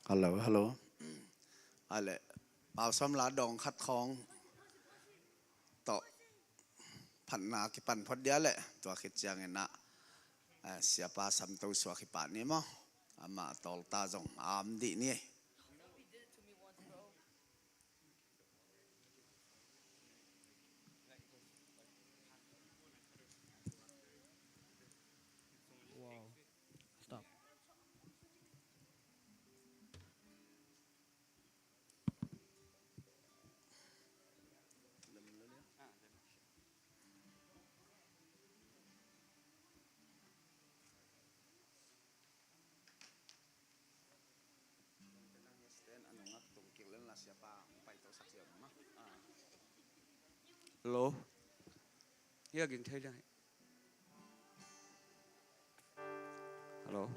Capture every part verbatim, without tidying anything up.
Hello, hello. Ale, Pau Sawm la dawng khat khawng tawh phatna kipan phot dia leh, tua khit ciangin ah, eh, Siapa Samto suak hi pah ni maw? Amah tawlta zong a om dih ni. Wow. Stop. Hello. Hia ging thei dai. Hello.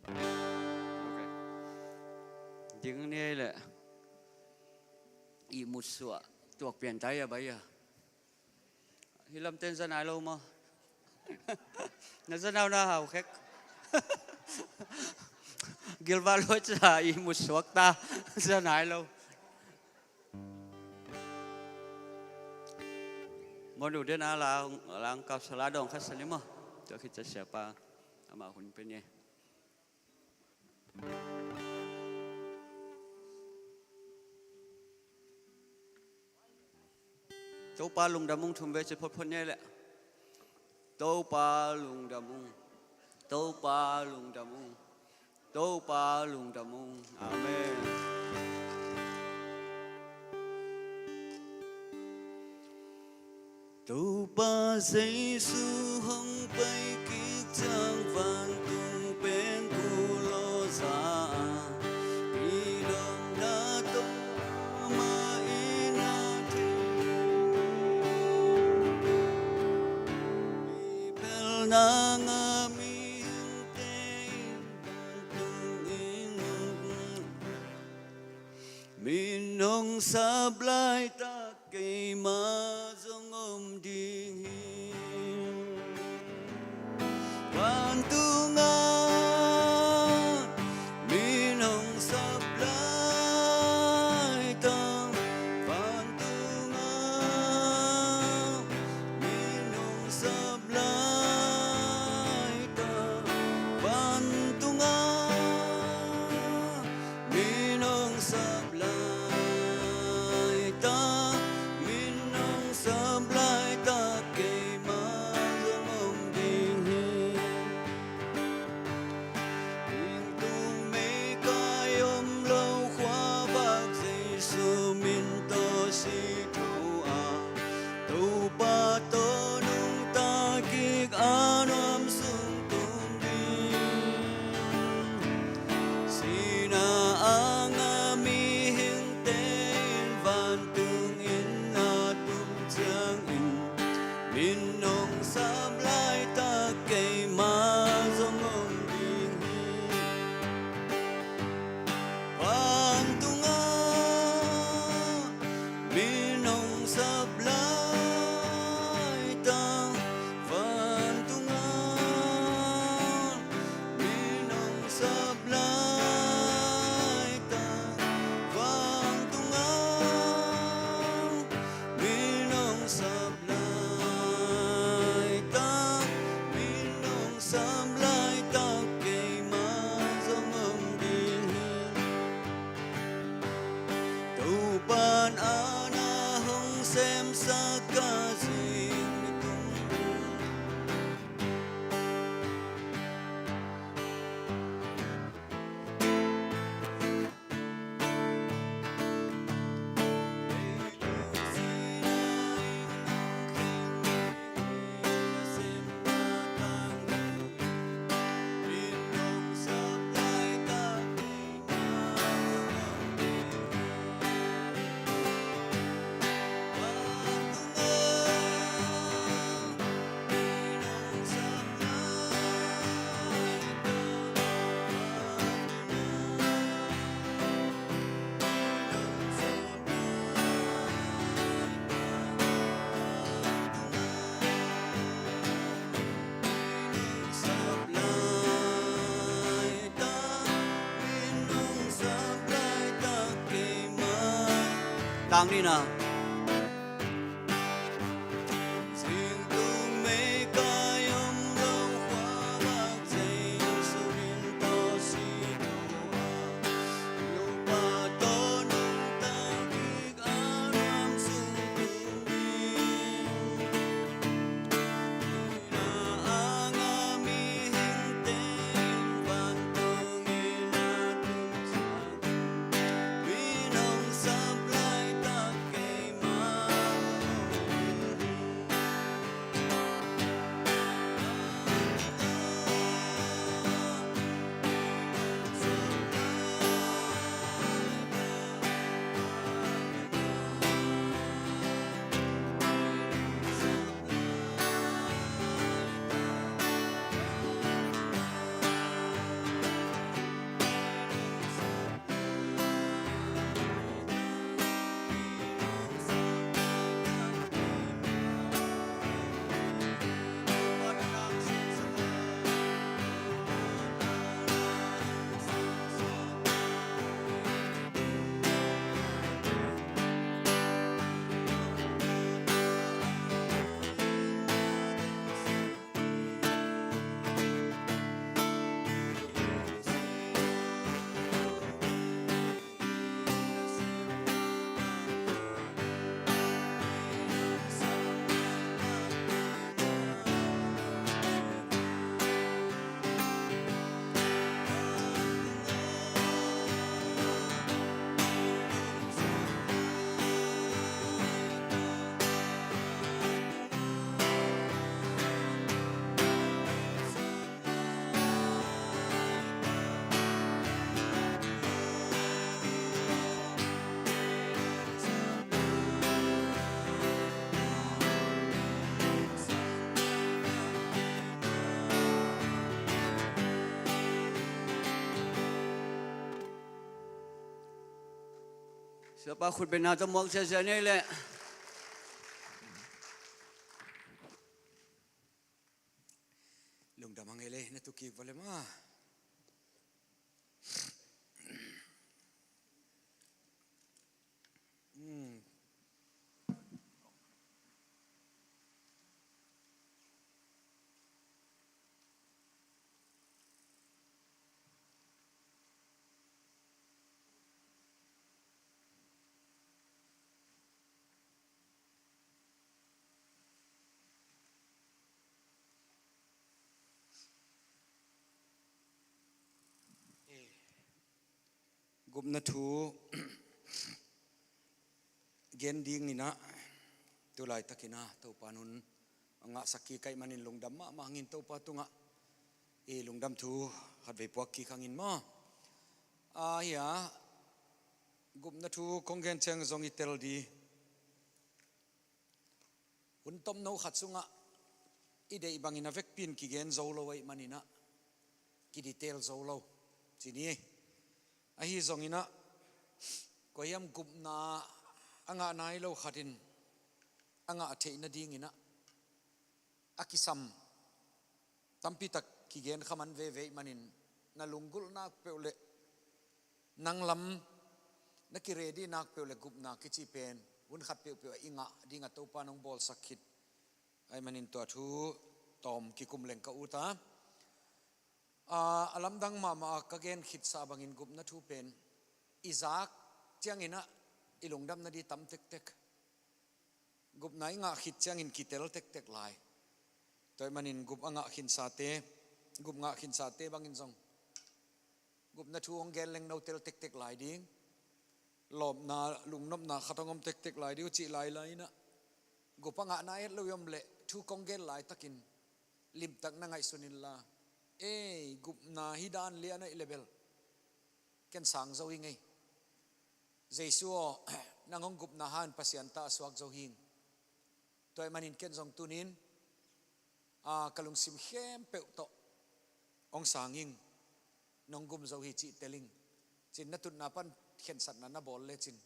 Okay. Ding ni ei leh. Ihmut suah tuak pian tai a bai a. Hi lamten za nai lo maw? Na za nau na hau khek. Gilbert Lloyd sa ihmut suak ta za nai lo. Monu den a lang, lang kau sa la dawng khat sa ni maw? Tua khit ciang Siapa amah hun pe ni. Topa lungdam ung, thum vei ci photphot ni ei leh. Topa lungdam ung. Topa lungdam ung. Topa lungdam ung. Amen. Topa Jesu hong pai kik ciang vantung pen kul lo za a, i dong na tawh amah in a thei. I phelna ngah mihingte in vantung in min hong sap laitak keimah zong om ding hi. Vantung ah min hong sap laitak, vantung ah min hong sap laitak, vantung ah min hong sap laitak, min hong Ang ni na. Siapa khut bengna tawh muak ziahziah ni ei leh. Lungdam hang ei leh, na tu kik va le maw. Gupna thu gen ding in ah, tu laitakin ah Topa in hong ngahsak kik ahih manin lungdam mahmah hangin Topa tungah i lungdam thu khatvei puak kik hangin maw. A hi a, gupna thu kong gen ciang zong i tel ding. Hun tomno khat sungah i deih bangin a vekpi in kigen zo lo ahih manin ah, kidetail zo lo ci ni. Ahi zongin ah, koi hiam gupna a ngah nai lo khat in a ngah theih nadingin ah, a kisam tampi tak kigen kha man veve ahih manin, na lunggulh nak peuh leh, nang lam na ki-ready nak peuh leh gupna kici pen hun khat peuhpeuh ah i ngah ding a Topa in hong bawlsak khit ahih manin tua thu tawm kikum leng ka ut a. A, a lamdang mahmah a ka gen khitsa bangin gupna thu pen i zak ciangin ah i lungdam nading tam tektek. Gupna i ngah khit ciangin kitel tektek lai. Tua ahih manin gup a ngah khinsate, gup ngah khinsate bangin zong gupna thu hong gen leng no tel tektek lai ding. Lawpna, lungnopna khat hong om tektek lai ding uh cih lailai in ah, gup a ngah nai het lo i om leh thu kong gen laitakin limtak na ngaihsun inla, ei, gupna hi dan lian ahih leh bel ken sang zo hi ing ei. Jesu aw, nang hong gupna hangin Pasian ta a suak zo hi ing. Tua ahih manin ken zong tuni in, a, ka lungsim khempeuh tawh hong sang ing, nong gum zo hi cih tel ing, ci-in na tutna pan khensatna na bawl lecin,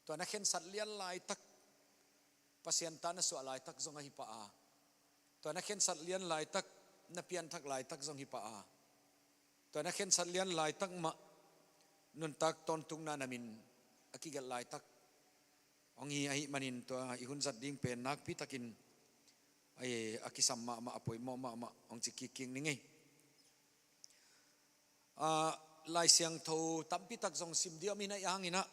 tua na khensat lian laitak Pasian ta na suah laitak zong ahi pah a, tua na khensat lian laitak na pianthak laitak zong hi pah a, tua na khensat lian laitak mah nuntak tawntungna na min a kigelh laitak, hong hi ahih manin tua i hun zat ding pen nakpi takin a, a kisam mahmah, a poimawh mahmah hong ci kikkik ning ei. Ah, Lai Siangtho tampi tak zong sim ding om in, ahih hangin ah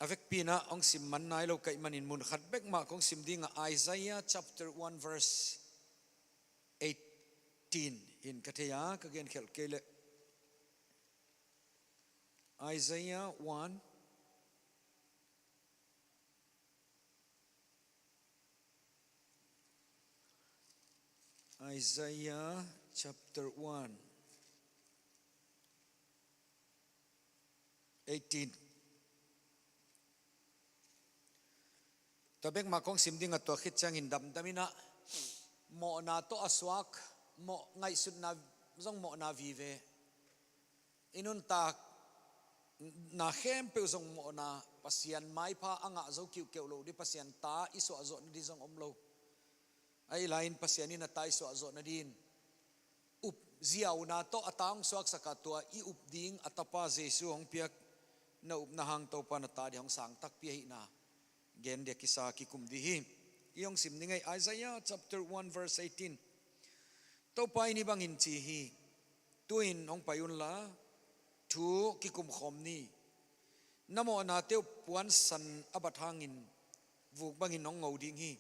a vekpi in ah hong sim man nai lo ka hih manin mun khat bek mah kong sim ding a, Isaiah chapter one verse eighteen in ka thei a, ka genkhelh kei leh. Isaiah one. Isaiah chapter one, eighteen. Tua bek mah kong sim ding a, tua khit ciangin damdam in ah, mawhna tawh a suak, mawh ngaihsutna zong mawhna vive, i nuntakna khempeuh zong mawhna, Pasian maipha a ngah zo kiuhkeuh loh ding, Pasian ta i suahzawh nading zong om lo. Ahih lai-in Pasian in a ta i suahzawh nadingin up ziauna tawh a ta hong suaksak a, tua i up ding a tapa Jesu hong piak, na upna hang Topa na ta ding hong sang takpi ahihna gen ding a kisa kikum ding hi. I hong sim ning ei, Isaiah chapter one verse eighteen. Topa in hih bangin ci hi: Tu-in hong pai unla, thu kikum khawm ni. Na mawhnate uh puansan a bat hangin vuk bangin hong ngo ding hi.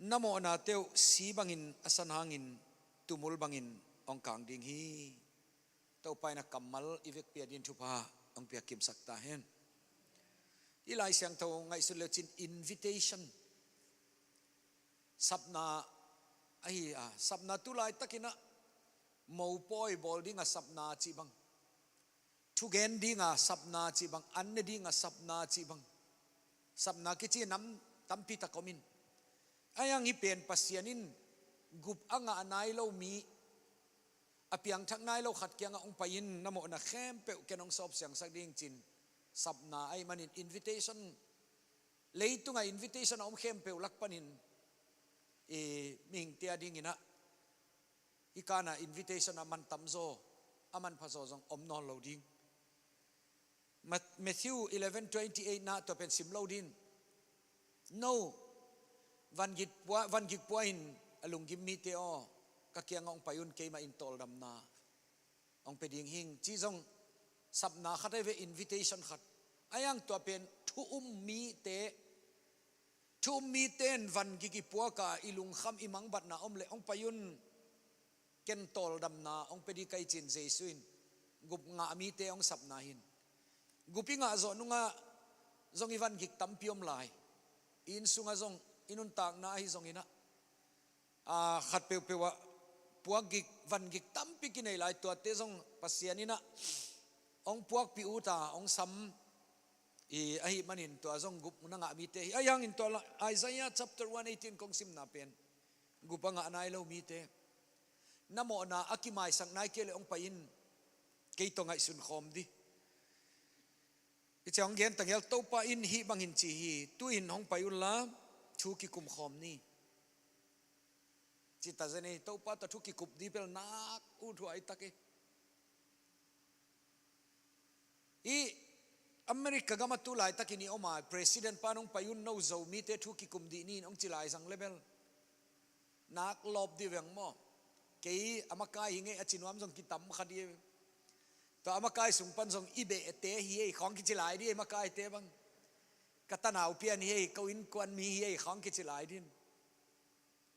Na mawhnate uh si bangin a san hangin tumul bangin hong kang ding hi. Topa in a kammal i vekpi a dingin thupha hong piak kimsak ta hen. I Lai Siangtho ngaihsut le uh cin invitation, sapna ahi a, sapna tu laitakin ah mopawi bawl ding a sapna cih bang, thugen ding a sapna cih bang, an ne ding a sapna cih bang, sapna kici nam tampi tak om in. Ahih hang hih pen Pasian in gup a ngah nai lo mi, a piangthak nai lo khat kiangah hong pai in, na mawhna khempeuh ken hong sawp siangsak ding, ci-in sapna ahih manin invitation, leitungah invitation a om khempeuh lak panin i mihingte a dingin ah hih kana invitation a mantam zaw, a manpha zaw zong om nawn lo ding. Ma-, Matthew eleven twenty-eight na, tua pen sim lo dingin, no, vangik pua, vangik pua in a lunggim mite aw, ka kiangah hong pai un, keimah in tawldamna hong pia ding hing, ci zong sapna khat ahi ve, invitation khat. Ahih hang tua pen thu um mite, thu um mite in vangik i puak a, i lungkham, i mangbatna om leh hong pai un, ken tawldamna hong pia ding ka hi, ci-in Jesu in gup ngah mite hong sapna hi. Gup i ngah zawh nungah zong i vangik tampi om lai. I inn sungah zong, i nuntakna ahi zongin ah, a, khat peuhpeuh ah puakgik, vangik tampi kinei lai, tuate zong Pasian in ah hong puakpih ut a, hong sam i ahih manin tua zong gup na ngah mite hi. Ahih hangin tua la, Isaiah chapter one eighteen kong simna pen gup a ngah nai lo mite, na mawhna a kimaisak nai kei leh hong pai in, kei tawh ngaihsun khawm ding. I ciang hong gen tangel, Topa in hih bangin ci hi: Tu-in hong pai unla, thu kikum khawm ni. Ci ta zen ei, Topa tawh thu kikup ding bel nak ut huai tak ei. I America gamah tu laitakin i om a, president pan hong pai un, no Zomite thu kikum dih ni in hong ci lai zang le bel nak lawp dih veng maw. Kei a makai hi ngei a ci nuam zong kitam kha dih. Tua a makai sung pan zong i behte hi ei khawng kici lai dih, a makaite bang. Ka tanau pian hi ei, ko innkuan mi hi ei khawng kici lai dih.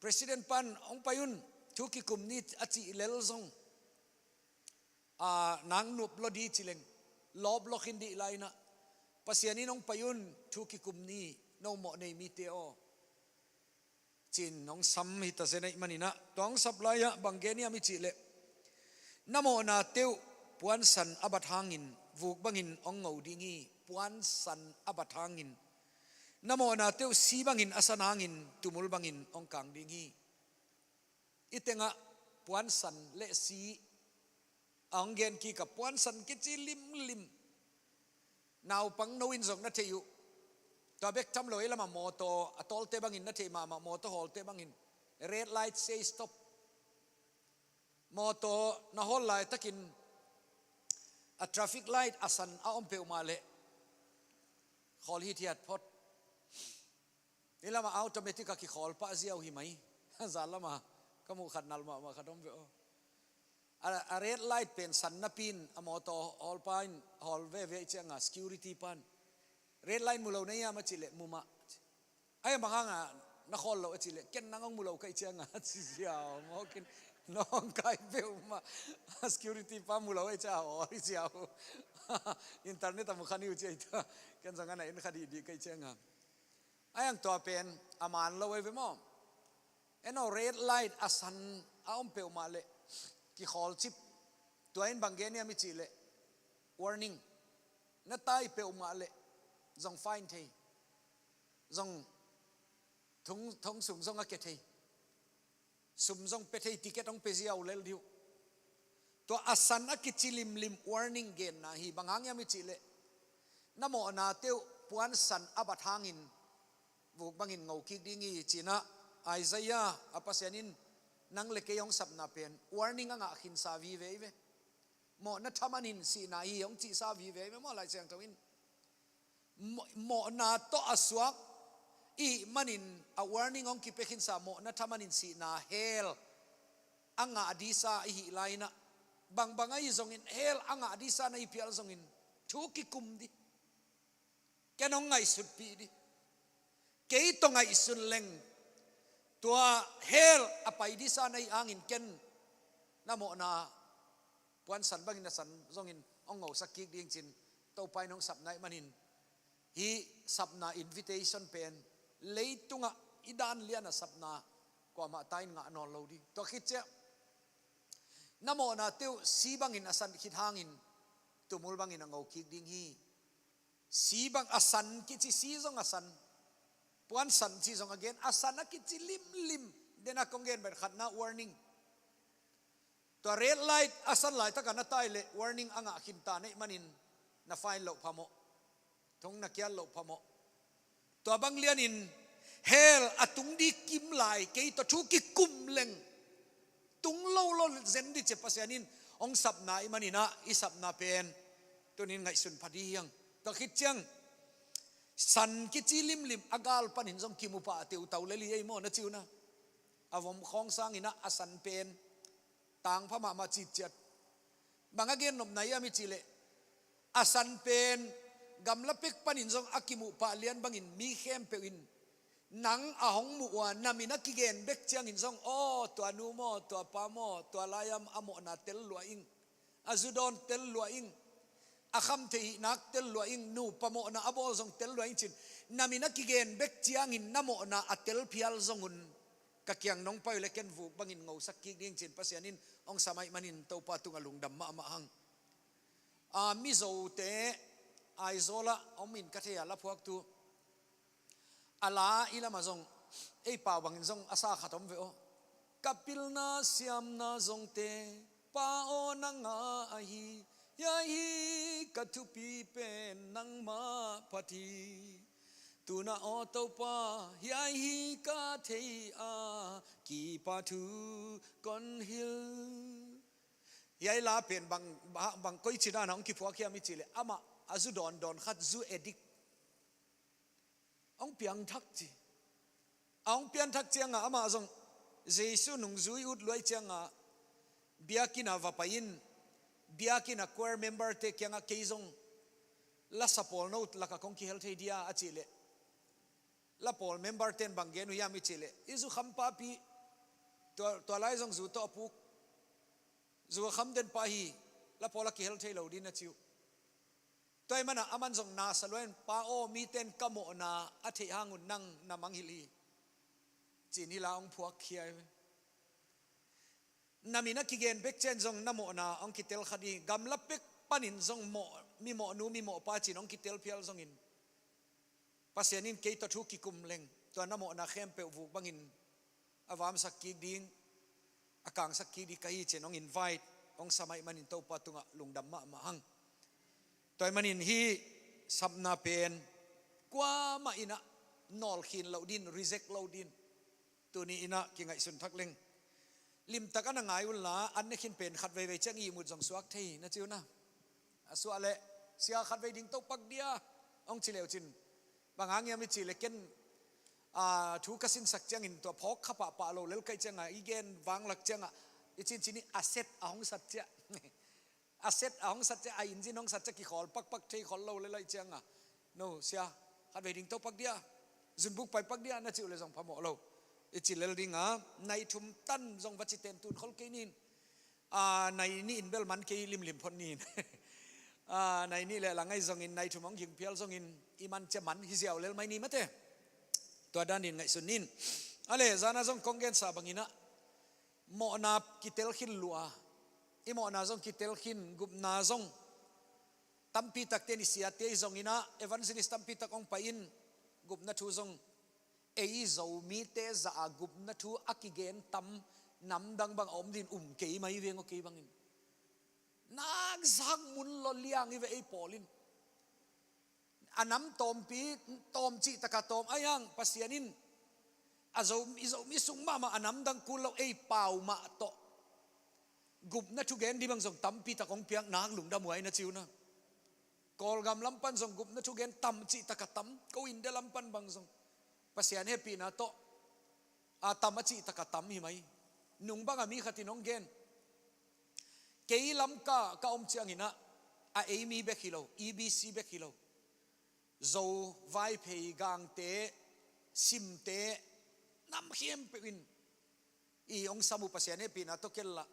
President pan hong pai un, thu kikum ni a cih lel zong, a, nak nup lo dih ci leng, lawp lo khin dih lai in ah, Pasian in hong pai un, thu kikum ni, no mawh nei mite aw, ci-in hong sam hi ta zen ahih manin ah, tua hong sap lai-ah bang gen hiam i cih leh, na mawhnate uh puansan a bat hangin vuk bangin hong ngo ding hi. Puansan a bat hangin, na mawhnate uh si bangin a san hangin tumul bangin hong kang ding hi. I tengah puansan le si a hong gen kik a, puansan kici limlim. Naupang no in zong na thei uh. Tua bek tham lo, ei lamah mawtaw a tawlte bangin na thei mahmah, mawtaw hawlte bangin. Red light say stop. Mawtaw na hawl laitakin a traffic light a san a om peuhmah leh khawl hithiat phot. Hih lamah automatic a kikhawl pah ziau hi mai. Zan lamah ka muh khat nal mahmah khat om ve aw. A, a red light pen san napi in a mawtaw hawlpa in hawl veve ahih ciangah security pan, "Red light mu lo na hiam?" a cih leh, "Mu mah." "Ai, bang hangah na khawl loh?" a cih leh, "Ken nang hong mu lo ka hih ciangah," a ci ziau mawk in, nawngkai peuhmah. Security pa mu lo ahih ciangah a hawl hi ziau. Internet ah mu kha ni uh ci hi ta. Ken zong a na en kha dihdih ka hih ciangah. Ai, ang tua pen a man lo ahi ve maw? En aw, red light a san a om peuhmah leh kikhawl cip. Tua in bang gen hiam i cih leh, warning. Na tai peuhmah leh zong fine thei, zong thong, thong sung zong a ke thei, sum zong pia thei, ticket hong pia ziau lel dih uh. Tua a san a kici limlim warning genna hi. Bang hang hiam i cih leh, na mawhnate uh puan san a bat hangin vuk bangin ngo kik ding hi, ci-in ah Isaiah a Pasian in nang le kei hong sapna pen warning a ngah khinsa vive hi ve. Mawhna thaman in sihna hi hong cihsa vive hi ve maw, Lai Siangtho in. Mawh-, mawhna tawh a suak i hih manin a warning hong kipia khinsa, mawhna thaman in sihna, hell a ngah disa i hih lai-in ah, bangbang ahi zongin hell a ngah disa na hi phial zongin thu kikum dih. Ken hong ngaihsutpih dih. Kei tawh ngaihsun leng, tua hell a pai disa na hih hangin ken na mawhna puan san bangin a san zongin hong ngosak kik ding, ci-in Topa in hong sapna ahih manin, hih sapna invitation pen leitungah i dan lian a sapna kuamah ta in ngah nawn lo dih. Tua khit ciang na mawhnate uh si bangin a san khit hangin tumul bangin a ngo kik ding hi. Si bang a san kici, si zong a san, puan san ci zong a gen, a san a kici limlim. Den a kong gen bang khatna warning. Tua red light a san laitakah na tai leh warning a ngah khinta na hih manin na fine loh phamawh, thong na kial loh phamawh. Tua bang lianin hell a tung ding kim lai, kei tawh thu kikum leng tung lo lo zen dih ci-a Pasian in hong sapna ahih manin ah, i sapna pen tuni-in ngaihsun pha dih hi hang. Tua khit ciang san kici limlim a gal panin zong kimu pah teutau lel hi ei maw, na ci uh na. A vom khawng sangin ah a san pen tangpha mahmah citciat. Bang a gen nopna hiam i cih leh, a san pen gamla pek panin zong a kimuh pah lian bangin mi khempeuh in nang a hong muh uh a, na min a kigen bek ciangin zong, aw, tua nu maw, tua pa maw, tua lai-a a mawhna tel lua ing, a zu dawn tel lua ing, a khamtheih hihna tel lua ing, nupa mawhna a bawl zong tel lua ing, ci-in na min a kigen bek ciangin na mawhna a tel phial zong un, ka kiang nong pai uh leh ken vuk bangin ngosak kik ding, ci-in Pasian in hong sam ahih manin Topa tungah lungdam mahmah hang. A, Mizote Aizawl ah om in ka thei a, laphuaktu. A la i lamah zong ei pau bangin zong a sa khat om ve aw. Ka pilna siamna zongte, Pa aw, nang a ahi, hiai hi ka thupi pen nangmah phat hi. Tuna aw Topa, hiai hi ka thei a, kipa thu kon hilh. Hiai la pen bang, bang, bang koici dana hong kiphuak hiam i cih leh, amah a zu dawndawn khat, zu addict, hong piangthak ci. A hong piangthak ciangah amah zong Jesu nungzui ut luai ciangah biakinn ah va pai in, biakinn ah choir member-te kiangah, kei zong lasa pawl no lakah kong kihel thei dia, a cih leh, la pawl member-ten bang gen uh hiam i cih leh, i zu kham papi, tua, tua lai zong zu tawh a puk, zu a kham den pa hi, la pawl ah kihel thei lo ding, na ci uh. Tua ahih manin aman zong na sa lua in, Pa aw, miten ka mawhna a theih hang un nang na mangngilh hi, ci-in hih la hong phuakkhia hi. Na min a kigen bek ciang zong na mawhna hong kitel kha ding, gamla pek panin zong mawh, mi mawhnu, mi mawhpa ci-in hong kitel phial zongin, Pasian in kei tawh thu kikum leng, tua na mawhna khempeuh vuk bangin a vamsak kik ding, a kangsak kik ding ka hi, ci-in hong invite, hong sam ahih manin Topa tungah lungdam mahmah hang. Tua ahih manin hih sapna pen kuamah in ah nawlkhin loh ding, reject loh ding, tuni in ah kingaihsun thak leng. Limtak a na ngai unla, an ne khin pen khatveivei ciang ihmut zong suak thei, na ci uh na. A suah leh, Sia, khatvei ding topak dia, hong ci leu cin, bang hang hiam i cih leh ken, A, thu ka sinsak ciangin tua phawk kha pahpah lo lel ka hih cianga i gen vanglak cianga i cincin i a set a hong sat ciah. A set a hong sat ciah, a engine hong sat ciah kikhawl pakpak thei khol lo lel ahih cianga. No, sia, khatvei ding to pak dia, zunbuk pai pak dia na cih uh le zong phamawh lo. I ci lel dinga, nai thum tan zong va ci ten tun khol kei nin. A, nai nih in bel man kei limlim phot nin. A, nai nih le lang ahi zongin, nai thum hong ging phial zongin, i man cia man hi ziau lel mai ni mate. Tua danin ngaihsun nin. A le, zana zong kong gensa banginah, mawhna kitel khin lua. I mawhna zong kitel khin, gupna zong tampi takte ni siate hi zonginah, evangelist tampi tak hong pai in, gupna thu zong ei Zomite zah a gupna thu a kigen tam namdang bang a om din um kei mai veng aw kei bangin. Nak zak mun law liang hi ve ei pawl in. A nam tawmpi, tawm cih taka tawm a hiang Pasian in a Zo, i Zomi sung mahmah a namdang kul lo ei pau mah tawh gupna thugen dih bang zong tampi tak hong piak nak lungdam huai na ci uh na. Kawlgam lam pan zong gupna thugen tam cih taka tam, ko India lam pan bang zong Pasian hehpihna tawh a tam a cih taka tam hi mai. Nung banga mi khatin hong gen, kei Lamka ka om cianginah a ei mi bek hi lo, E B C bek hi lo, Zo, Vaiphei, Gangte, Simte, nam khempeuh in i hong sam uh Pasian hehpihna tawh kel lah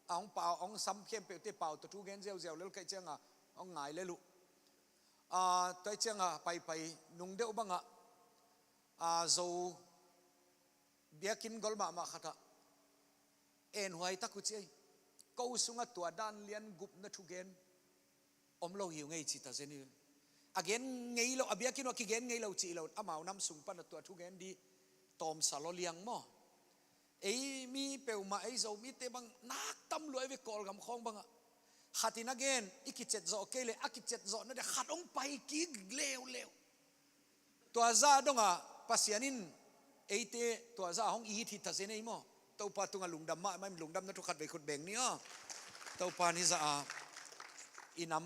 a hong pau, hong sam khempeuhte pau tawh thu gen ziauziau lel ka hih cianga hong ngai lel uh. A, tua hih cianga paipai nung deuh bangah, a, Zo biakinn gol mahmah khatah enhuai tak uh ci ei. Ko sungah tua dan lian gupna thugen om lo hi uh ngei ci ta zen hi. A gen ngei lo, a biakinn uh a kigen ngei lo cih lo, amau nam sung pana tua thugen dih tawmsa law liang maw? Ei mi peuhmah, ei Zomite bang nak tam luai ve Kawlgam khawng bangah. Khatin a gen, i kicet zawh kei leh a kicet zawhna dia khat hong pai kik leuleu. Tua zah dongah Pasian in eite tua zah hong it hi ta zen ei maw? Topa tungah lungdam mahmah in, lungdamna thu khatvei khut beng ni aw. Topa in hih zah a i nam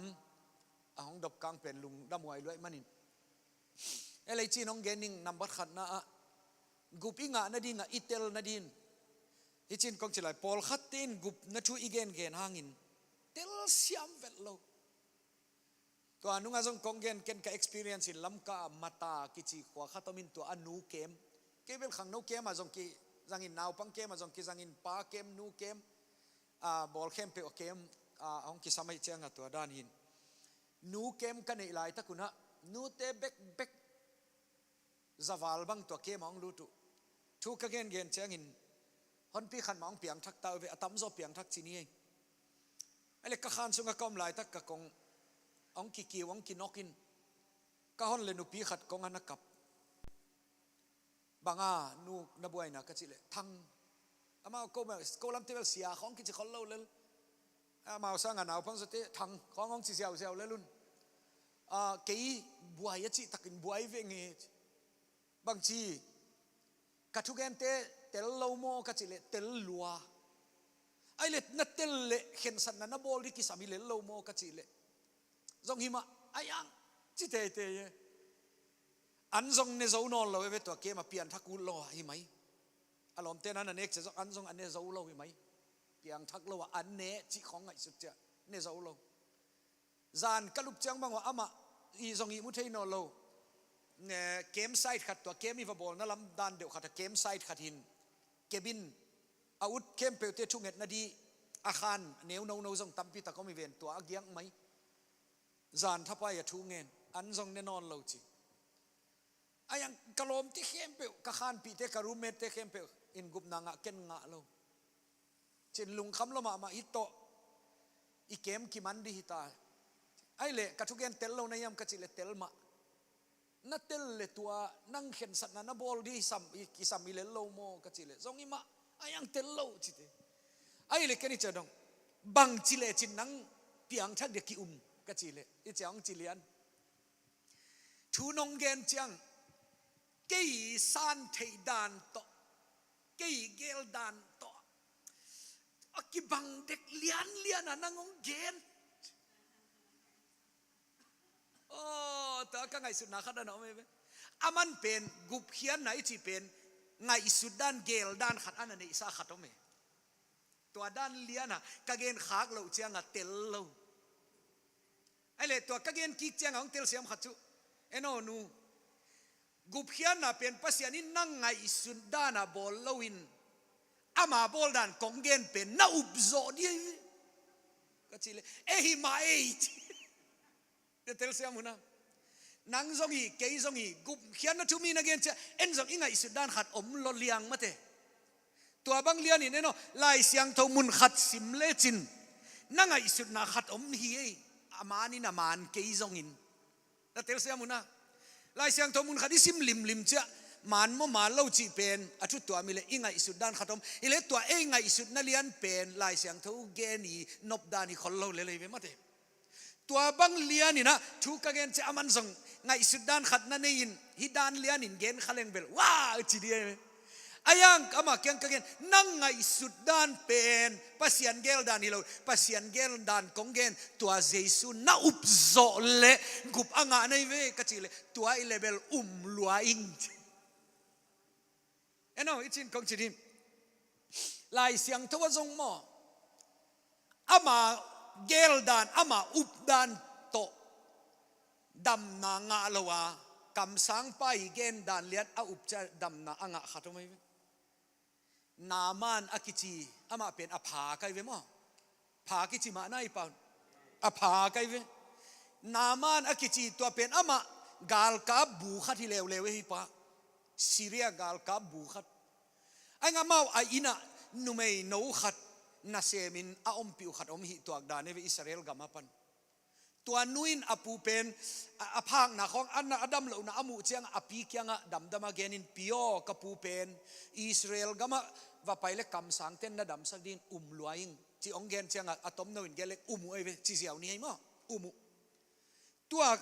a hong dopkang pen lungdam huai luaih manin. E lei cin hong gen ning nambat khatna ah gup i ngah nadingah i tel nadin. Hih cin kong ci lai, pawlkhatte in gupna thu i gengen hangin telsiam vet lo. Tua nungah zong kong gen, ken ka experience in Lamka ah Mata kici khua khat om in, tua a nu kem. Kei bel khangno kem ah zong kizangin, naupang kem ah zong kizangin, pa kem, nu kem, a, bawl khempeuh a kem, a, a hong kisam ahih ciangah tua dan hin. Nu kem ka neih laitak unah nute bekbek zaval bang tua kem ah hong lut uh. Thu ka gengen ciangin honpi khat mah hong piangthak ta uh ve, a tamzaw piangthak ci ni ei. A le ka khan sungah ka om laitak ka kong hong kikiu, hong kinawk in, ka hon le nupi khat kong a na kap. Banga nu na buaina ka cih leh, Thang. Amau ko, ko lamte bel Sia khawng kici khol lo lel. Amau sanga naupang zawte Thang khawng hong ci ziauziau lel un. A, kei buai a cih takin buai veng e. Bangci, ka thugente tel lo maw ka cih leh tel lua. Ai le na tel leh khensatna na bawl dih kisam hi lel lo maw ka cih leh zong hi mah a hiang ci teitei e. An zong ne zo nawn lo e ve, tua kem ah pianthak ut lo ah hi mai. A lawmte na na nek cia zong an zong a ne zo lo hi mai. Piangthak lo ah an ne cih khawng ngaihsut cia ne zo lo. Zan ka lup ciang bang uh ah amah i zong i mu thei nawn lo. Ne, campsite khat, tua camp i va bawlna lam dan deuh khat ah campsite khat hin cabin a ut khempeuhte thungetna dih a khan neu nono zong tampi tak om hi ven, tua a giak mai. Zan thapai a thu ngen, an zong ne nawn lo ci. A hiang ka lawmte khempeuh, ka khanpihte, ka roommate-te khempeuh in gupna ngah, ken ngah lo. Cin lungkham lo mahmah hi tawh, i kem kiman dih hi ta. Ai le ka thugen tel lo na hiam ka cih le tel mah. Na tel le tua nang khensatna na bawl dih sam, i kisam hi lel lo maw ka cih le zong hi mah, a hiang tel lo ci te. Ai le ken i cia dong, bang ci le cin nang piangthak dia ki-um ka cih le i cia hong ci lian. Thu nong gen ciang, kei san theih dan tawh, kei gel dan tawh a kibang dek lianlian a nang hong gen. Aw, tua ka ngaihsutna khat a na om ei ve. Aman pen gupkhiatna i cih pen ngaihsut dan, geel dan khat a na neihsa khat om e. Tua dan liana ka gen khak loh cianga tel lo. Ai le tua ka gen kik cianga hong telsiam khat cu, en aw nu, gupkhiatna pen Pasian in nang ngaihsut dana bawl loin ama bawl dan kong gen pen na upzawh dih ahi ve ka cih le, e hi mah ei ci. Tua telsiam hun a, nang zong hi, kei zong hi, gupkhiatna thu mi na gen ciah en zong i ngaihsut dan khat om lo liang mate. Tua bang lianin en aw, Lai Siangtho mun khat sim lecin na ngaihsutna khat om hi ei. A man in a man, kei zongin. Na telsiam hun a, Lai Siangtho mun khat i sim limlim ciah man maw man lo cih pen a thu tuam hi le, i ngaihsut dan khat om hi le, tua ei ngaihsutna lian pen Lai Siangtho gen i nop dan hi khol lo lel ei ve mate. Tua bang lianin ah thu ka gen ciah aman zong ngaihsut dan khat na nei in, hih dan lianin gen kha leng bel wa ci dih e. A yang amah kiang ka gen, nang ngaihsut dan pen Pasian geel dan hi lo, Pasian geel dan kong gen, tua Jesu na upzawh le gup a ngah na hi ve ka cih le, tua i le bel um lua ing ci. En aw, i cin kong ci dih. Lai Siangtho a zong maw, ama geel dan, ama up dan tawh damna ngah lo a, kamsangpa i gen dan lian a up ciah damna a ngah khat om ahi ve. Naaman a kici, amah pen a pha kai ve maw? Pha kici mah na i pau. A pha kai ve. Naaman a kici tua pen amah galkap bu khat hi leuleu e hi pa. Syria galkap bu khat. Ai ngah mau a innah numei no khat nasemin a ompih uh khat om hi tuak dan e ve Israel gam a pan. Tua nu in a pu pen a, a phakna khawng, a, a dam lohna a muh ciangah a pi kiangah damdama genin, pi aw, ka pu pen Israel gamah va pai le kamsangten na damsak dingin um lua ing ci hong gen ciangah a tomno in gen le um uh ei ve, ci ziau ni ei maw? Um uh. Tua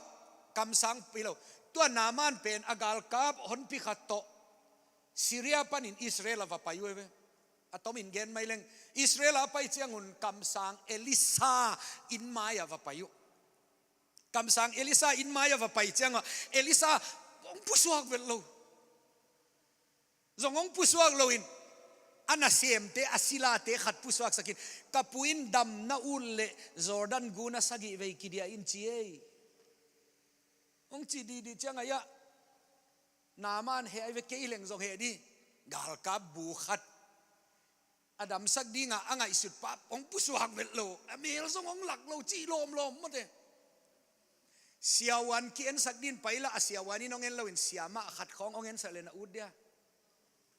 kamsang pi lo. Tua Naaman pen a galkap honpi khat tawh Syria panin Israel a va pai uh ei ve. A tomin gen mai leng, Israel a pai ciangun kamsang Elisa inn mai-ah va pai uh. Kamsang Elisa inn mai-ah va pai ciangah Elisa hong pusuak vet lo. Zong hong pusuak loin a nasemte, a silate khat pusuaksakin, ka pu in dam na ut leh Jordan gun a sagih vei kidiah in ci ei. Hong ci dihdih ciangah iah Naaman heh ai ve, kei leng zong heh dih. Galkap bu khat a damsak dinga a ngaihsut pa hong pusuak vet lo, a mel zong hong lak lo cih lawmlawm mawte. Siavuan ki-ensak din paila, a siavuan in hong en loin siamah khat khawng hong ensak le na ut dia?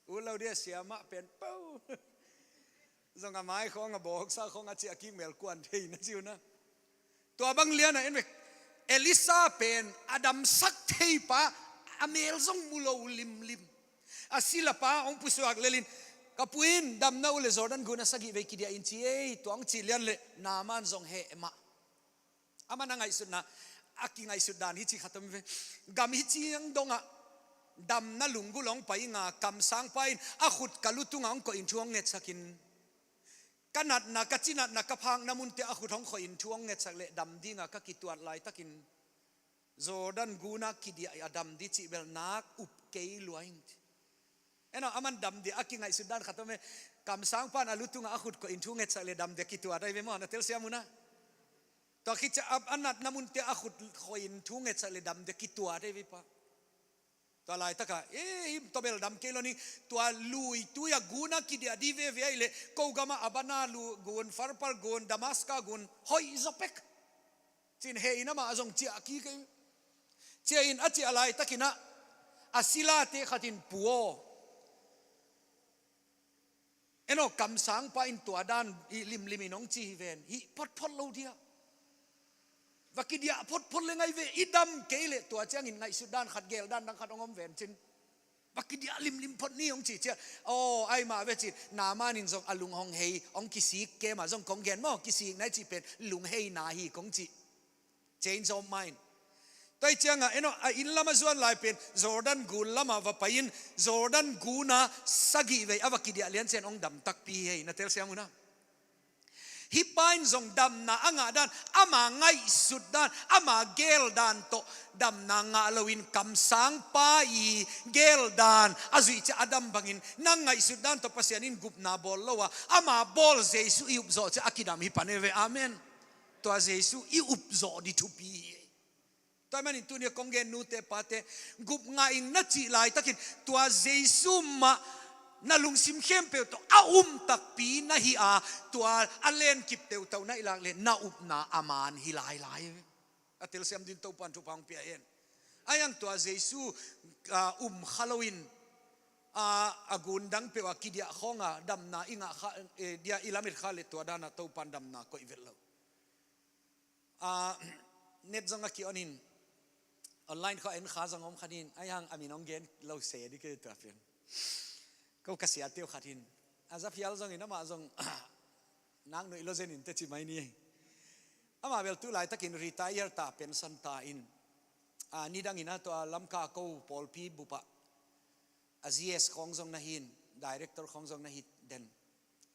Ut lo dia, siamah pen po. Zong a mai khawng, a bawksa khawng a ciah kik mel kuan thei na ci uh na. Tua bang liana en vek, Elisa pen a damsak thei pa, a mel zong mu lo limlim. A sila pa hong pusuak lelin, ka pu in dam na ut le Jordan gun a sagih vei kidiah in ci ei, tua hong cih lian le Naaman zong heh mah. Aman a ngaihsutna, a kingaihsut dan hi ci khat om ve. Gam hi ciang dongah damna lunggulh hong pai inga, kamsangpa in a khut ka lu tungah hong koih in thu hong ngetsakin, ka natna, ka cinatna, ka phakna munte a khut hong khoih in thu hong ngetsak le dam dinga ka kituat laitakin Jordan gun a kidiah a dam di cih bel nak up kei lua ing. En aw, aman dam di a kingaihsut dan khat om e. Kamsangpa in a lu tungah a khut koih in thu ngetsak le dam di kituat ai ve maw, na telsiam uh na. Tua khit ciah a, a natna munte a khut khoih in thu ngetsak le dam di kituat ai ve pa. Tua laitakah, e, him tawh bel dam kei lo ning, tua lui tui-a gun a kidiah di veve ai le, ko gamah Abana lu gun, Farpar gun, Damaska gun, hoih zaw pek. Cin heh in amah a zong ciah kik ei. Ciah in a ciah laitakinah a silate khatin, pu aw, en aw, kamsangpa in tua dan i limlimin hong ci hi ven, hih photphot lo dia. Va kidiah photphot le ngai ve, i dam kei le tua ciangin ngaihsut dan khat, geel dan dang khat hong om ven cin. Va kidiah limlim phot ni hong cih ciah. Aw, ai mah ve cin, Naaman in zong a lung hong hei, hong kisik kei mah, zong kong gen maw, kisikna i cih pen lungheina hi kong cih. Change of mind. Tua hi ciangah, en aw, a inn lamah zuan lai pen Jordan gun lamah va pai in, Jordan gun a sagih vei a va kidiah liancian hong dam takpi hi ei, na telsiam uh na. Hih pa in zong damna a ngah dan, ama ngaihsut dan, ama gel dan tawh damna ngah loin kamsangpa i gel dan a zuih ciang a dam bangin, nang ngaihsut dan tawh Pasian in gupna bawl lo a, ama bawl Jesu i upzawh ciang a kidam hi pan e ve. Amen. Tua Jesu i upzawh ding thupi hi. Tua ahih manin tuni a kong gen nute pate, gup ngah ing na cih laitakin tua Jesu mah na lungsim khempeuh tawh a um takpi na hi a, tua a lenkip teutau na i lak leh na upna a man hi lailai. A telsiam ding Topan thupha hong pia hen. Ahi hang tua Jesu, ah, um kha loin, ah, a gun dang peuh a kidiah khawng a damna i ngah kha, eh, dia i lamet kha leh tua dan a Topan damna koih vet lo. Ah, net zong a ki-on in, online khawng en kha zong om khat in, ahi hang a min hong gen lo se ding kei tua pen. Ko ka siate uh khat in, a za phial zongin amah zong nak nuih lo zen in teci mai ni. Amah bel tu laitakin retire ta, pension ta in, ah, nidangin a tua Lamka ko pawlpi bup ah a G S khawng zong na hi in, director khawng zong na hi den.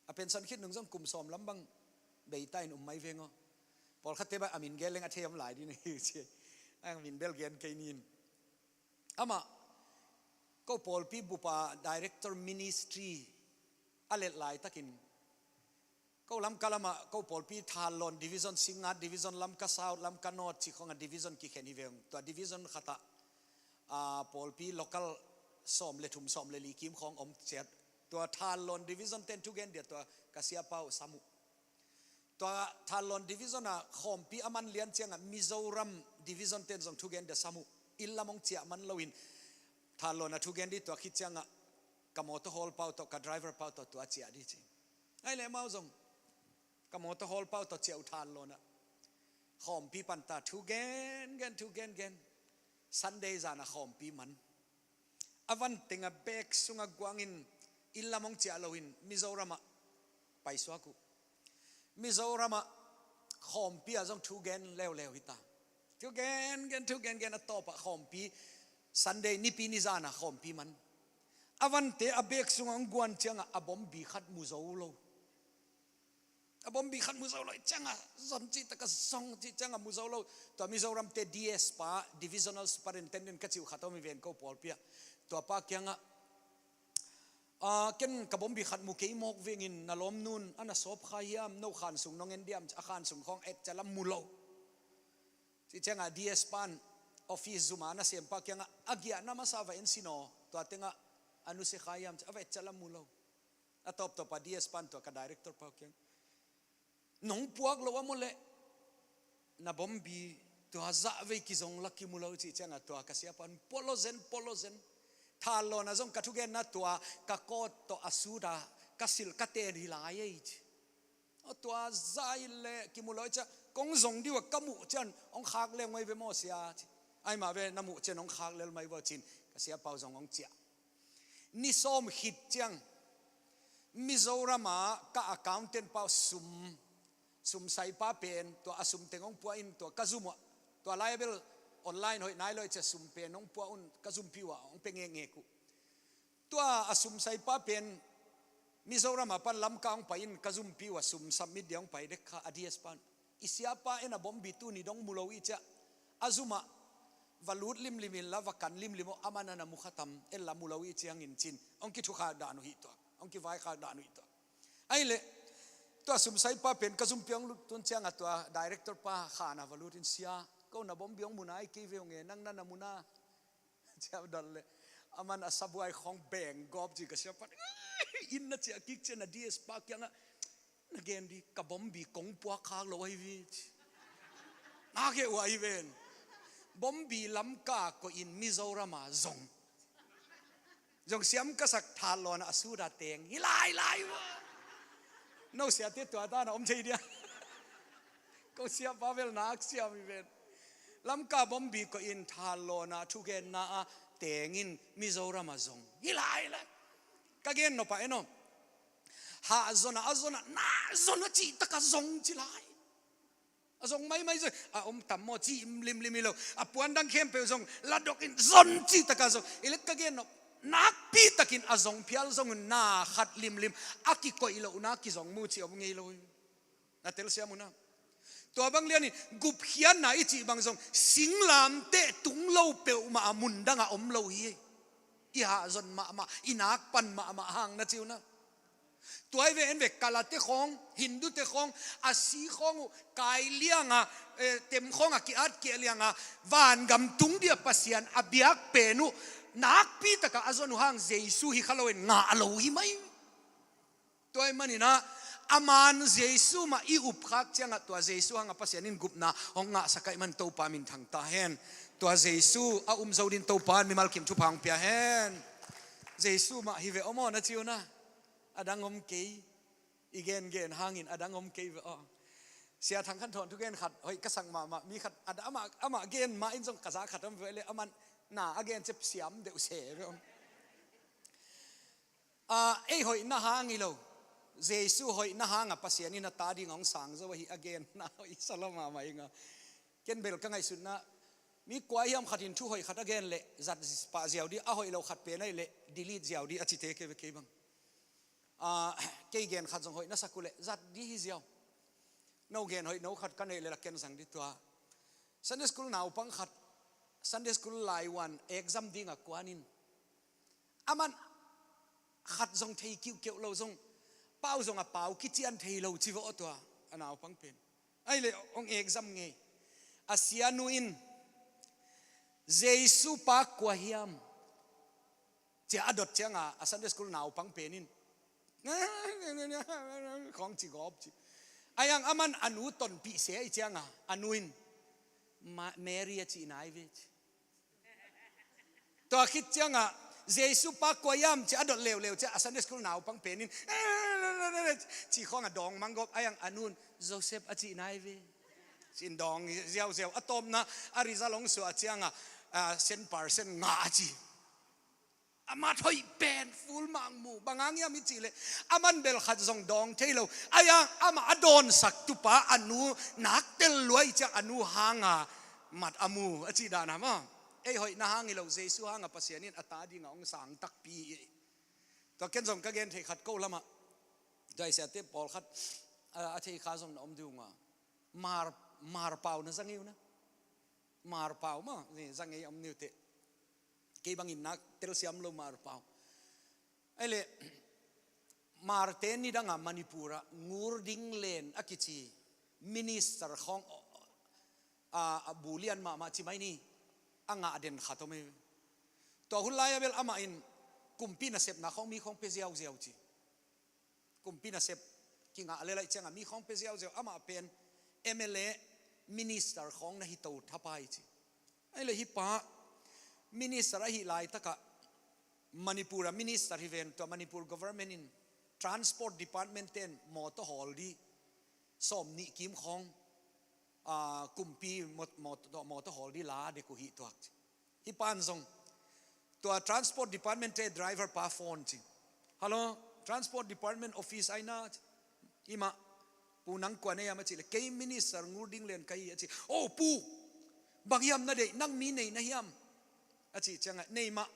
A pension khit nung zong kum sawm lam bang bei ta in um mai veng aw. Pawlkhatte bang a min gen leng a thei om lai ding na hi uh ci. A min bel gen kei ni in. Amah ko pawlpi bup ah director ministry a let laitakin, ko Lamka lamah ko pawlpi Thanlon division, Singngat division, Lamka South, Lamka North ci khawng a division kikhen hi veng. Tua division khat ah, ah, pawlpi local sawm le thum, sawm le li kim khawng om ciat. Tua Thanlon division ten thugen dia tua ka siapa uh sam uh. Tua Thanlon division a khawmpi a man lian ciangah Mizoram division ten zong thugen dia sam uh. Inn lam hong ciah man loin Thanlon a thugen ding, tua khit ciangah ka mawtaw hawlpa uh tawh, ka driverpa uh tawh tua ciah ding ci. Ahih leh amau zong ka mawtaw hawlpa uh tawh ciah uh Thanlon ah. Khawmpi pan ta, thu gengen, thu gengen. Sunday zan a khawmpi man. A van teng a bag sungah guangin inn lam hong ciah loin Mizoram ah paisuak uh. Mizoram ah khawmpi ah zong thu gen leuleu hi ta. Thu gengen, thu gengen, a tawp ah khawmpi, Sunday nipi ni zan a khawmpi man. A vante a bag sungah hong guan ciangah a bombi khat mu zo lo. A bombi khat mu zo lo, i ciangah zon cih takah zong cih ciangah mu zo lo. Tua Mizoramte D S pa, Divisional Superintendent ka cih uh khat om hi ven ko pawlpi ah. Tua pa kiangah, "Ah, ken ka bombi khat mu kei mawk vengin, na lawmnu'n a na sawp kha hiam, no khan sung nong en diam?" A khan sung khawng et ciang lam mu lo. Cih ciangah D S pan office zum a nasempa kiangah, "A giahna masa va en sin aw, tua tengah a nusia kha hiam?" A va et ciang lam mu lo. A tawptawp a D S pan tua ka director pa kiang, "Nong puak lo a maw leh, na bombi tua zah vei kizong la kimu lo," cih ciangah tua ka siapa'n, "Pua lo zen, pua lo zen. Thanlon ah zong ka thugenna tua ka coat tawh a suit a ka silh ka ten hi lai ei," ci. "Aw, tua zah in leh kimu lo ei," ci a, "kong zong ding uh a ka muh ciang hong khak leng mai ve maw sia," ci. "Ahi mah ve, na muh ciang hong khak lel mai ve," ci-in ka siapa uh zong hong ciah. Ni sawm khit ciang Mizoram ah ka accountant pa uh sum, sum saipa pen tua a sum teng hong pua in, tua ka zum uh ah, tua lai bel online hoih nai lo ei ci a, sum pen hong pua un ka zumpi uh ah hong pia ngekngek uh. Tua a sum saipa pen Mizoram ah pan Lamka hong pai in ka zumpi uh ah sum submit dia hong pai dek kha a D S pan, "I siapa in a bombi tuni dong mu lo ih," ci a, a zum ah va lut limlim inla va kan limlim aw, aman a na mu kha tam, en la mu lo ih ciangin, ci-in hong kithukhak dan uh hi tua, hong kivaikhak dan uh hi tua. Ahih leh tua sum saipa pen ka zumpi hong lut tun ciangah tua director pa khan ah va lut in, "Sia, ko na bombi hong mu nai kei ve ung e, nang na na mu na," ci a dot leh, aman a sabuai khawng beng gawp ci, ka siapa'n, "Inn na ciah kik ciang a D S pa kiangah na gen ding, ka bombi kong puak khak lo ahi ve," ci. Ngak e, uh ahi ven. Bombi Lamka koih in Mizoram ah zong. Zong siam ka sak, Thanlon ah a suit a teng hi lailai uh. No siate tua dan a om thei dia. Ko siapa bel nak siam hi ven. Lamka bombi koih in Thanlon ah thugenna a teng in Mizoram ah zong hi lailai. Ka gen nop ah en aw. Hah zon ah, a zon ah, na zon ah cih takah zong ci lai. A zong maimai zong, a om tam maw, ci limlim hi lo. A puan dang khempeuh zong ladok in zon cih takah zong. Ahih leh ka gen nop, nakpi takin a zong phial zong un, na khat limlim a kikoih lohna kizong mu ci om ngei lo. Na telsiam uh na. Tua bang lianin gupkhiatna i cih bang zong singlamteh tung lo peuhmah a mun dangah om lo hi. I hahzon mahmah, i nakpan mahmah hang na ci uh na. Tua hi ve en ve, Kalate khawng, Hindute khawng, a si khawng uh kai lianga, eh, tem khawng a ki-at keh lianga, vangam tung dia Pasian a biak pen uh nakpi takah a zon uh hang Jesu hi kha lo in ngah lo hi mai. Tua ahih manin ah, a man Jesu mah i up khak ciangah tua Jesu hangah Pasian in gupna hong ngahsak ahih man Topa minthang ta hen. Tua Jesu a um zo dingin Topa in mimal kim thupha hong pia hen. Jesu mah hi ve aw maw na ci uh na. A dang om kei. I gengen hangin a dang om kei ve aw. Sia Thang Khan Thawn thugen khat hoih ka sak mahmah, mi khat a da-, amah, amah gen mah in zong ka za khat om ve le, aman na a gen ciang siam deuh se ve om. Ah, ei hoihna hang hi lo. Jesu hoihna hangah Pasian in a ta ding hong sang zo ahi a genna hoih sa lo mahmah ing a. Ken bel ka ngaihsutna, mi kua hiam khat in thu hoih khat a gen leh zat pah ziau dih, a hoih lo khat pen ahih leh delete ziau dih a cite kei ve kei bang. Ah, kei gen khat zong hoih na sak uh leh zat dih hi ziau. No gen hoih no khat ka neih leh la ken zang dih tua. Sunday school naupang khat, Sunday school laivuan exam dingah kuanin, aman khat zong thei kiuhkeuh lo zong, pau zong a pau kician thei lo ci vawh tua a naupang pen. Ahih leh hong exam ngei. A sianu in, "Jesu pa kua hiam?" ci-a a dot cianga a Sunday school naupang pen in, "Khawng ci gawp ci." Ahi hang aman a nu tonpih se ahih cianga a nu in, "Ma-, Mary a cih nai ve," ci. Tua khit ciangah, "Jesu pa kua hiam?" ci-a a dot leuleu ciah a Sunday school naupang pen in, "Ci," khawngah dawng mang gawp. Ahi hang a nu in, "Joseph a cih nai ve," ci-in dawng ziauziau. A tawpna a result hong suah ciangah, ah, cent percent ngah a ci. A mat hoih pen full mark mu. Bang hang hiam i cih leh, aman bel khat zong dawng thei lo. Ahi hang amah a dawnsak tupa a nu nak tel lua ahih ciang a nu hanga mat a mu a cih dan a maw. Ei hoihna hang hi lo, Jesu hangah Pasian in a ta dingah hong sang takpi hi. Tua ken zong ka gen theih khat ko lamah, tua i siate pawlkhat, a, a thei kha zong na om ding uh a. Mar, Mar pau na za ngei uh na. Mar pau maw, ni za ngei om ni uh teh. Kei bangin nak telsiam lo Mar pau. Ahih leh, Marte nidangah Manipur ah Ngur Ding Len a kici minister khawng, a, a bu lian mahmah ci mai ni, a ngah den khat om hi. Tua hun lai-ah bel amah in kumpi nasepna khawng mi khawng pia ziauziau ci. Kumpi nasep kingah lel ahih ciangah mi khawng pia ziauziau, amah pen M L A, minister khawng na hi to thapai ci. Ahih leh hih pa minister ahih laitakah Manipur ah minister hi ven, tua Manipur government in transport department ten mawtaw hawl dih sawmnih kim khawng, ah, kumpi mawt-, mawt-, mawtaw hawl dih la dek uh hi tuak ci. Hih pan zong tua transport department te driver pa phone ci. "Hello, transport department office ahi na?" ci. "Hi mah, pu nang kua na hiam?" a cih leh, "Kei minister Ngur Ding Len ka hi," a ci. "Oh, pu, bang hiam na deih, nang mi nei na hiam?" a cih ciangah, "Nei mah,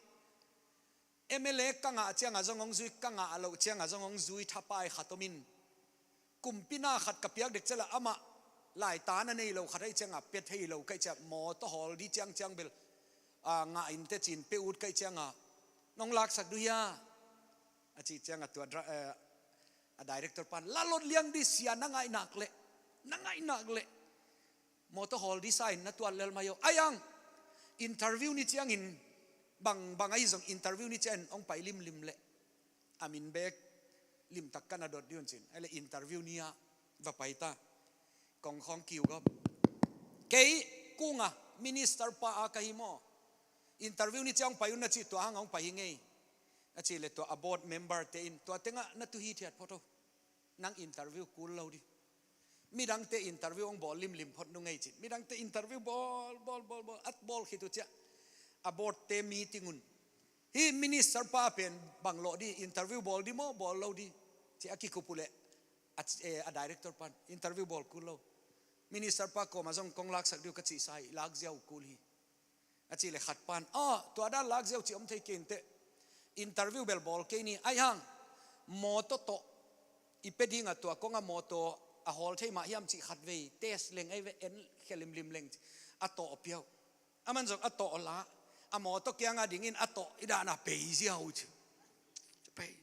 M L A ka ngah ciangah zong hong zui, ka ngah loh ciangah zong hong zui thapai khat om in, kumpi na khat ka piak dek ciangah amah laitan a nei lo khat ahih ciangah pia thei lo ka hih ciang, mawtaw hawl dih ciangciang bel, ah, ngah in teh ci-in pia ut ka hih ciangah nong laksak duh hia?" a cih ciangah tua dra-, eh, a director pan, "La lot liang dih sia, na ngaih nak leh, na ngaih nak leh. Mawtaw hawl dih sa in na tuat lel mai aw. Ahi hang interview ni ciangin, bang, bang ahi zong interview ni ciangin hong pai limlim leh a min bek limtak ka na dot dih un," ci-in. Ahih leh interview ni-ah va pai ta. Kong khawng kiu gawp. "Kei kung a minister pa a ka hi maw. Interview ni ciang hong pai un na cih, tua hang hong pai hi ngei," a cih leh tua a board member te in, "Tua tengah na tu hithiat phot o. Nang interview kul lo dih. Midangte interview hong bawl limlim phot nung ei," ci-in. Midangte interview bawl, bawl, bawl, bawl, a bawl khit uh ciah a board te meeting un, "Hih minister pa pen bang lawh dih, interview bawl dih maw, bawl lo dih?" ci-a kikup uh leh a, eh, a director pan, "Interview bawl kul lo. Minister pa kawmah zong kong laksak dih uh ka cihsa hi, lak ziau kul hi," a cih leh khat pan, "Ah, tua dan lak ziau cih om thei kei inteh. Interview bel bawl kei ni, ahi hang mawtaw tawh i pia dingah tua kong a mawtaw, A hawl thei mah hiam cih khatvei test leng ei ve, en khia limlim leng ci. A tawh piau. Aman zong a tawh la. A mawtaw kianga dingin a tawh i dana pei ziau ci. Pei.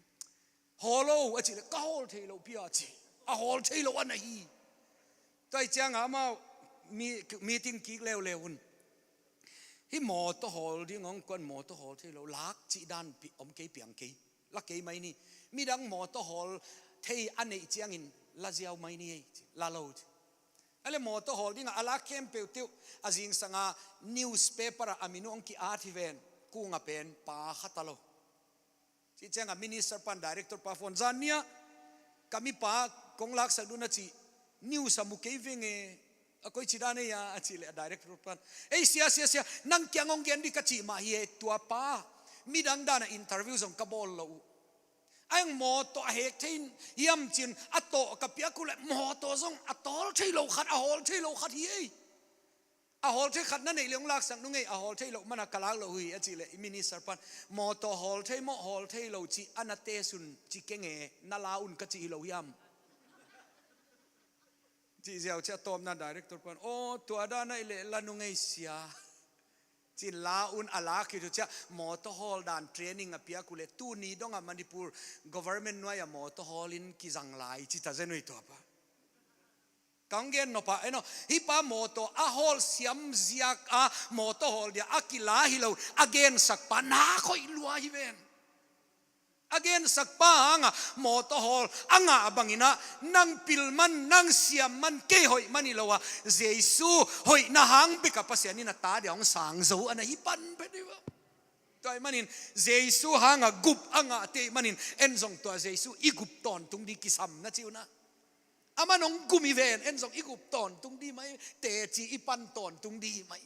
Hawl o a cih le ka hawl thei lo pia ci. A hawl thei lo a na hi. Tua i cianga amau mi, meeting kik leuleu un. Hih mawtaw hawl ding hong kuan mawtaw hawl thei lo. Lak cih dan pi, om kei piang kei. La kei mai ni. Midang mawtaw hawl thei a neih ciangin la ziau mai ni ei ci. La lo ci. A le mawtaw hawl dinga a lak khempeuh teuh a zingsanga newspaper ah a min uh hong ki-at hi ven. Kunga pen pa khat a lo. Cih cianga minister pan director pa phone zan nia ka mipa kong laksak dun a cih news a mu kei venge. A koi ci dan ei a a cih le a director pan ei sia sia sia nang kiang hong gen di ka cih mah hi e tua pa. Midang dana interview zong ka bawl lo uh. A eng mawtaw a hek thei hiam cin a tawh ka piak uh le mawtaw zong a tawl thei lo khat a hawl thei lo khat hi ei. A hawl thei khat na neih le hong laksak nung ei a hawl thei lo mana ka lak lo hi a cih le i minister pan mawtaw hawl thei mawh hawl thei lo cih a na test un ci kenge na la un ka cih hi lo hiam. Cih ziau ciah tawpna director pan aw tua dan aih le la nung ei sia. Cin la un a lak hi tu ciah mawtaw hawl dan training a piak uh le tuni dongah Manipur government nuai a mawtaw hawl in kizang lai ci ta zen uh hi tua pa. Kang gen nopah eno hih pa mawtaw a hawl siam ziak a mawtaw hawl dia a kila hi lo a gensak pa na khoih lua hi ven. A gensak pa hanga mawtaw hawl a ngah banginah nang pil man nang siam man kei hoih man hi lo a Jesu hoihna hang bika Pasian in a ta dia hong sang zo a na hi pan phet hi va. Tua ih manin Jesu hanga gup a ngahte ih manin en zong tua Jesu i gup tawntung di kisam na ci uh na. Aman hong gum i ven en zong i gup tawntung di mai teci i pan tawntung di mai.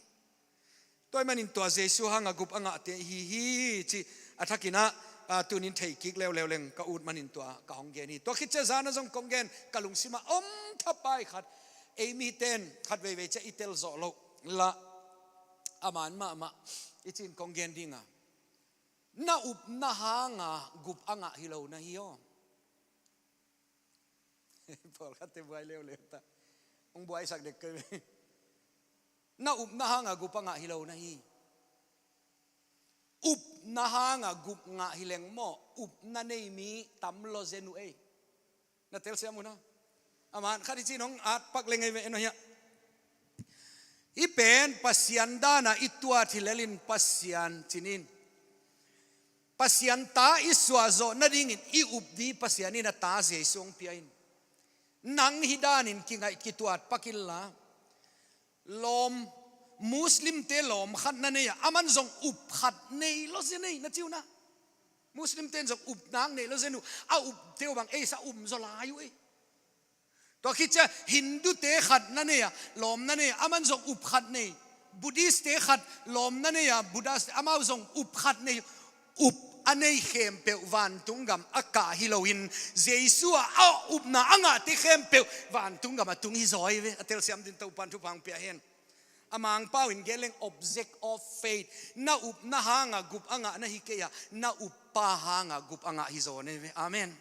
Tua ih manin tua Jesu hanga gup a ngahte hi hi ci a thakinah tunin thei kik leuleu leng ka ut manin tua ka hong gen hi. Tua khit cia zana zong kong gen ka lungsima om thapai khat ei miten khat veivei cia i tel zawh loh la a man mahmah i cin kong gen dinga na upna hanga gup a ngah hi lo na hi aw. Pawlkhatte buai leuleu ta hong buaisak dek kei. Na upna hanga gup a ngah hi lo na hi. Upna hanga gup ngah hi leng maw upna nei mi tam lo zen uh ei. Na telsiam uh na. A man khat i cin hong at pak leng ei ve en aw hiah. Hih pen Pasian dana i tuat hi lelin Pasian cinin Pasian ta i suahzawh nadingin i up di Pasian in a ta Jesu hong pia in. Nang hi danin kingaih kituat pak inla lawm Muslimte lawm khat na nei a aman zong up khat nei lo sia nei na ci uh na. Muslimte in zong up nang nei lo sia uh a upte uh bang eisa um zaw lai uh ei. Tua khit cia Hindute khat na nei a lawm na nei a aman zong up khat nei. Buddhistte khat lawm na nei a Buddhaste amau zong up khat nei. Up a nei khempeuh vantung gam a kah hi loin Jesu a a upna a ngahte khempeuh vantung gam a tung hi zaw hi ve a telsiam din Topan thupha hong pia hen. A mangpau in gen leng object of faith na upna hanga gup a ngah na hi kei a na uppa hanga gup a ngah hi zaw na hi ve. Amen.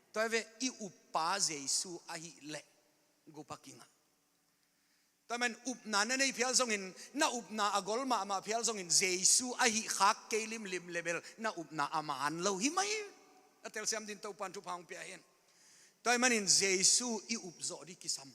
Tua hi ve i uppa Jesu ahih leh gup a kingah. Tua man upna na nei phial zongin na upna a gol mahmah phial zongin Jesu ahih khak kei limlim lebel na upna a man lo hi mai. A telsiam din Topan thupha hong pia hen. Tua ih manin Jesu i up zawh di kisam.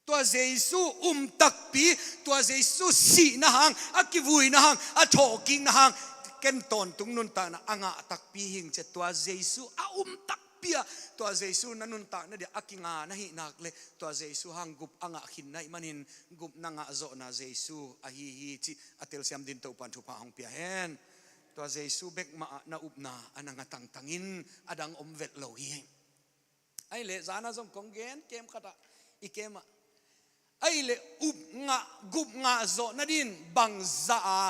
Tua Jesu um takpi tua Jesu sihna hang a kivuina hang a thawhkikna hang ken tawntung nuntakna a ngah takpi hing cia tua Jesu a um takpi a tua Jesu na nuntakna dia a kinga na hih nak le tua Jesu hang gup a ngah khin na ih manin gup na ngah zawhna Jesu ahi hi cih a telsiam din Topan thupha hong pia hen. Tua Jesu bek mah ah na upna a na ngah tangtangin a dang om velh lo hi. Ahih leh zana zong kong gen kem khatah i kem ah ahih leh up ngah gup ngah zawh nadin bangzah a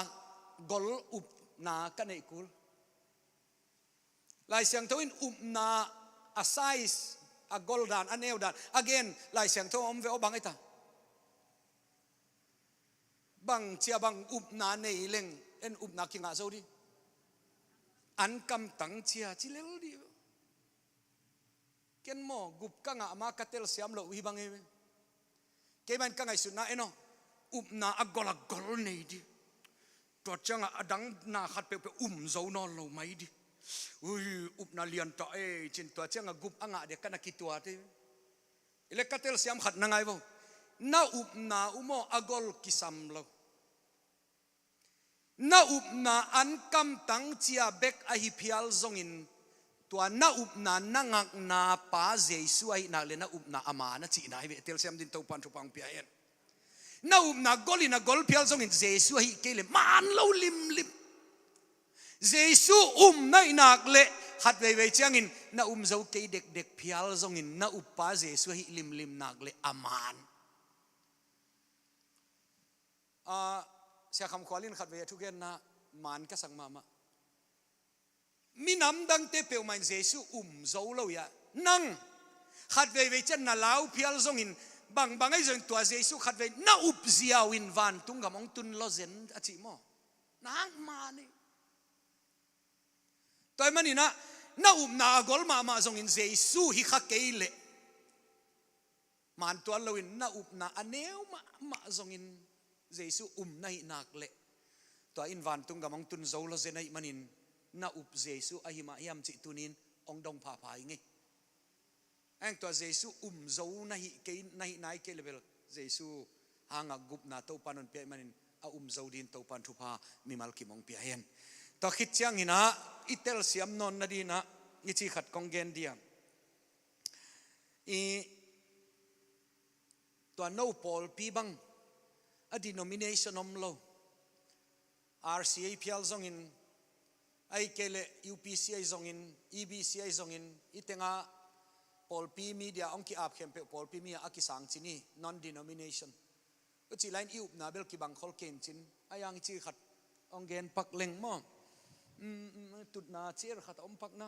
gol upna ka neih kul. Lai Siangtho in upna a size a gol dan a neu dan a gen Lai Siangtho a om ve aw bang ei ta. Bang cia bang upna nei leng en upna kingah zo di. An kamtang cia ci lel di. Ken maw, gup ka ngah mah ka telsiam loh uh hi bang ei ve. Kei mah in ka ngaihsutna en aw, upna a gol a gol nei dih. Tua ciangah a dang na khat peuhpeuh um zo nawn lo mai dih. Ui, upna lian ta ei, ci-in tua ciangah gup a ngah dih ka na kituat ei ve. Ile ka telsiam khat na ngai vo. Na upna uh maw, a gol kisam lo. Na upna an kamtang cia bek ahi phial zongin, tua na upna na ngakna Pa Jesu ahih nak le na upna a man a cihna hi ve. Telsiam dingin Topan thupha hong pia hen. Na upna gol in a gol phial zongin Jesu ahih kei le man lo limlim. Jesu um na hih nak le khat veivei ciangin na um zo kei dekdek phial zongin na uppa Jesu ahih limlim nak le a man. A, Sia Kham Khual in khat vei a thugenna man ka sak mahmah. Minam dangte peuhmah in Jesu um zo lo hi a, nang khat veivei ciang na lau phial zongin, bangbang ahi zongin tua Jesu khat vei na up ziau in vantung gam hong tun lo zen a cih maw? Nang man ei. Tua ahih manin ah, na upna a gol mahmah zongin Jesu hi kha kei leh man tuan loin na upna a neu mahmah zongin Jesu um na hih nak leh tua in vantung gam hong tun zo lo zen ahih manin, na up Jesu ahi mah hiam cih tuni-in hong dong phapha ing ei. Ahih hang tua Jesu um zo na hih kei, na hih nai kei le bel Jesu hangah gupna Topan hong pia ahih manin a um zo dingin Topan thupha mimal kim hong pia hen. Tua khit ciangin ah i telsiam nawn nadingin ah i ci khat kong gen dih a, i tua no pawlpi bang, a denomination om lo, R C A phial zongin, ahih kei leh U P C ahi zongin, E B C ahi zongin, i tenga pawlpi mi dia hong ki-ap khempeuh pawlpi mi a kisang ci-in, non-denomination. Hucih lai-in i upna bel kibang khol kei in ci-in, ahih hang i ci khat hong gen pak leng maw? Mm, mm, mm, tutna cier khat a om pak na.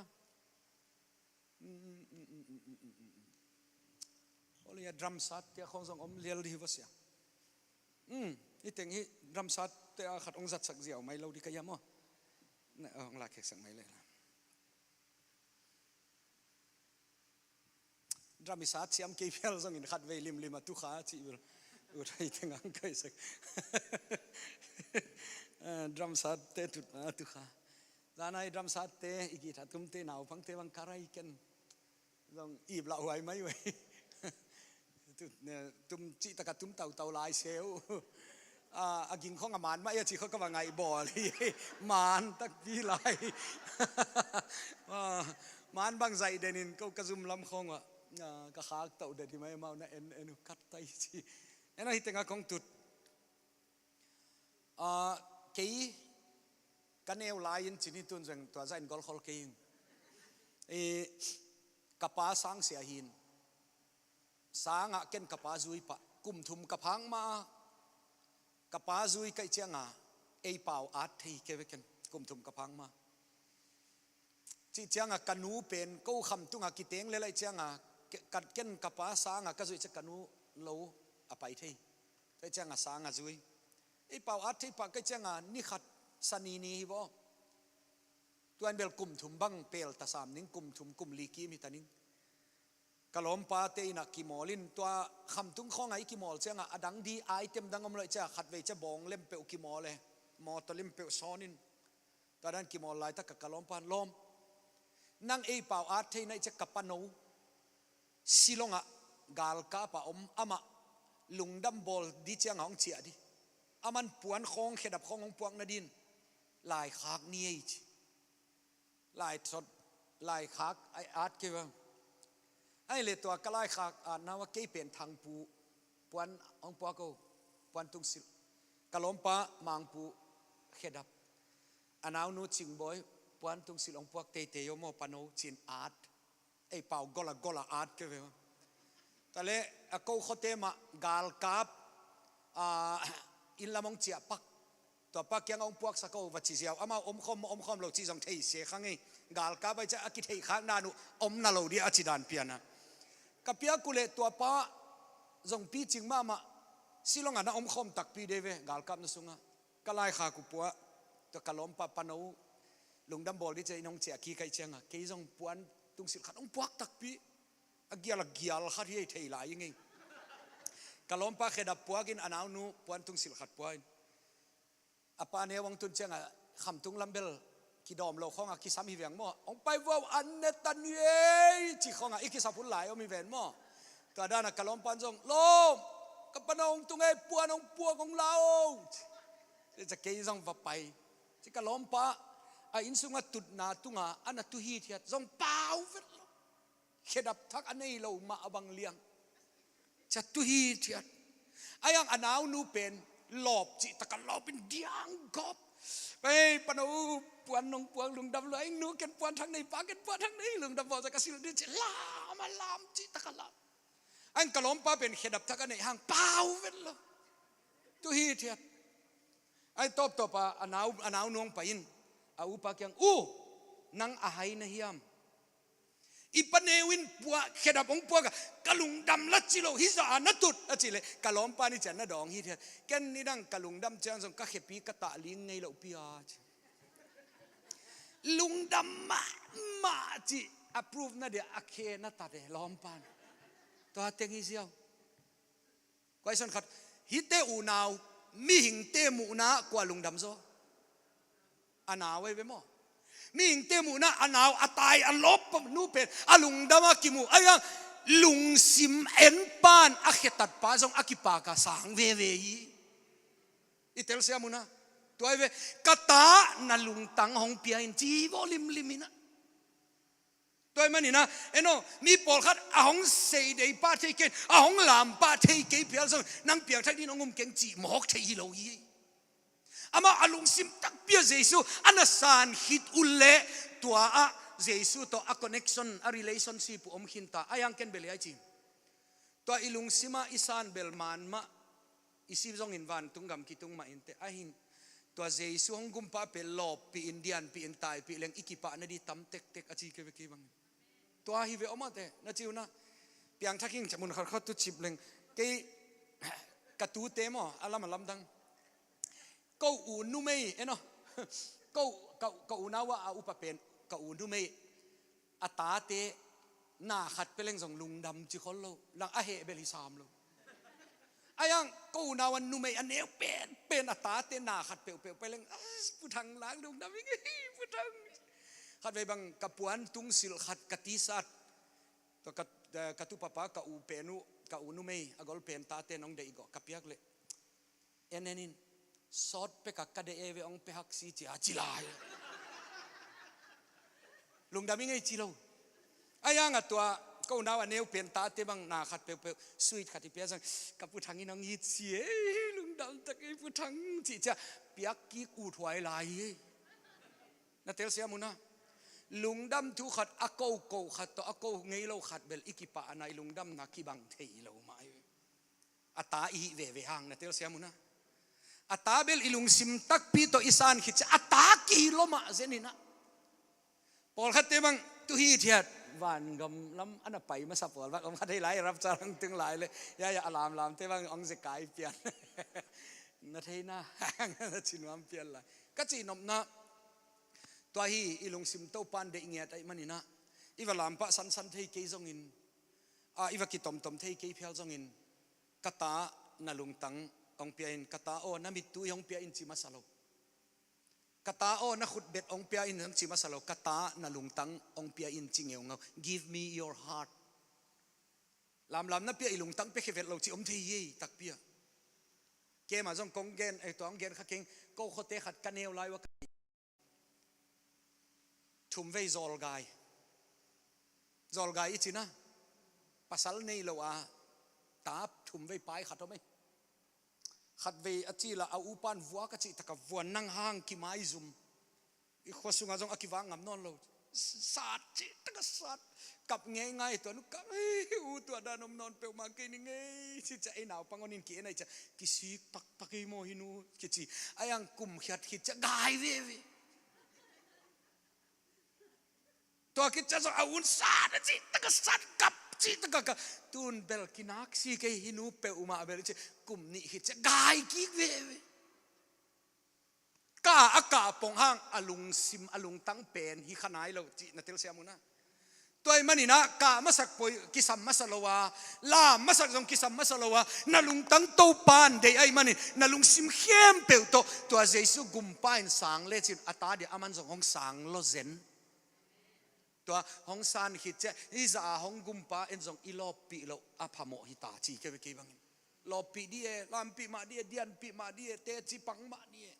Ole, a drum sat te a khong zong om lial dih va sia. Hmm, i teng hi drum sat te a khat hong zatsak ziau mai lo dih ka hiam aw. Na, hong lakheksak mai le la. Drum i sat siam kei phial zongin khat vei limlim a tukha cih bel. Ut hei teng ang kai sak. Ah, drum sat te tutna a tukha. Zanai drum sat te, i guitar tum te, naupang te bang ka rai ken. Zong ip lah huai mai huai. Tu, ne, tum cih taka tum tautau lai seu. Ah, a ging khong a man mah ia cih khong ka va ngaih bawl hi. Man takpi lai. Ah, man bang zaih den in ko ka zum lam khong ah, ah, ka khak tauh den hi mai, amau na en en uh kat tai ci. En ahi teng a kong tut. Ah, kei ka neu lai-in ci-in tun zong tua zah in golkhol kei in. Eh, ka pa sang sia hi-in. Sangah ken ka pa zui pah. Kum thum ka phak ma-a ka pa zui ka hih cianga ei pau at thei kei ve ken. Kum thum ka phak ma. Cih cianga ka nu pen ko kham tunga kiteng lel ahih cianga, ke-, ka, ken ka pa sanga ka zuih ciang ka nu lo a pai thei. Tua ahih cianga sanga zui. Ei pau at thei pah ka hih cianga ni khat sanini hi vaw. Tua in bel kum thum bang pel ta sam ning, kum thum kum li kim hi ta ning. Ka lawmpa te inn ah kimawl in tua kham tung khawngah i kimawl ciangah a dang di item dang om lo ahih ciah khat vei ciah bawng lem peuh kimawl e, mawtaw lem peuh sawn in. Tua dan kimawl laitak ah ka lawmpa in, "Lawm, nang ei pau at thei na hih ciah ka pano Shillong ah galkap ah om, amah lungdam bawl di ciangah hong ciah di. Aman puan khawng, khedap khawng hong puak nadin laikhak ni ei," ci. Lai thot, laikhak a at kei va. Ahih leh tua ka laikhak atna uah kei pen thangpu puan hong puak o, puan tungsilh. Ka lawmpa mangpu khedap. A naunu Cingbawi puan tungsilh hong puak teitei o maw pano ci-in at. Ei pau gol a gol a at kei ve. Tua leh a ko khuate mah galkap, ah, inn lam hong ciah pak. Tua pa kiangah hong puaksak o va ci ziau. Amau omkhawm maw omkhawm lo cih zong thei se kha ngei. Galkap ahih ciah a kitheih khak dan uh om na lo dia a ci dan pian a. Ka piak uh leh tua pa zong picing mahmah Shillong ah na omkhawm takpi dei ve galkapna sungah. Ka laikhak uh pua, tua ka lawmpa pano lungdam bawl di ciah inn hong ciah kik ahih ciangah kei zong puan tungsilh khat hong puak takpi. A gial a gial khat hi, thei lai i ngei. Ka lawmpa khedap puakin a naunu puantung silh khat pua in. A pa neu hong tun ciangah khamtung lam bel kidawm lo khawngah kisam hi veng maw? Hong pai vua, an ne tan hi ei, ci khawngah i kisap hun lai om hi ven maw? Tua danah ka lawmpan zong, lawm, ka pana hong tung ei, puan hong puak hong la o. Ci, ci kei zong va pai. Ci ka lawmpa a inn sungah tutna tungah a na tu hithiat zong pau vet lo. Khedap thak a nei lo mah a bang liang. Ca tu hithiat. A iang a naunu pen lawp cih taka lawpin diang gawp. Ei, pano, puan nong puang lungdam lo, a ing nu ken puan thak nei, pa ken puan thak nei, lungdam vawh ca ka silh ding ci lam a lam cih taka lam. A iang ka lawmpa pen khedap thak a nei hang pau vet lo. Tu hithiat. A iang tawptawp a, a nau, a naunu hong pai in a upa kiang, u, nang a hai na hiam? I pa neu in puak, khedap hong puak a, ka lungdam la ci lo, hi zah a na tut a cih leh ka lawmpa ni cian na dawng hithiat. Ken nidang ka lungdam ciang zong ka khepi ka tah ling ngei loh pi a ci. Lungdam mahmah cih a proof na dia a khe na tat e lawmpan. Tua teng hi ziau. Question khat, hihte unau mihingte muhna kua lungdam zaw? A nau ei ve maw? Mihingte muhna a nau a tai a lawp nu pen a lungdam a kimuh a iang lungsim en pan a khetatpa zong a kipak a sang veve hi. I telsiam un a, tua ei ve, ka ta na lungtang hong pia in ci vawh limlim in a. Tua ahih manin a, eno, mi pawlkhat a hong sei dei pah thei kei, a hong lam pah thei kei phial zong nang piangthak dingin hong um keng cih mawk thei hi lo hi. Amah a lungsim takpi a Jesu a na san khit uh leh tua ah Jesu tawh a connection, a relationship uh om khin ta, a iang ken bel hi ai ci. Tua i lungsim ah i san bel man mah, i si zongin vantung gam kitung mah inteh. Ahin tua Jesu hong gumpa pen lawppih in, dianpih in, taipih leng i kipah na di tam tektek a ci kei ve kei bangin. Tua hi ve aw maw te, na ci un a. Piangthak ing, ca mun khatkhat tu cip leng. Kei ka tute maw, a lam a lamdang. Ko u numei, eno. Ko, ka, ka unau ah a upa pen, ka u numei. A tate na khat pia leng zong lungdam ci khol lo. Lang a heh bel hi sam lo. A iang ko unau a numei a neu penpen a tate na khat peuhpeuh pia leng, a, Pu Thang lang lungdam ing ei, Pu Thang. Khatvei bang ka puan tung silh khat ka T-shirt. Tua ka, eh, ka tupapa ka u pen uh, ka u numei a gol pen tate nong deih gawh ka piak leh. En en in, sawt pek a ka deih ei ve, hong pia hak si ci a ci lai. Lungdam ing ei ci lo. A iang a tua, ko unau a neu pen tate bang na khat peuhpeuh, sweet khat i pia zong, ka Pu Thang in hong it si ei, lungdam tak ei Pu Thang ci cia, piak kik ut huai lai ei. Na telsiam un a. Lungdam thu khat a ko ko khat tawh a ko ngei lo khat bel i kipahna i lungdamna kibang thei lo mah ei. A ta i hih veve hang na telsiam un a. A ta bel i lungsim takpi tawh i san khit ciang a ta kihih lua mah zen in a. Pawlkhatte bang tu hithiat. Vangam lam a na pai masa pawl bang om kha thei lai, rapture hong tung lai leh. Ya, ya, a lamlamte bang hong zekai pian. Na theina hang na ci nuam pian lai. Ka cih nopna. Tua hi i lungsim Topan deih ngiat ahih manin a. I va lampah sansan thei kei zongin. A, i va kitomtom thei kei phial zongin. Ka ta na lungtang hong pia in, ka ta aw na mittui hong pia in ci masa lo. Ka ta aw na khutbet hong pia in hong ci masa lo, ka ta na lungtang hong pia in ci ngeungau. Give me your heart. Lamlam na pia i lungtang pia khe vet lo ci om thei hi ei takpi a. Keima zong kong gen, eh, tua hong gen kha keng, ko khuate khat ka neu lai ua ka thumvei zawlgai. Zawlgai i cina. Pasal nei lo a ta thumvei pai khat om ei. Khatvei a cila a upan vua ka cih taka vua nang hang kimaizum. I khua sungah zong a kivak ngam nawn lo. Sat cih taka sat. Kap ngeingai tua nu kap ei, u tua dan om nawn peuhmah kei ni ngei. Ci cia ei naupang onin ki-en ai cia kisik pakpak ei maw hi nu kici. A iang kum khiat khit cia gai veve. Tua khit cia zong a un sat a cih taka sat kap cih taka kap. Tun bel kinak si kei hi nu peuhmah bel ci kum nih khit cia gai kik veve. Ka a kah pong hang a lungsim a lungtang pen hi kha nai lo cih na telsiam un a. Tua ahih manin ah kah masak poi kisam masa lo a, lam masak zong kisam masa lo a, na lungtang Topa in deih ahih manin na lungsim khempeuh tawh tua Jesu gumpa in sang lecin a ta dia aman zong hong sang lo zen. Tua hong san khit ciang hih zah a hong gumpa in zong i lawppih loh a phamawh hi ta ci kei ve kei bangin. Lawppih dih e, lampih mah dih e, dianpih mah dih e, teci pang mah dih e.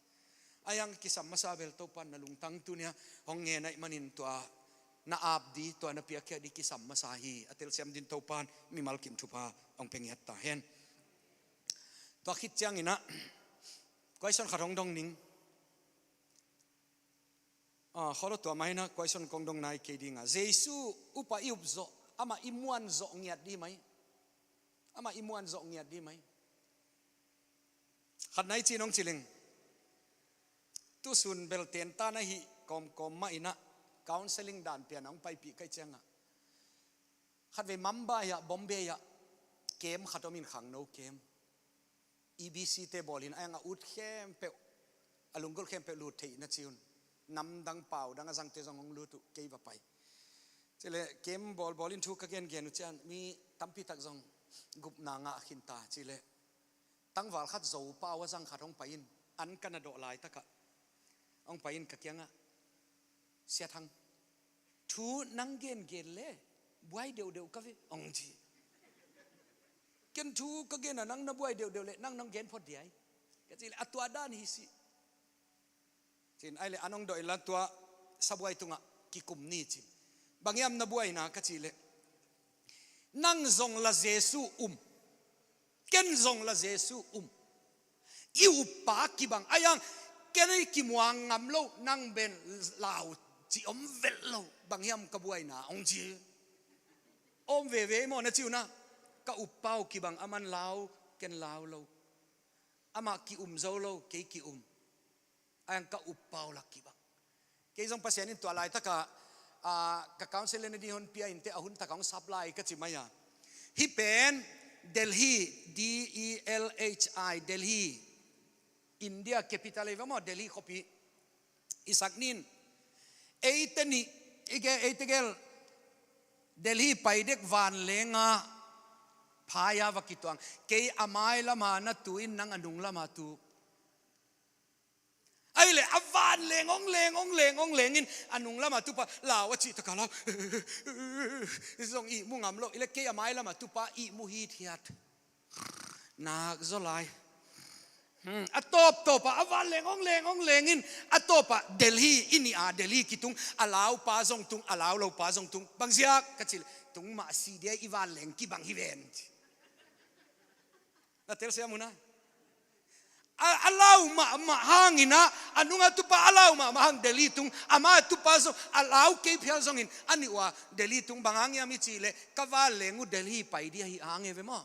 Ahi hang kisam masa bel Topa in na lungtang tuni a hong ngen ahih manin tua na ap dih, tua na piakkhiat dih kisam masa hi. A telsiam dingin Topa in mimal kim thupha hong pia ngiat ta hen. Tua khit ciangin ah question khat hong dong ning. Ah, kholo tua mah hi na, question kong dong nai kei ding a. Jesu upa i up zawh, amah i muan zawh ngiat dih mai. Amah i muan zawh ngiat dih mai. Khat nai ci nong ci leng. Tusun bel tenta na hih kawmkawm mah in ah counseling dan pian a hong paipih ka hih ciang ah. Khatvei Mumbai ah, Bombay ah, camp khat om in, khangno camp. E B C te bawl in, a hang a ut khempeuh, a lunggulh khempeuh lut theih na ci un. Namdang paudang a zangte zong hong lut uh, kei va pai. Ci leh camp bawlbawl in thu ka gengen uh ciang mi tampi tak zong gupna ngah khin ta. Ci leh tangval khat Zo pau a zang khat hong pai in, an ka na dawh laitak ah hong pai in ka kiangah, "Sia Thang, thu nang gengen leh buai deuhdeuh ka ve," hong ci. "Ken thu ka gen a nang na buai deuhdeuh leh nang nong gen phot dih ai," ka ci leh, "A tua dan hi si," ci-in. Ahih leh an hong dawh in la, "Tua sabuai tungah kikum ni," ci-in. "Bang hiam na buaina?" ka cih leh, "Nang zong la Jesu um, ken zong la Jesu um. I uppa kibang, ahi hang ken ei kimuang ngam lo, nang bel lau cih om velh lo. Bang hiam ka buaina?" hong ci. Om veve maw na ci uh na. "Ka uppa uh kibang, aman lau, ken lau lo. Amah ki-um zo lo, kei ki-um. Ahi hang ka uppa uh la kibang." Kei zong Pasian in tua laitak ah, ah, ka counselor na ding hong pia in teh, a hun tak ah hong sap lai ka ci mai a. Hih pen Delhi, D E L H I, Delhi, India capital ei ve maw, Delhi khuapi. I sak nin, eite nih, i ge, eite gel Delhi pai dek vanleng ah phai a va kituang. Kei a mai lam ah na tu in, nang a nung lam ah tu. Ahih leh a vanleng hong leng, hong leng, hong leng in, a nung lam ah tupa lau a cih tak ah lau. Zong ihmu ngam lo. Ahih leh kei a mai lam ah tupa ihmu hithiat. Nak zaw lai. Hmm, a tawptawp ah a vanleng hong leng, hong leng in, a tawp ah Delhi, i nih a Delhi kitung, a laupa zong tung, a lau lopa zong tung. Bang ziak ka cih leh, "Tung mah si dia, i vanleng kibang hi ven," ci. Na telsiam uh na. A, a lau mahmah hangin ah, a nung a tupa a lau mahmah hang Delhi tung, a mai a tupa zong a lau kei phial zongin a nih uh a Delhi tung. Bang hang hiam i cih leh, "Ka vanleng uh Delhi pai ding ahi hang e," ve maw.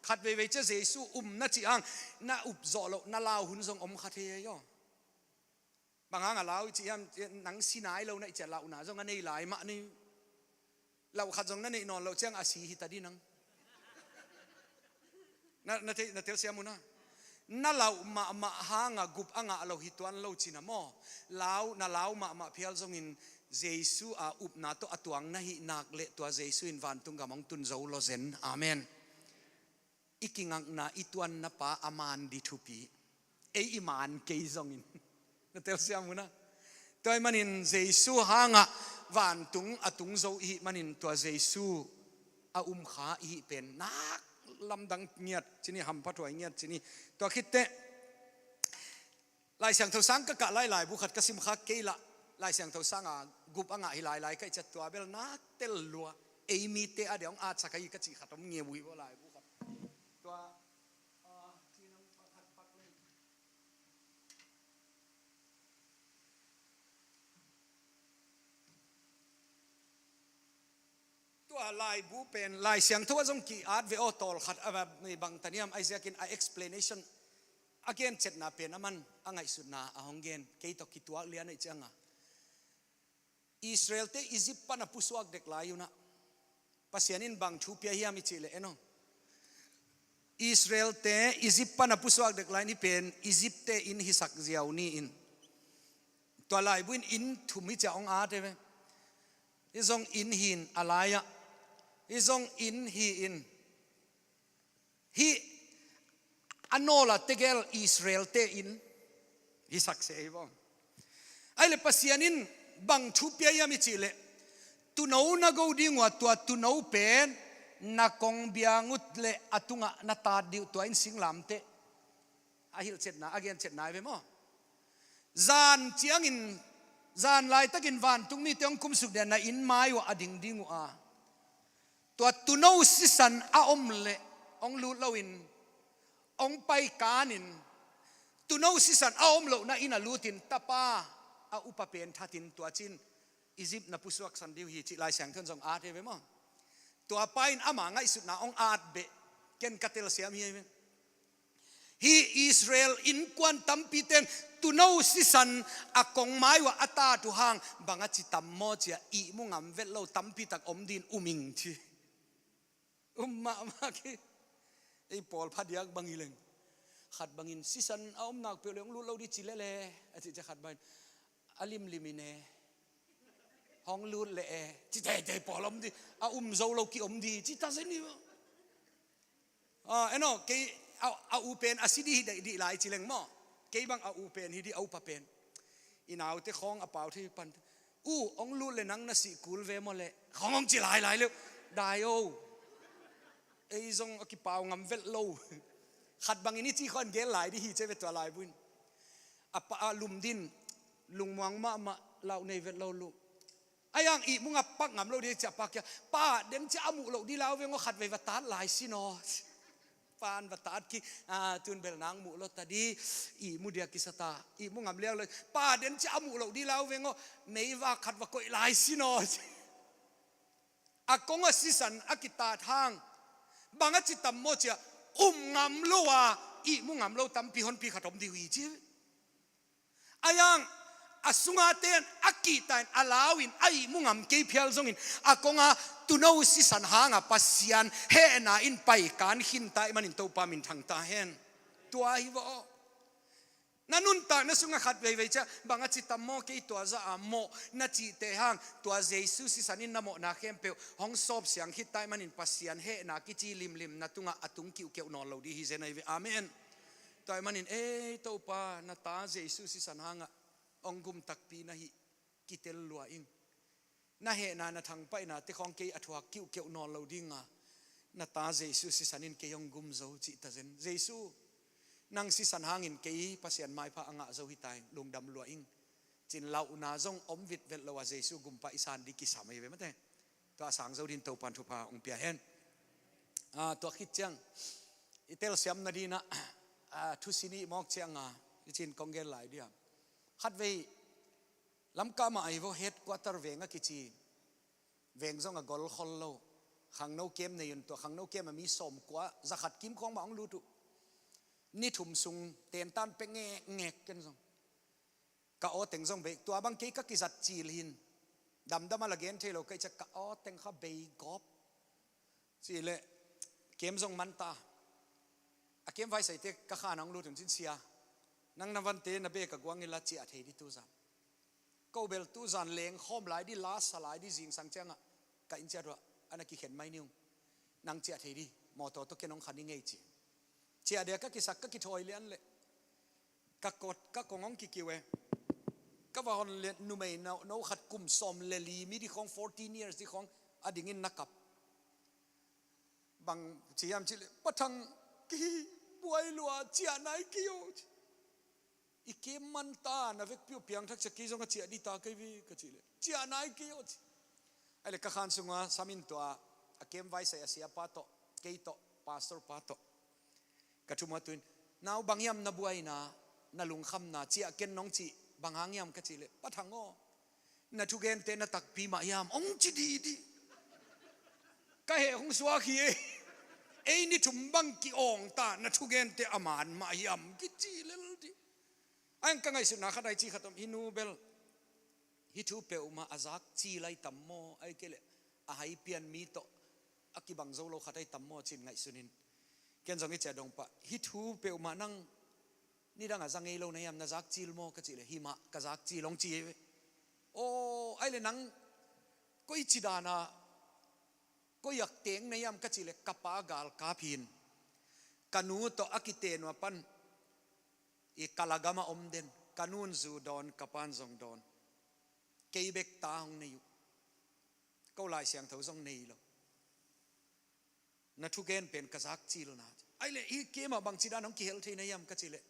Khat veivei ciang Jesu um na cih hang, na up zawh loh, na lau hun zong om kha thei ahi aw. Bang hang a lau i cih hiam, nang si nai lo na i cih a lauhna zong a nei lai mah ni. Lauh khat zong na neih nawn loh ciang a si hi ta ding nang. Na, na te, na telsiam uh na. Na lauh mahmah hang a gup a ngah lo hi tuan lo cin a maw. Lau, na lau mahmah phial zongin Jesu a upna tawh a tuang na hih nak leh tua Jesu in vantung gam hong tun zo lo zen. Amen. I kingakna, i tuanna pa a man ding thupi. Ei i man kei zongin. Na telsiam uh na. Tua ahih manin Jesu hang ah vantung a tung zo i hih manin tua Jesu a um kha i hih pen nak lamdang ngiat ci ni, hamphathuai ngiat ci ni. Tua khit teh Lai Siangtho sang ka kah lai laibu khat ka sim kha kei lah. Lai Siangtho sang a gup a ngah hi lai lai ka hih ciang tua bel nak tel lua. Ei mite a dia hong atsak ahi ka cih khat om ngeu uh hi baw laibu khat. Tua, ah, ci nang pakhat pak leng. Tua laibu pen Lai Siangtho ah zong ki-at ve aw, tawlkhat a va nei bang ta niam, ahi ziakin a explanation, a gencetna pen aman a ngaihsutna a hong gen, kei tawh kituak lian ahih ciang a. Israel-te Egypt pan a pusuak dek lai un ah Pasian in bang thu pia hiam i cih leh en aw. Israel-te Egypt pan a pusuak dek lai ni pen Egypt-te inn hisak ziau ni in. Tua laibu in inn thum hi ciah hong at e ve. Hih zong inn hi-in a lai-ah, hih zong inn hi-in, hih a nawla tegel Israel-te inn hi sak se hi vong. Ahih leh Pasian in bang thu pia hiam i cih leh, tuuno na go ding uh a, tua tuuno pen na kong biang uh leh a tungah na tat ding uh, tua in singlamteh. A hilhcetna, a gencetna hi ve maw. Zan ciangin, zan laitakin vantung mite hong kumsuk dia na inn mai uh ah a ding ding uh a, tua tuuno sisan a om leh hong lut loin, hong pai kanin, tuuno sisan a om lohna inn ah lutin, tapa a upa pen thatin, tua ciangin Egypt na pusuaksan ding uh hi cih Lai Siangtho in zong at hi ve maw. Tua pa in ama ngaihsutna hong at beh, ken ka telsiam hi hi ve. Hih Israel innkuan tampite'n tuuno sisan a kong mai uh ah a tat uh hang, bang a ci tam maw ci-a, ihmu ngam vet lo tampi tak om ding uh ing ci. Um mahmah kei. Ei pawl phadiak bang hi leng, khat bangin sisan a om nak peuh leh hong lut lo ding ci lel e, a cih ciang khat bangin, a limlim in e, hong lut leh e, ci teitei pawl om ding, a um zo lo ki om ding ci ta zen hi maw. Ah, eno, kei a, a u pen a si ding hi dih, dih lai ci leng maw. Kei bang a u pen hi ding, a upa pen. I naute khawng a pau thei pan. U, hong lut leh nang na sih kul ve maw leh, khawng hong ci lailai leh. Dai o. Ei zong a kipau ngam vet lo. Khat bangin i ci khawng gel lai ding hi ci ve tua laibu in. A pa a lum ding, lungmuang mahmah, lau nei vet lo lum. A yang ihmu ngam pak ngam lo ding ci-a pa kiang, pa, den ci-a a muh loh ding lau veng aw, khatvei va tat lai sin aw. Pa'n va tat kik, a, tun bel nang muh lo ta ding, ihmu dia kisa ta, ihmu ngam liang lo. Pa, den ci-a a muh loh ding lau veng aw, meivak khat va koih lai sin aw. A kong a sisan a kitat hang, bang a ci tam maw ci-a, um ngam lo a, ihmu ngam lo tampi honpi khat om ding uh hi ci. A yang, a sunga te'n a kihta in, a lau in, a ihmu ngam kei phial zongin, a kong a tuuno sisan hanga Pasian hehna in pai kan khin ta ahih manin Topa minthang ta hen. Tua hi vawh. Na nuntakna sungah khat veivei ciang, bang a ci tam maw, kei tua zah a mawh, na cihte hang, tua Jesu sisan in na mawhna khempeuh hong sawp siang khit ta ahih manin Pasian hehna kici limlim na tungah a tung kiuhkeuh nawn lo ding hi zen ahi ve. Amen. Tua ahih manin, ei Topa, na ta Jesu sisan hangah hong gum takpi na hih kitel lua ing. Na hehna, na thangpaihna te khawng kei a thuak kiuhkeuh nawn lo dinga, na ta Jesu sisan in kei hong gum zo cih ta zen. Jesu, nang sisan hangin kei Pasian maipha a ngah zo hi ta ing, lungdam lua ing. Cin lauhna zong om vitvet lo a Jesu gumpa i san ding kisam ahi ve mate. Tua a sang zo dingin Topa'n thupha hong pia hen. Ah, tua khit ciang i telsiamna dingin ah, ah, thusin i mawk cianga i cin kong gen lai dia. Khatvei Lamka mah ahi vawh, headquarter veng a kici. Veng zong a gol khol lo. Khangno kem nei un, tua khangno kem a mi sawmkua, za khat kim khawng mah hong lut uh. Ni thum sung tentan pia ngekngek ken zong. Ka aw teng zong bei, tua bang kei ka kizat cil hi in. Damdam a la gen thei lo ka hih ciang ka aw teng kha bei gawp. Cih leh kem zong man ta. A kem vaisaite ka khan ah hong lut un cin, sia, nang na vante na bek a guang inla ciah thei ding tuzan. Ko bel tuzan leng khawm lai ding, la sa lai ding, zingsang ciangah ka inn ciat uah a na kikhen mai ni ung. Nang ciah thei ding, mawtaw tawh ken hong khan ing ei ci. Ciah dia ka kisak, ka kithawi lian leh ka kot, ka kong hong kikiu e. Ka va hon leh numei no, no khat kum sawm le li mi ding khawng, fourteen years ding khawng a dingin na kap. Bang ci hiam cih leh, Pa Thang, kei buai lua, ciah nai kei aw ci. I kem man ta, na vekpi uh piangthak ciang kei zong a ciah ding ta kei ve ka cih leh, ciah nai kei aw ci. Ahih leh ka khan sunga sam in tua a kem vaisai a siapa tawh, kei tawh, pastor pa tawh ka thumuak tu in, nau, bang hiam na buaina, na lungkhamna, ciah ken nong cih bang hang hiam ka cih leh, Pa Thang aw, na thugente na takpi mah hiam hong ci didi. Ka heh hong suak hi ei. Ei ni thum bang ki-awng ta, na thugente a man mah hiam kici lel dih. Ahi hang ka ngaihsutna khat ahi ci khat om, hih nu bel hih thu peuhmah a zak cil ahi tam maw, ahih kei leh a hai pian mi tawh a kibang zo lo khat ahi tam maw cin ngaihsun in. Ken zong i ciah dong pah, hih thu peuhmah nang nidang a za ngei lo na hiam, na zak cil maw ka cih leh, hi mah, ka zak cil hong ci hi ve. Aw, ahih leh nang Koi ci dan a, koi ah teng na hiam ka cih leh ka pa galkap hi in, ka nu tawh a kiten uh a pan i ka lagam ah om den, ka nu'n zu dawn, ka pa'n zong dawn. Kei bek ta hong nei uh. Ko Lai Siangtho zong nei lo. Na thugen pen ka zak cilna. Ai leh, i kem ah bangci dan hong kihel thei na hiam ka cih leh,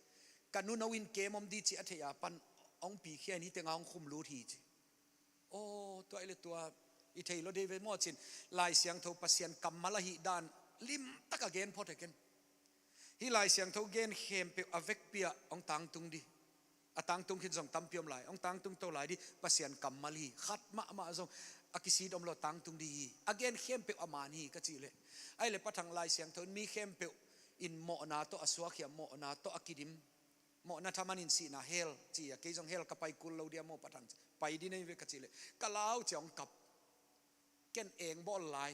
ka nu no in kem om di ci a theih a pan hong pikhia in hih teng ah hong khum lut hi ci. Aw, tua ai leh tua i thei lo dei ve maw cin, Lai Siangtho Pasian kammal ahih dan limtak a gen phot e ken. Hih Lai Siangtho gen khempeuh a vekpi ah hong tangtung di. A tangtung khin zong tampi om lai, hong tangtung to lai di, Pasian kammal hi. Khat mahmah zong a kisit om lo, tangtung di hi. A gen khempeuh a man hi ka cih leh, ai leh Pa Thang Lai Siangtho in mi khempeuh in mawhna tawh a suak hi a, mawhna tawh a kidim. Mawhna thaman in sihna hell ci a, kei zong hell ka pai kul lo dia maw Pa Thang. Pai di nei ve ka cih leh, ka lau ci a hong kap. Ken eng bawl lai,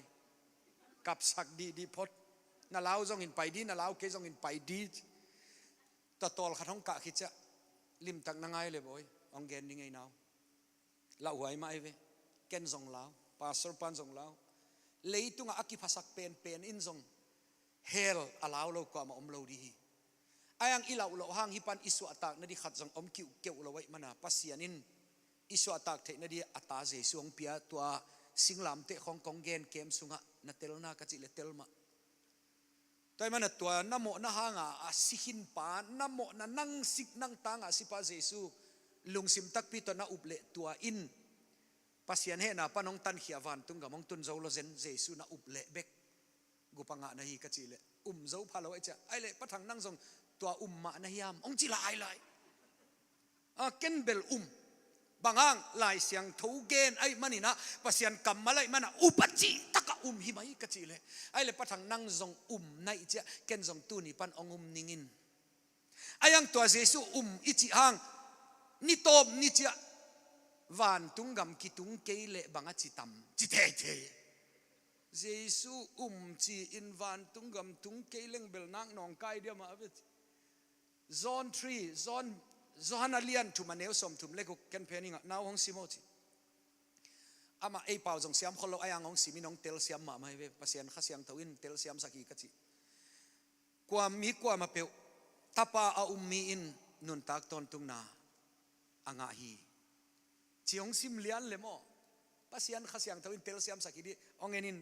kapsak dihdih phot. Na lau zong in pai di, na lau kei zong in pai di. Tua tawlkhat hong kah khit ciah, limtak na ngai leh bawi, hong gen ding ei nau. Lauhuai mah ei ve. Ken zong lau, pastor pa'n zong lau. Leitungah a kiphasak penpen in zong hell a lau lo kuamah om lo di hi. Ai ang i lauh loh hang hih pan i suahtak na di khat zong om kiuhkeuh lo ahih mana, Pasian in i suahtak theih na di a ta Jesu hong pia, tua singlamteh khawng kong gen kem sungah na telna ka cih leh tel mah. Tua ahih mana tua na mawhna hanga a si khin pa, na mawhna nang sik nang tanga a si pa Jesu lungsim takpi tawh na up leh tua in Pasian hehna pan hong tankhia vantung gam hong tun zo lo zen Jesu na up leh bek gupa ngah na hi ka cih leh, um zo pha lo ahih ciah, ai leh Pa Thang nang zong tua um mah na hiam hong ci lailai. A, ken bel um. Bang hang, Lai Siangtho gen ahih manin ah, Pasian kammal ahih manin ah, up a cih takah um hi mai ka cih leh, ai leh Pa Thang nang zong um na hih ciah, ken zong tuni pan hong um ning in. Ai ang tua Jesu um i cih hang, ni tawp ni ciah vantung gam kitung kei leh bang a ci tam, ci teitei. Jesu um ci-in vantung gam tung kei leng bel nak nawngkai dia mah a ve ci. John three, John, Johan a lian thum a neu sawmthum le guk ken phen ing ah, nau hong sim aw ci. Amah ei pau zong siam khol lo, ai ang hong sim in hong telsiam mahmah hi ve, Pasian Kha Siangtho in telsiamsak hi ka cih. Kua mi kuamah peuh Tapa a um mi in nuntak tawntungna a ngah hi, ci hong sim lian le maw. Pasian Kha Siangtho in telsiamsak hi di, hong en in,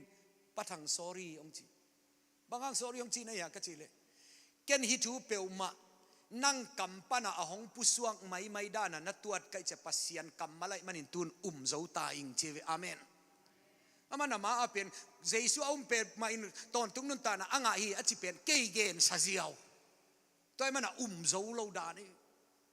Pa Thang sorry hong ci. Bang hang sorry hong cih na hia ka cih leh, ken hih thu peuhmah nang kam panah a hong pusuak maimai danah na tuat ka hih ciah Pasian kammal ahih manin tun um zo ta ing ci ve. Amen. Amah na ma a pen, Jesu a um peuhmah in tawntung nuntakna a ngah hi a ci pen kei gensa ziau. Tua ahih mana um zo lo dan hi.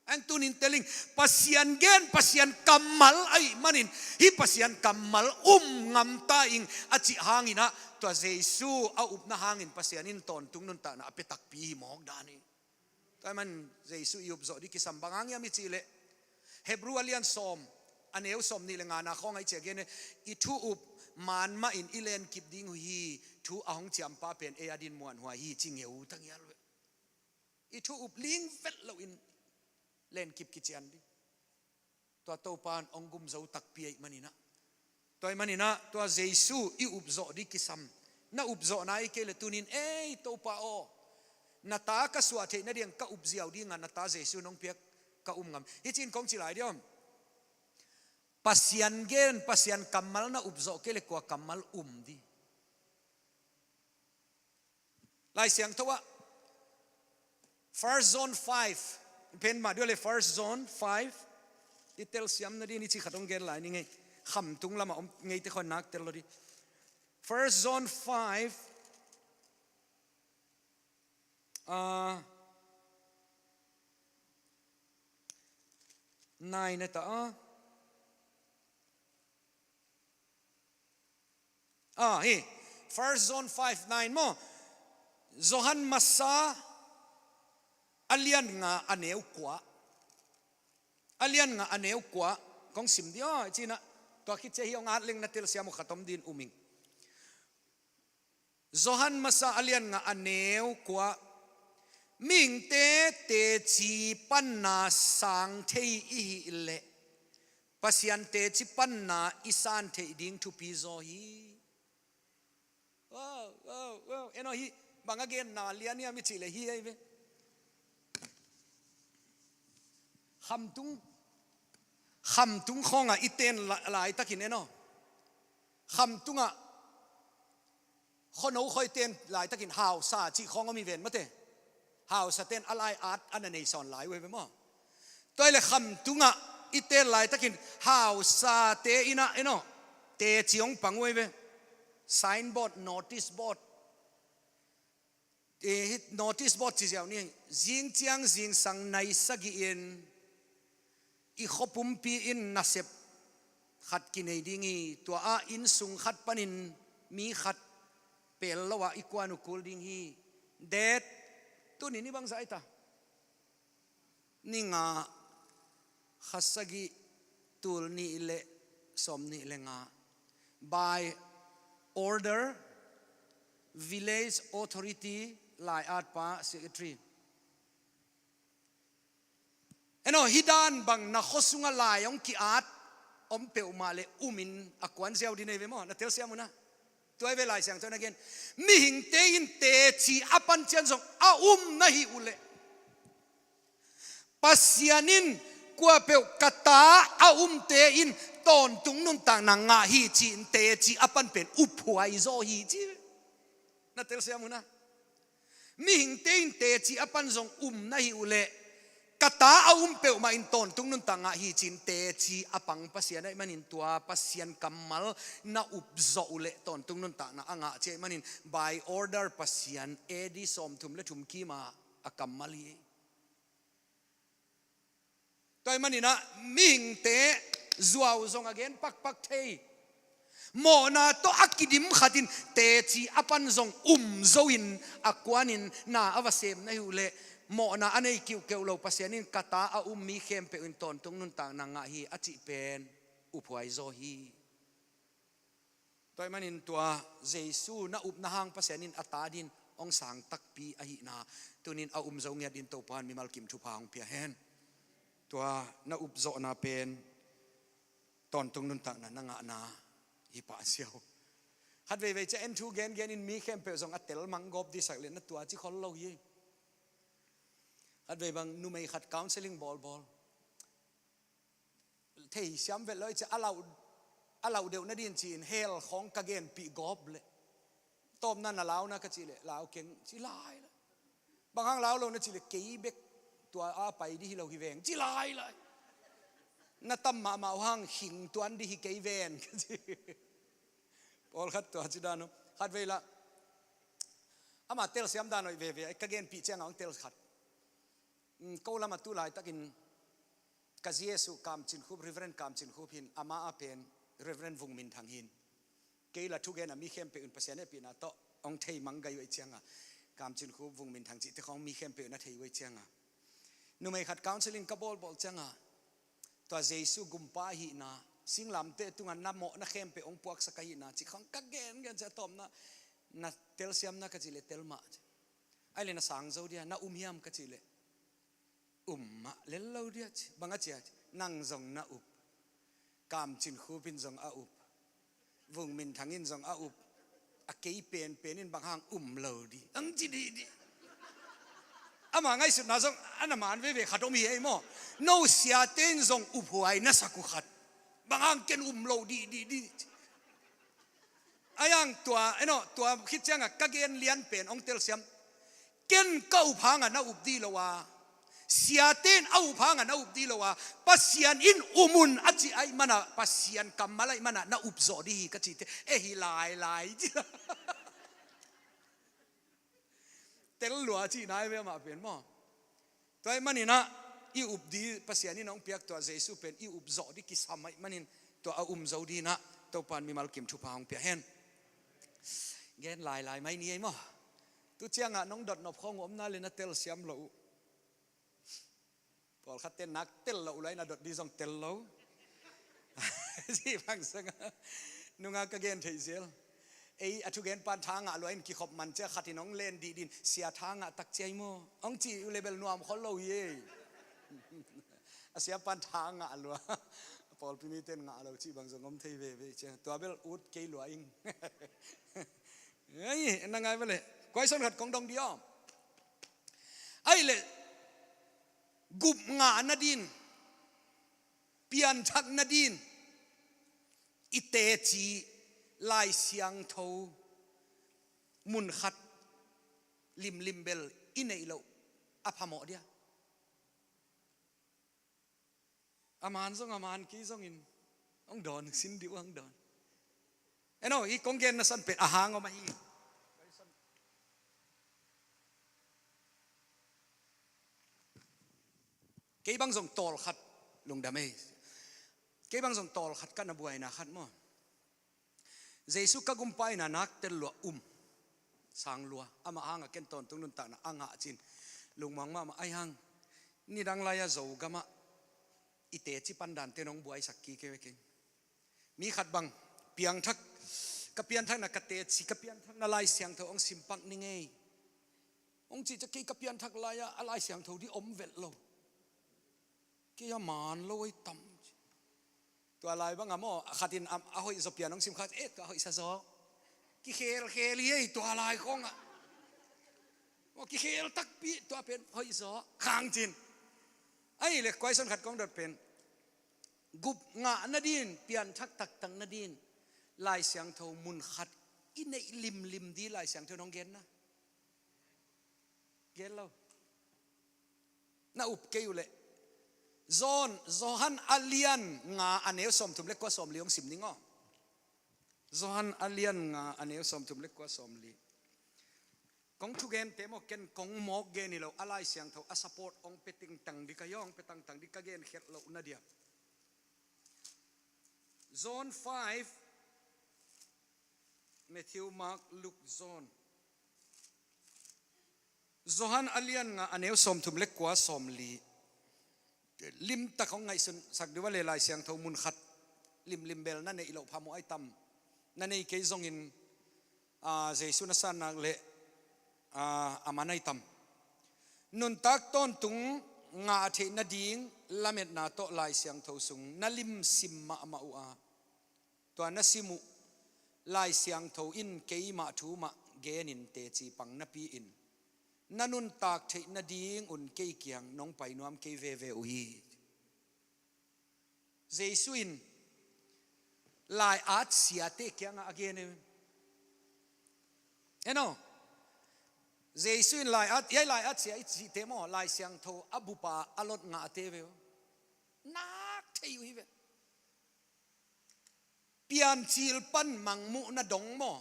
Ang tunin teling, Pasian gen, Pasian kammal ahih manin, hih Pasian kammal um ngam ta ing a cih hangin ah, tua Jesu a upna hangin Pasian in tawntung nuntakna a pia takpi hi mawk dan hi. Tua ahih man Jesu i upzawh di kisam bang hang hiam i cih leh, Hebru a lian sawm, a neu sawm nih le ngana khawng ah i ciah gen e, i thu up man mahin i lenkip ding uh hi, thu a hong ciampa pen ei a din muanhuai hi ci ngeu ta ngial ve. I thu up ling vet loin lenkip kician di. Tua Topa in hong gum zo takpi ahih manin ah. Tua ahih manin ah, tua Jesu i upzawh di kisam. Na upzawhna ahih kei leh tunin, ei Topa aw, na ta ka suah theih nadiang ka up ziau dingah na ta Jesu nong piak ka um ngam. Hih cin kong ci lai diam. Pasian gen, Pasian kammal na upzawh kei leh kua kammal um di. Lai Siangtho ah, First John five, pen mah diaw le First John five, i telsiam na di ni ci khat hong gen lai ni ngei. Khamtung lamah om ngei te khawng nak tel lo di. First John five, ah, nine na ta ah. Ah, hi. First John five nine maw. Johan Masa a lian nga a neu kua. A lian nga a neu kua. Kong sim di aw, i cih na. Tua khit ciah hih hong at leng na telsiam uh khat om din um ing. Johan Masa a lian nga a neu kua. Mihingte teci panna sang thei i hih leh, Pasian teci panna i san theih ding thupi zaw hi. Wow, wow, wow. En aw, hih bang a genna lian hiam i cih leh hih ahi ve. Khamtung, khamtung khawngah i ten la-, laitakin en aw. Khamtungah khuano khawi ten laitakin hausa cih khawng om hi ven mate. Hausa ten a lai at a na nei sawn lai uh hi ve maw. Tua hi leh khamtungah i ten laitakin hausate in ah en aw, teci hong pang uh hi ve. Signboard, notice board. Eh, hih notice board ci ziau ni. Zing ciang zingsang nai sagih in i khuapumpi in nasep khat kinei ding hi. Tua ah innsung khat panin mi khat pel lo ah i kuan uh kul ding hi. Date, tuni ni bangzah hi ta? Ni nga, kha sagih, tul nih le sawm nih le nga. By order, village authority, lai-atpa, secretary. En aw, hih dan bang na khua sungah lai hong ki-at om peuhmah leh um in a kuan ziau ding hi ve maw, na telsiam un ah. Tua hi ve Lai Siangtho in a gen. Mihingte in teci a pan ciang zong a um na hih uh leh, Pasian in kuapeuh ka ta a umte in tawntung nuntakna ngah hi ci-in teci a pan pen uphuai zaw hi ci. Na telsiam un ah. Mihingte in teci a pan zong um na hih uh leh, ka ta a um peuhmah in tawntung nuntak ngah hi ci-in teci a pang Pasian ahih manin tua Pasian kammal na up zawh uh leh tawntung nuntakna a ngah ci ahih manin by order Pasian A D sawmthum le thum kima a kammal hi. Tua ahih manin ah mihingte zuau zong a gen pakpak thei. Mawhna tawh a kidim khat in teci a pan zong um zo in a kuanin na a va sem na hih uh leh, mawhna a nei kiuhkeuh lo Pasian in ka ta a um mi khempeuh in tawntung nuntakna ngah hi a cih pen uphuai zaw hi. Tua ahih manin tua Jesu na upna hang Pasian in a ta dingin hong sang takpi ahihna, tuni-in a um zo ngiat dingin Topa in mimal kim thupha hong pia hen. Tua na up zawhna pen tawntung nuntakna na ngahna hi pah ziau. Khat veivei ciang en thu gengen in mi khempeuh zong a tel mang gawp dih sak leh na tua ci khol lo hi. Khat vei bang numei khat counseling bawlbawl, thei siam vet lo i ci a, a lau, a lau deuh nadingin ci-in hell khawng ka genpih gawp leh, tawpna na lau na ka cih leh lau keng ci lai lai. Bang hang lau lo na cih leh kei bek tua a pai dih hi lo hi veng ci lai lai. Na tam mahmah uh hang hing tuan dih hi kei ven ka ci. Pawlkhat tua ci dan uh. Khat vei lah ama telsiam dan uh veve, ka genpih ciangah hong tel khat. Mm, ko lamah tu laitakin ka Jesu Kam Cin Khup, Reverend Kam Cin Khup hin, ama a pen Reverend Vung Min Thang hin. Kei la thugen a mi khempeuh in Pasian hehpihna tawh hong thei mang gai uh ahih ciangah, Kam Cin Khup, Vung Min Thang cihte khawng mi khempeuh in a thei uh ahih ciangah, numei khat counseling ka bawlbawl ciangah, tua Jesu gumpa ahihna, singlamteh tungah na mawhna khempeuh hong puaksak ahihna cih khawng ka gengen ciah tawpna, na telsiam na ka cih leh tel mah ci. Ahih leh na sang zo dia, na um hiam ka cih leh, um mah lel lo dia ci. Bang a ci a ci, nang zong na up, Kam Cin Khup in zong a up, Vung Min Thang in zong a up, a kei penpen in bang hang um lo dih hong ci dihdih. Ama ngaihsutna zong a na man veve khat om hi ei maw. No siate in zong uphuai na sak uh khat, bang hang ken um lo dihdihdih ci. Ahi hang tua, en aw, tua khit ciangah ka gen lian pen hong telsiam. Ken ka up hangah na up dih lo a, siate in a up hangah na up dih lo a, Pasian in um un a cih ahih manah, Pasian kammal ahih manah na up zawh dih hi ka cihte e hi lai lai ci. Tel lua cihna hi ve amah pen maw. Tua ahih manin ah i up dih, Pasian in hong piak tua Jesu pen i up zawh dih kisam ahih manin tua a um zo dingin ah Topa in mimal kim thupha hong pia hen. Gen lailai mai ni ei maw. Tu ciangah nong dot nop khawng uh om na leh na telsiam lo uh. Pawlkhatte nak tel lo uh lai, na dot dih zong tel lo. Ci bang sangah nungah ka gen theih zel. Ei a thugenpa'n tha ngah lua in kikhop man ciah khat in hong len dihdih in, sia tha ngah tak ciah hi maw hong cih uh leh bel nuam khol lo hi ei. A siapa'n tha ngah lua. Pawlpi mite in ngah lo cih bang zong om thei veve ciang. Tua bel ut kei lua ing. Ei, na ngai vele. Question khat kong dong dih aw. Ahih leh, gup ngah nadin, pianthak nadin, i teci Lai Siangtho mun khat limlim bel i neih loh a phamawh dia? A man zong a man kei zongin hong dawn, sin dih uh hong dawn. Eno, i kong genna san pen a hang om ahi. Kei bang zong tawlkhat, lungdam ei. Kei bang zong tawlkhat ka na buaina khat maw. Jesu ka gumpa in a nak tel lua um. Sang lua. Amah hangah ken tawntung nuntakna a ngah cin. Lungmuang mahmah ahi hang. Nidang lai-a Zogamah i teci pan dante nong buaisak kik kei ve keng. Mi khat bang, piangthak, ka pianthakna ka teci, ka pianthakna Lai Siangtho hong simpak ning ei. Hong cih ciang kei ka pianthak lai-a, a Lai Siangtho dih om vet lo. Kei a man lo ei tam. Tua lai bang a maw, a khat in a, a hoih zaw pian hong sim khat, eh, tua hoih sa zaw. Kikhelkhel hi ei tua lai khong ah. Maw kikhel takpi, tua pen hoih zaw. Khang cin. Ahih leh question khat kong dot pen. Gup ngah nadin, pianthak taktak nadin, Lai Siangtho mun khat i neih limlim ding Lai Siangtho in hong genna? Gen lo. Na up kei uh leh. John, Johan a lian nga a neu sawmthum le kua sawmli hong sim ning aw. Johan a lian nga a neu sawmthum le kua sawmli. Kong thugente maw ken kong mawk gen hi lo, a Lai Siangtho a support hong pia tangtang ding ka hi aw, hong pia tangtang ding ka gen khiat loh na dia. John five, Matthew, Mark, Luke, John. Johan a lian nga a neu sawmthum le kua sawmli. Limtak hong ngaihsun sak dih uh a leh Lai Siangtho mun khat limlim bel na neih loh phamawh ai tam. Na nei kei zongin, a, Jesu na san nak leh, a, a man ai tam. Nuntak tawntung ngah theih nading lametna tawh Lai Siangtho sung na lim sim mahmah uh a, tua na sim uh Lai Siangtho in keimah thu mah genin teci pang napi-in na nuntak theih nadingun kei kiang nong pai nuam kei veve uh hi. Jesu in lai-at siate kiangah a gen e. Eno, Jesu in lai-at, ei lai-at sia i cihte maw, Lai Siangtho a bupa a lot ngahte ve uh. Nak thei uh hi ve. Piancil pan mangmuhna dong maw,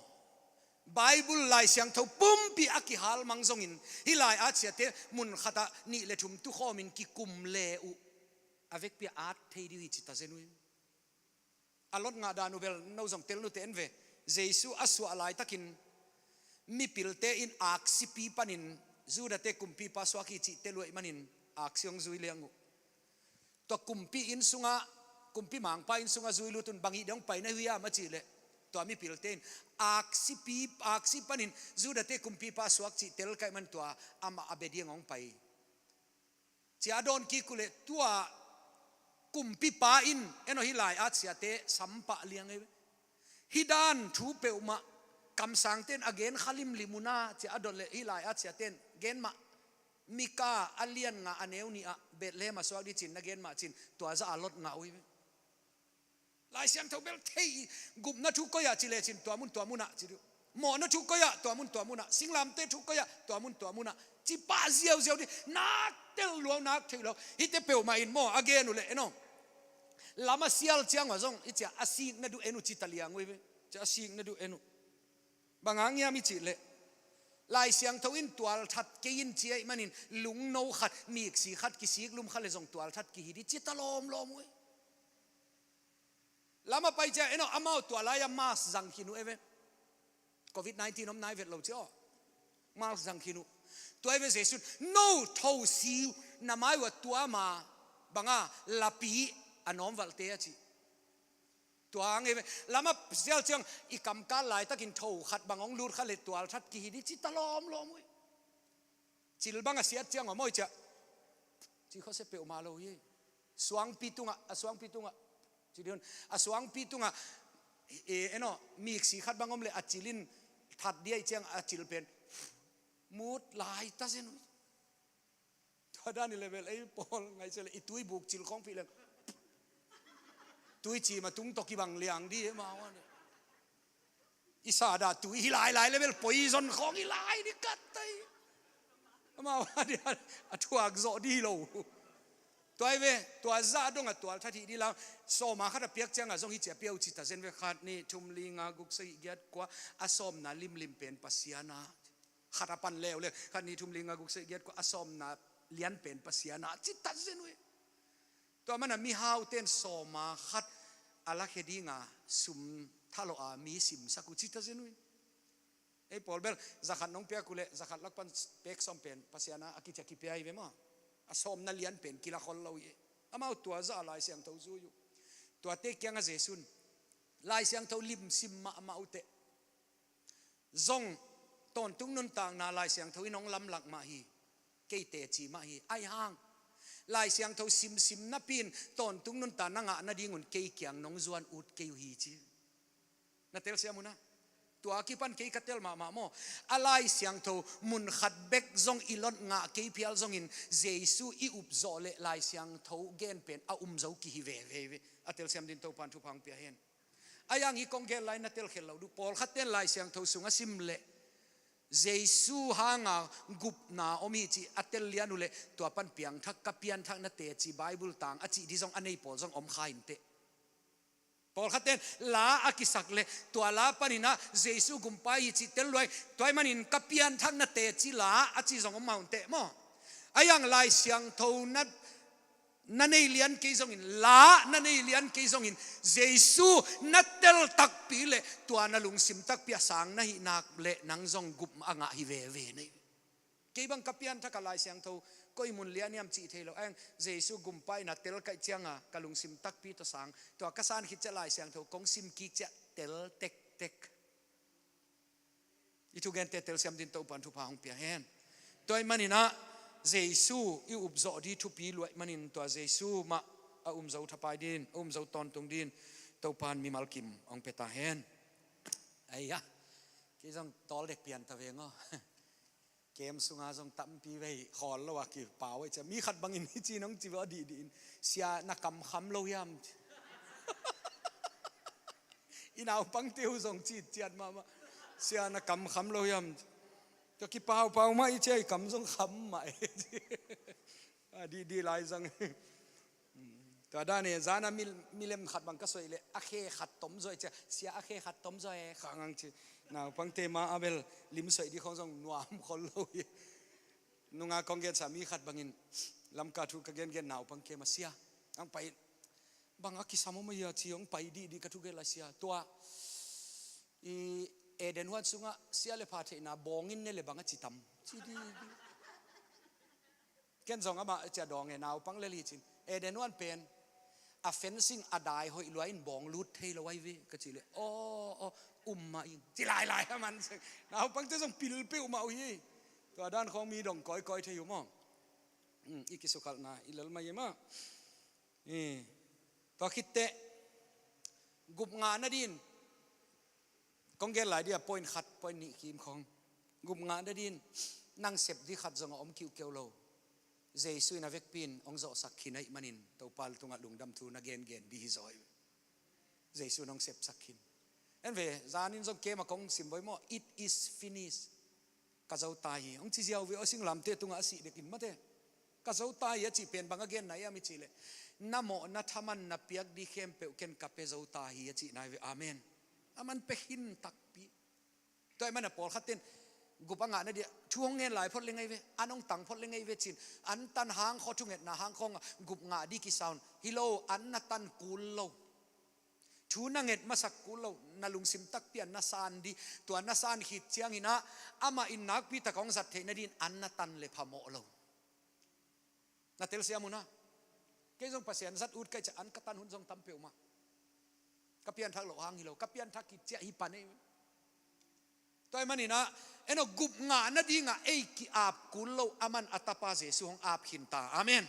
Bible Lai Siangtho pumpi a kihal mang zongin hih lai-at siate mun khatah nih le thum tukhawmin kikum le uh a vekpi-a at thei dih uh hi ci ta zen uh hi. A lot ngah dan uh bel no zong tel nute en ve. Jesu a suah laitakin mipilte in aksipi panin Judate kumpipa suak hi cih tel uh ahih manin aksi hong zui liang uh. Tua kumpi inn sungah, kumpi mangpa inn sungah zui lut un, bang hih ding hong pai na hi uh hiam a cih leh, tua mipilte in aksipi, aksi panin Judate kumpipa suak cih tel ka hih man tua amah a bia ding hong pai. Ci-a a dawn kik uh leh tua kumpipa in, eno hih lai-at siate sampah liang hi. Hih dan thu peuhmah kamsangte in a gen kha limlim uh na, ci-a a dot leh hih lai-at siate in gen mah. Mika a lian nga a neu nih ah Bethlehem a suak ding ci-in na gen mah ci-in tua zah a lot ngah uh hi ve. Lai Siangtho bel thei, gupna thu koi ah ci lecin tua mun tua mun ah ci dih uh. Mawhna thu koi ah tua mun tua mun ah. Singlamteh thu koi ah tua mun tua mun ah. Ci pah ziauziau dih. Nak tel lua uh, nak thei lua uh. Hihte peuhmah in maw a gen uh leh eno, lam a sial ciang uh a zong i ci-a a sikna ding uh en uh ci ta liang uh hi ve. Ci-a a sikna ding uh en uh. Bang hang hiam i cih leh, Lai Siangtho in tualthat kei in ci ahih manin lungno khat, miksi khat, kisiklum khat leh zong tualthat kihi ding ci ta lawmlawm uh hi. Lam a pai ciang eno amau tua lai-a mask zang khin uh e ve. Covid nineteen om nai vet lo ci aw. Mask zang khin uh. Tua hi ve Jesu in no thosi na mai uh a tuam a, bang a, lapi a nawmvalhte a ci. Tua hang hi ve. Lam a sial ciang i kamkal laitakin tho khat bang hong lut kha leh tualthat kihi ding ci ta lawmlawm uh hi. Cil bang a siat ciang uh a mawi ciah ci khuase peuhmah lo hi. Suangpi tungah, a suangpi tungah Ci dih un, a suangpi tungah, e, eno, miksi khat bang om leh a cil in that dih ahih ciang a cil pen mut lai ta zen uh. Tua dan i level ei pawl ngaihsun leh i tuibuk cil khawng pih leng, tuicim a tung tawh kibang liang dih e, amau a dih. I sa dah tui hi lai lai level poison khawng hi lai dih kat tai. Amau a dih a thuak zawh dih lo. Tua hi ve, tua zah dong a tual that hi dih lau. Sawma khat a piak ciangah zong hi ci a pia uh ci ta zen ve, khat nih thum li nga guk sagih giat kua a sawmna limlim pen Pasian a. Khat a pan leuleu, khat nih thum li nga guk sagih giat kua a sawmna lian pen Pasian a ci ta zen uh hi. Tua mana mihaute in sawma khat a lakhia dinga sum thalawh a mi simsak uh ci ta zen uh hi. Ei pawl bel zakhat nong piak uh leh zakhat lak pan pek sawm pen Pasian a a kici a kipia hi ve maw. A sawmna lian pen kila khol lo hi. Amau tua zah a Lai Siangtho zui uh. Tuate kiangah Jesu in Lai Siangtho limsim mahmah uh teh zong tawntung nuntakna Lai Siangtho in hong lamlak mah hi. Kei teci mah hi. Ahi hang Lai Siangtho simsim napi in tawntung nuntakna ngah nadingun kei kiang nong zuan ut kei uh hi ci. Na telsiam uh na? Tua kipan kei ka tel mahmah maw. A Lai Siangtho mun khat bek zong i lot ngah kei phial zongin Jesu i upzawh leh Lai Siangtho gen pen a um zo kihi veve hi ve. A telsiam dingin Topan thupha hong pia hen. Ahi hang hih kong gen lai na telkhial loh dih uh. Pawlkhatte in Lai Siangtho sung a sim leh Jesu hanga gupna om hi ci a tel lian uh leh tua pan piangthak, ka pianthak na teci Bible tang a cih dih zong a nei pawl zong om kha inteh. Pawlkhatte in la a kisak leh tua la panin ah Jesu gumpa hi ci tel lua hi. Tua ahih manin ka pianthak na teci la a ci zong om mah inteh maw. Ahi hang Lai Siangtho na na nei lian kei zongin, la na nei lian kei zongin, Jesu na tel takpi leh tua na lungsim takpi a sang na hih nak leh nang zong gup a ngah hi veve na hi. Kei bang ka pianthak a Lai Siangtho koi mun lian hiam cih thei lo. Ahi hang Jesu gumpa in a tel ka hih cianga ka lungsim takpi tawh sang, tua ka san khit ciah Lai Siangtho kong sim kik ciah tel tektek. I thugente telsiam dingin Topan thupha hong pia hen. Tua ahih manin ah Jesu i upzawh ding thupi lua ahih manin tua Jesu mah a um zo thapai dingin, a um zo tawntung dingin Topan mimal kim hong pia ta hen. Aia, kei zong tawl dek pian ta veng aw. Kem sunga zong tampi vei khawl lo a kipau ahi cia. Mi khat bangin hi ci nong ci ve aw dihdih in, "Sia, na kam kham lo hiam?" I naupangte uh zong ci ciat mahmah, "Sia, na kam kham lo hiam?" Tua kipaupau mah i cia, i kam zong kham mah e. A dihdih lai zang. Tua dan e, zana mi, milem khat bang ka soih leh a khe khat tom zaw e cia, "Sia, a khe khat tom zaw e," khang ang ci. Naupangte mah a bel lim soih dih khong zong nuam khol lo hi. Nunga kong gensa mi khat bangin Lamka thu ka gengen naupang kem a, "Sia, ang pai bang a kisam om a hia?" ci, "Hong pai dihdih ka thugen lai sia. Tua i Eden huan sungah sia le pha theihna bawng in ne le bang a ci tam?" ci dihdih. Ken zong amah cia dawng e, naupang lel hi cin. "Eden huan pen a fencing a dai hoih lua in bawng lut thei lo ahi ve," ka cih leh, "Aw, aw, um mah ing," ci lailai a man seng. Naupangte zong pil peuhmah uh hi. Tua dan khawng mi dong kawikawi thei uh maw. Hmm, i kisukhalhna i lel mah hi mah. Eh, tua khitteh gup ngah nadin kong gen lai dia point khat, point nih kim khong. Gup ngah nadin nang sep dih khat zong a om kiuhkeuh lo. Jesu in a vekpi in hong zawhsak khin ahih manin Topa tungah lungdam thu na gengen dih hi zaw hi. Jesu in hong sepsak khin. En ve, zanin zong kem a kong sim voi maw, "It is finished." Ka zo ta hi. Hong ci ziau ve aw, singlamteh tungah a sih dek in mate. "Ka zo ta hi," a cih pen bang a genna hiam i cih leh, "Na mawhna thaman na piak dih khempeuh ken ka pia zo ta hi," a cihna hi ve. Amen. A man pia khin takpi. Tua ahih manin a pawlkhat ten gup a ngah nadin thu hong ngen lai phot leng ahi ve, an hong tang phot leng ahi ve cin, an tan hang khaw, thungetna hang khawngah gup ngah dih kisa un. Hi lo, an na tan kul lo. Thu na nget masak kul lo, na lungsim takpi a na san dih, tua na san khit ciangin ah amah in nakpi tak hong zat theih nadin an na tan le phamawh lo. Na telsiam uh na? Kei zong Pasian zat ut ka hih ciah an ka tan hun zong tam peuhmah. Ka pianthak loh hang hi lo, ka pianthak khit ciah hi pan ei. Tua ahih manin ah, en aw, gup ngah nadingah ei ki-ap kul lo, aman a tapa Jesu hong ap khin ta. Amen.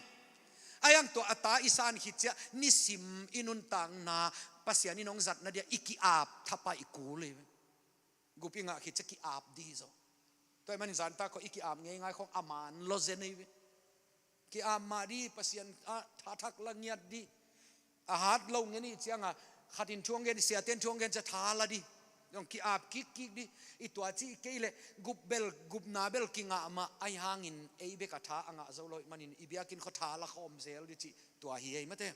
Ahi hang tua a ta i san khit ciang nisim i nuntakna Pasian in hong zatna dia i ki-ap thapai i kul hi ve. Gup i ngah khit ciang ki-ap dih hi zaw. Tua ahih manin zanta khawng i ki-ap ngeingai khawng a man lo zen hi ve. Ki-ap mah dih, Pasian a tha thak la ngiat dih. A hat lo ngen i cianga khat in thu hong gen, siate in thu hong gen ciang tha la dih. Zong ki-ap kikkik dih. I tua cih kei leh gup bel, gupna bel kingah mah ahi hangin ei bek a tha a ngah zo lo ahih manin i biakinn khua tha la khawm zel dih cih tua hi ei mate.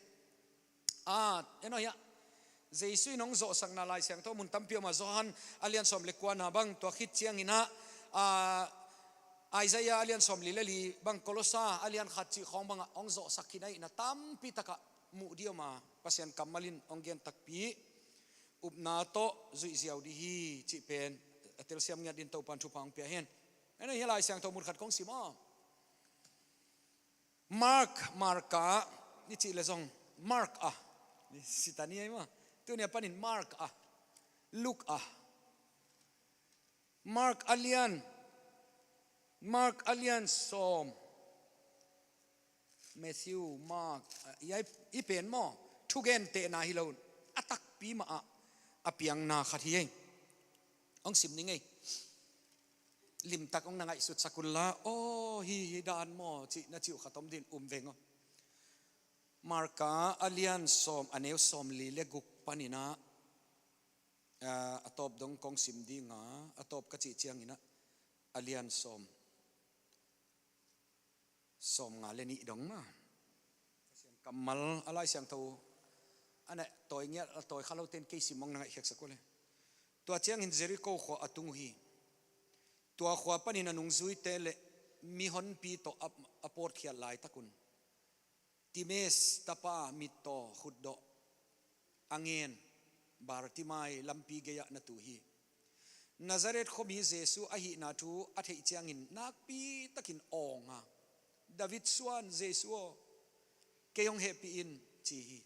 A, en aw hiah Jesu in hong zawhsakna Lai Siangtho mun tampi om a, Johan a lian sawm le kuana bang, tua khit ciangin ah, a, Isaiah a lian sawm li le li bang, Kolosa a lian khat cih khawng bangah hong zawhsak khin ahihna tampi takah muh dih om a, Pasian kammal in hong gen takpi, upna tawh zuih ziau dih hi cih pen a telsiam ngiat dingin Topan thupha hong pia hen. En aw hiah Lai Siangtho mun khat kong sim aw. Mark, Marka, i cih leh zong Mark a, sitani ahi maw. Tuni a panin Mark a, Luke a. Mark a lian, Mark a lian sawm. Matthew, Mark, a, i, i pen maw, thugentehna hi lo, a takpi mah ah a piangna khat hi ei. Hong sim ning ei. Limtak hong na ngaihsutsak un la, aw, hi, hi dan maw, cih na cih uh khat om dingin um veng aw. Marka a lian sawm, a neu sawm li le guk panin ah, a, a tawp dong kong sim ding a, a tawp ka cih ciangin ah, a lian sawm, sawm nga le nih dong maw. Pasian kammal a Lai Siangtho a na tawi ngiat, a tawi kha lote in kei sim hong na ngaihkhiatsak uh le. Tua ciangin Jeriko khua a tung uh hi. Tua khua panin a nungzuite le mihonpi tawh a, a pawtkhiat laitak un Timaeus tapa mittaw khutdawh a ngen Bartimai lampi gei-ah na tu hi. Nazareth khuami Jesu ahihna thu a theih ciangin nakpi takin awng a, "David suan Jesu aw, kei hong hehpih in," ci hi.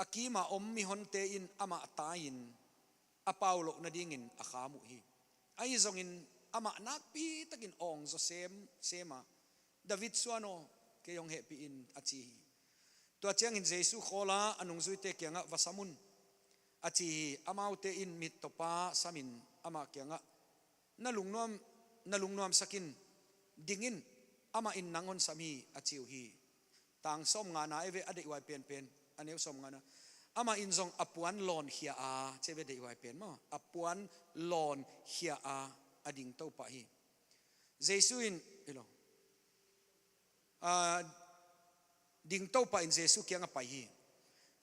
A kima om mihonte in amah tai-in a pau loh nadingin a kham uh hi. Ahi zongin amah nakpi takin awng zaw semsem a, "David suan aw, kei hong hehpih in," a ci hi. Tua ciangin Jesu khawl a, a nungzuite kiangah, "Va sam un," a ci hi. Amaute in mittawpa samin amah kiangah, "Na lungnuam, na lungnuamsak in, ding in, amah in nang hong sam hi," a ci uh hi. Tang sawm ngana e ve, a deihhuai penpen, a neu sawm ngana. Amah in zong a puan lawnkhia a, ci e ve, deihhuai pen maw, a puan lawnkhia a, a dingto pah hi. Jesu in, hi lo. A, dingto pah in Jesu kiangah pai hi.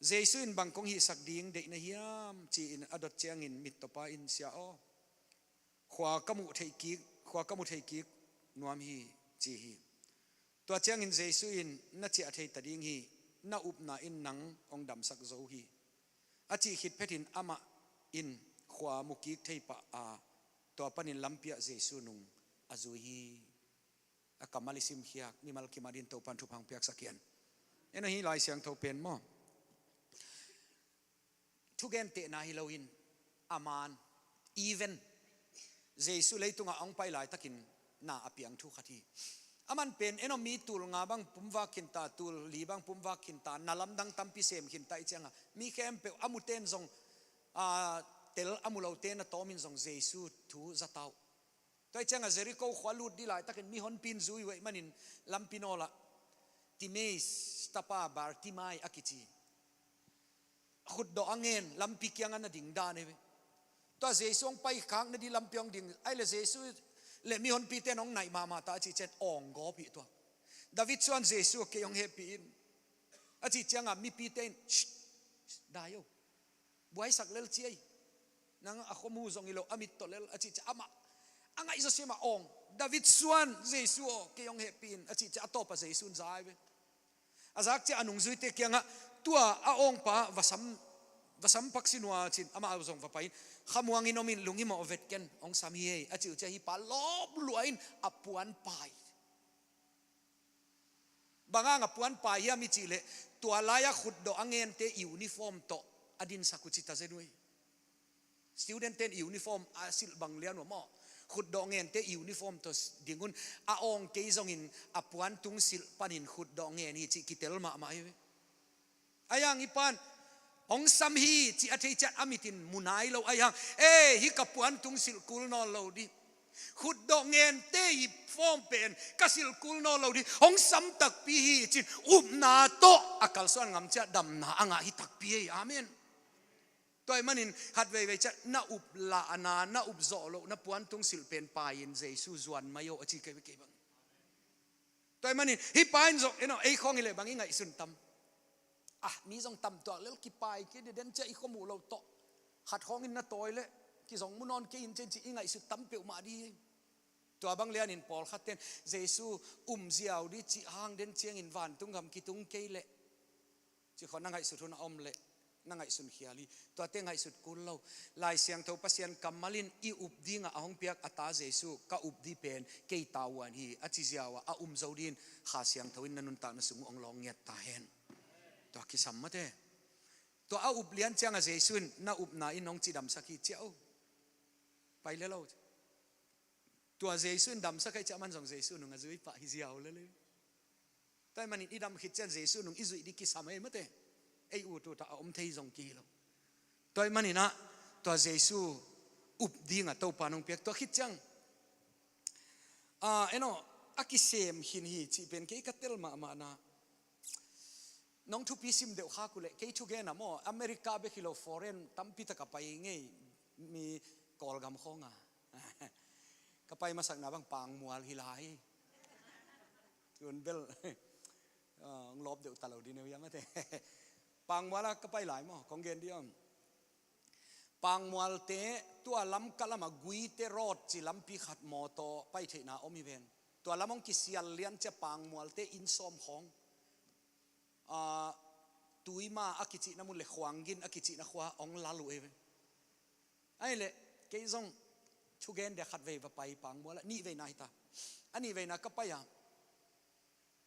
Jesu in, "Bang kong hihsak ding deih na hiam?" ci-in a dot ciangin mittawpa in, "Sia aw, khua ka muh theih kik, khua ka mu thei kik nuam hi," ci hi. Tua ciangin Jesu in, "Na ciah thei ta ding hi, na upna in nang hong damsak zo hi," a cih khit phetin amah in khua mu kik thei pah a, tua panin lampi ah Jesu nung a zui hi. A kammal i simkhiak mimal kim adingin Topan thupha hong piaksak hen. En aw, hih Lai Siangtho pen maw, thugentehna hi loin a man, event, Jesu leitungah a hong pai laitakin na a piang thu khat hi. A man pen en aw, mi tul nga bang pumvak khinta, tul li bang pumvak khinta, na lamdang tampi sem khinta i cianga mi khempeuh a muten zong, a, tel a mu lote na tawmin zong Jesu thu za ta uh. Tua i cianga Jeriko khua lut dih laitakin mihonpi in zui uh ahih manin lampi nawlah Timaeus tapa Bartimai a kici, khutdawh a ngen lampi kiangah na ding dan hi ve. Tua Jesu hong pai khak nading lampi hong ding, ahih leh Jesu le mihonpite in hong naih mahmah ta a cih ciang awng gawp hi tua. "David suan Jesu, kei hong hehpih in," a cih cianga mipite in, "Shh, shh, dai o, buaisak lel ci ei. Nang a khua mu zong hi lo, a mit tawh lel," a cih ciang amah a ngaih zawsem a awng, "David suan Jesu aw, kei hong hehpih in," a cih ciang a tawpah Jesu in za hi ve. A zak ciang a nungzuite kiangah, "Tua a awngpa va sam, va sam pak sin uh a," ci-in amah zong va pai in, "Khamuang in om in, lunghimawh vet ken, hong sam hi ei," a cih uh ciang hih pa lawp lua in a puan pai. Bang hang a puan pai hiam i cih leh, tua lai-a khutdawh a ngente uniform tawh a dinsak uh ci ta zen uh hi. Student ten uniform a silh bang lian uh maw, Khutdawh ngente uniform tawh ding un, a awng kei zongin a puantung silh panin khutdawh ngen hi cih kitel mahmah hi ve. Ahi hang hih pa'n hong sam hi cih a thei ciang a mit in mu nai lo ahi hang, "Ei, hih ka puantung silh kul nawn lo ding, khutdawh ngente ii form pen ka silh kul nawn lo ding, hong sam takpi hi," ci-in upna tawh a kalsuan ngam ciang damna a ngah hi takpi hi. Amen. Tua ahih manin khat veivei ciang na up lahna, na up zawh lohna puantung silh pen pai-in Jesu zuan mai aw a ci kei ve, kei bang. Tua ahih manin hih pa in zong, eno, ei khawng hi leh bang i ngaihsun tam? Ah, mi zong tam tuak lel, kipai kei ding, den ciang i khua muh loh tawh khat khawngin na tawi leh kizong mu nawn kei in, ci-in ci i ngaihsut tam peuhmah ding hi. Tua bang lianin pawlkhatte'n Jesu um ziau ding cih hang, den ciangin vantung gam kitung kei leh, ci khawng na ngaihsut hun a om leh na ngaihsun khial hi. Tuate ngaihsut kul lo. Lai Siangtho Pasian kammal in i up dingah a hong piak a ta Jesu, "Ka up ding pen kei tavuan hi," a ci ziau ah a um zo dingin Kha Siangtho in na nuntakna sung uh hong lawng ngiat ta hen. Tua kisam mate. Tua a up lian ciangah Jesu in, "Na upna in hong cidamsak hi," ci a, o, pai lel lo. Tua Jesu in damsak ahih ciang aman zong Jesu nung a zui pah hi ziau lel hi. Tua ahih manin i dam khit ciang Jesu nung i zuih ding kisam hi mate. Ei ut ut a om thei zong kihi lo. Tua ahih manin ah tua Jesu up dingah Topa nong piak, tua khit ciang, ah, eno, a kisem khin hi cih pen kei ka tel mahmahna. Nong thupi sim deuh khak uh leh, kei thugen ah maw, America bek hi lo, foreign tampi tak ka pai ngei, mi Kawlgam khawng ah. Ka pai masakna bang Pangmual hi lai. Tun bel, ah, hong lawp deuh ta lo ding neu hiam mate. Pangmual ah ka pai lai maw, kong gen dih om. Pangmualte tua Lamka lamah Guite Road ci lampi khat mawtaw pai theihna om hi ven. Tua lam hong kisial lian ciang Pangmualte inn sawm khawng, ah, Tuima a kicihna mun le Khuanggin a kicihna khua hong lal uh hi ve. Ahih leh kei zong thugen deuh khat vei va pai Pangmual ah, nih veina hi ta. A nih veina ka pai a,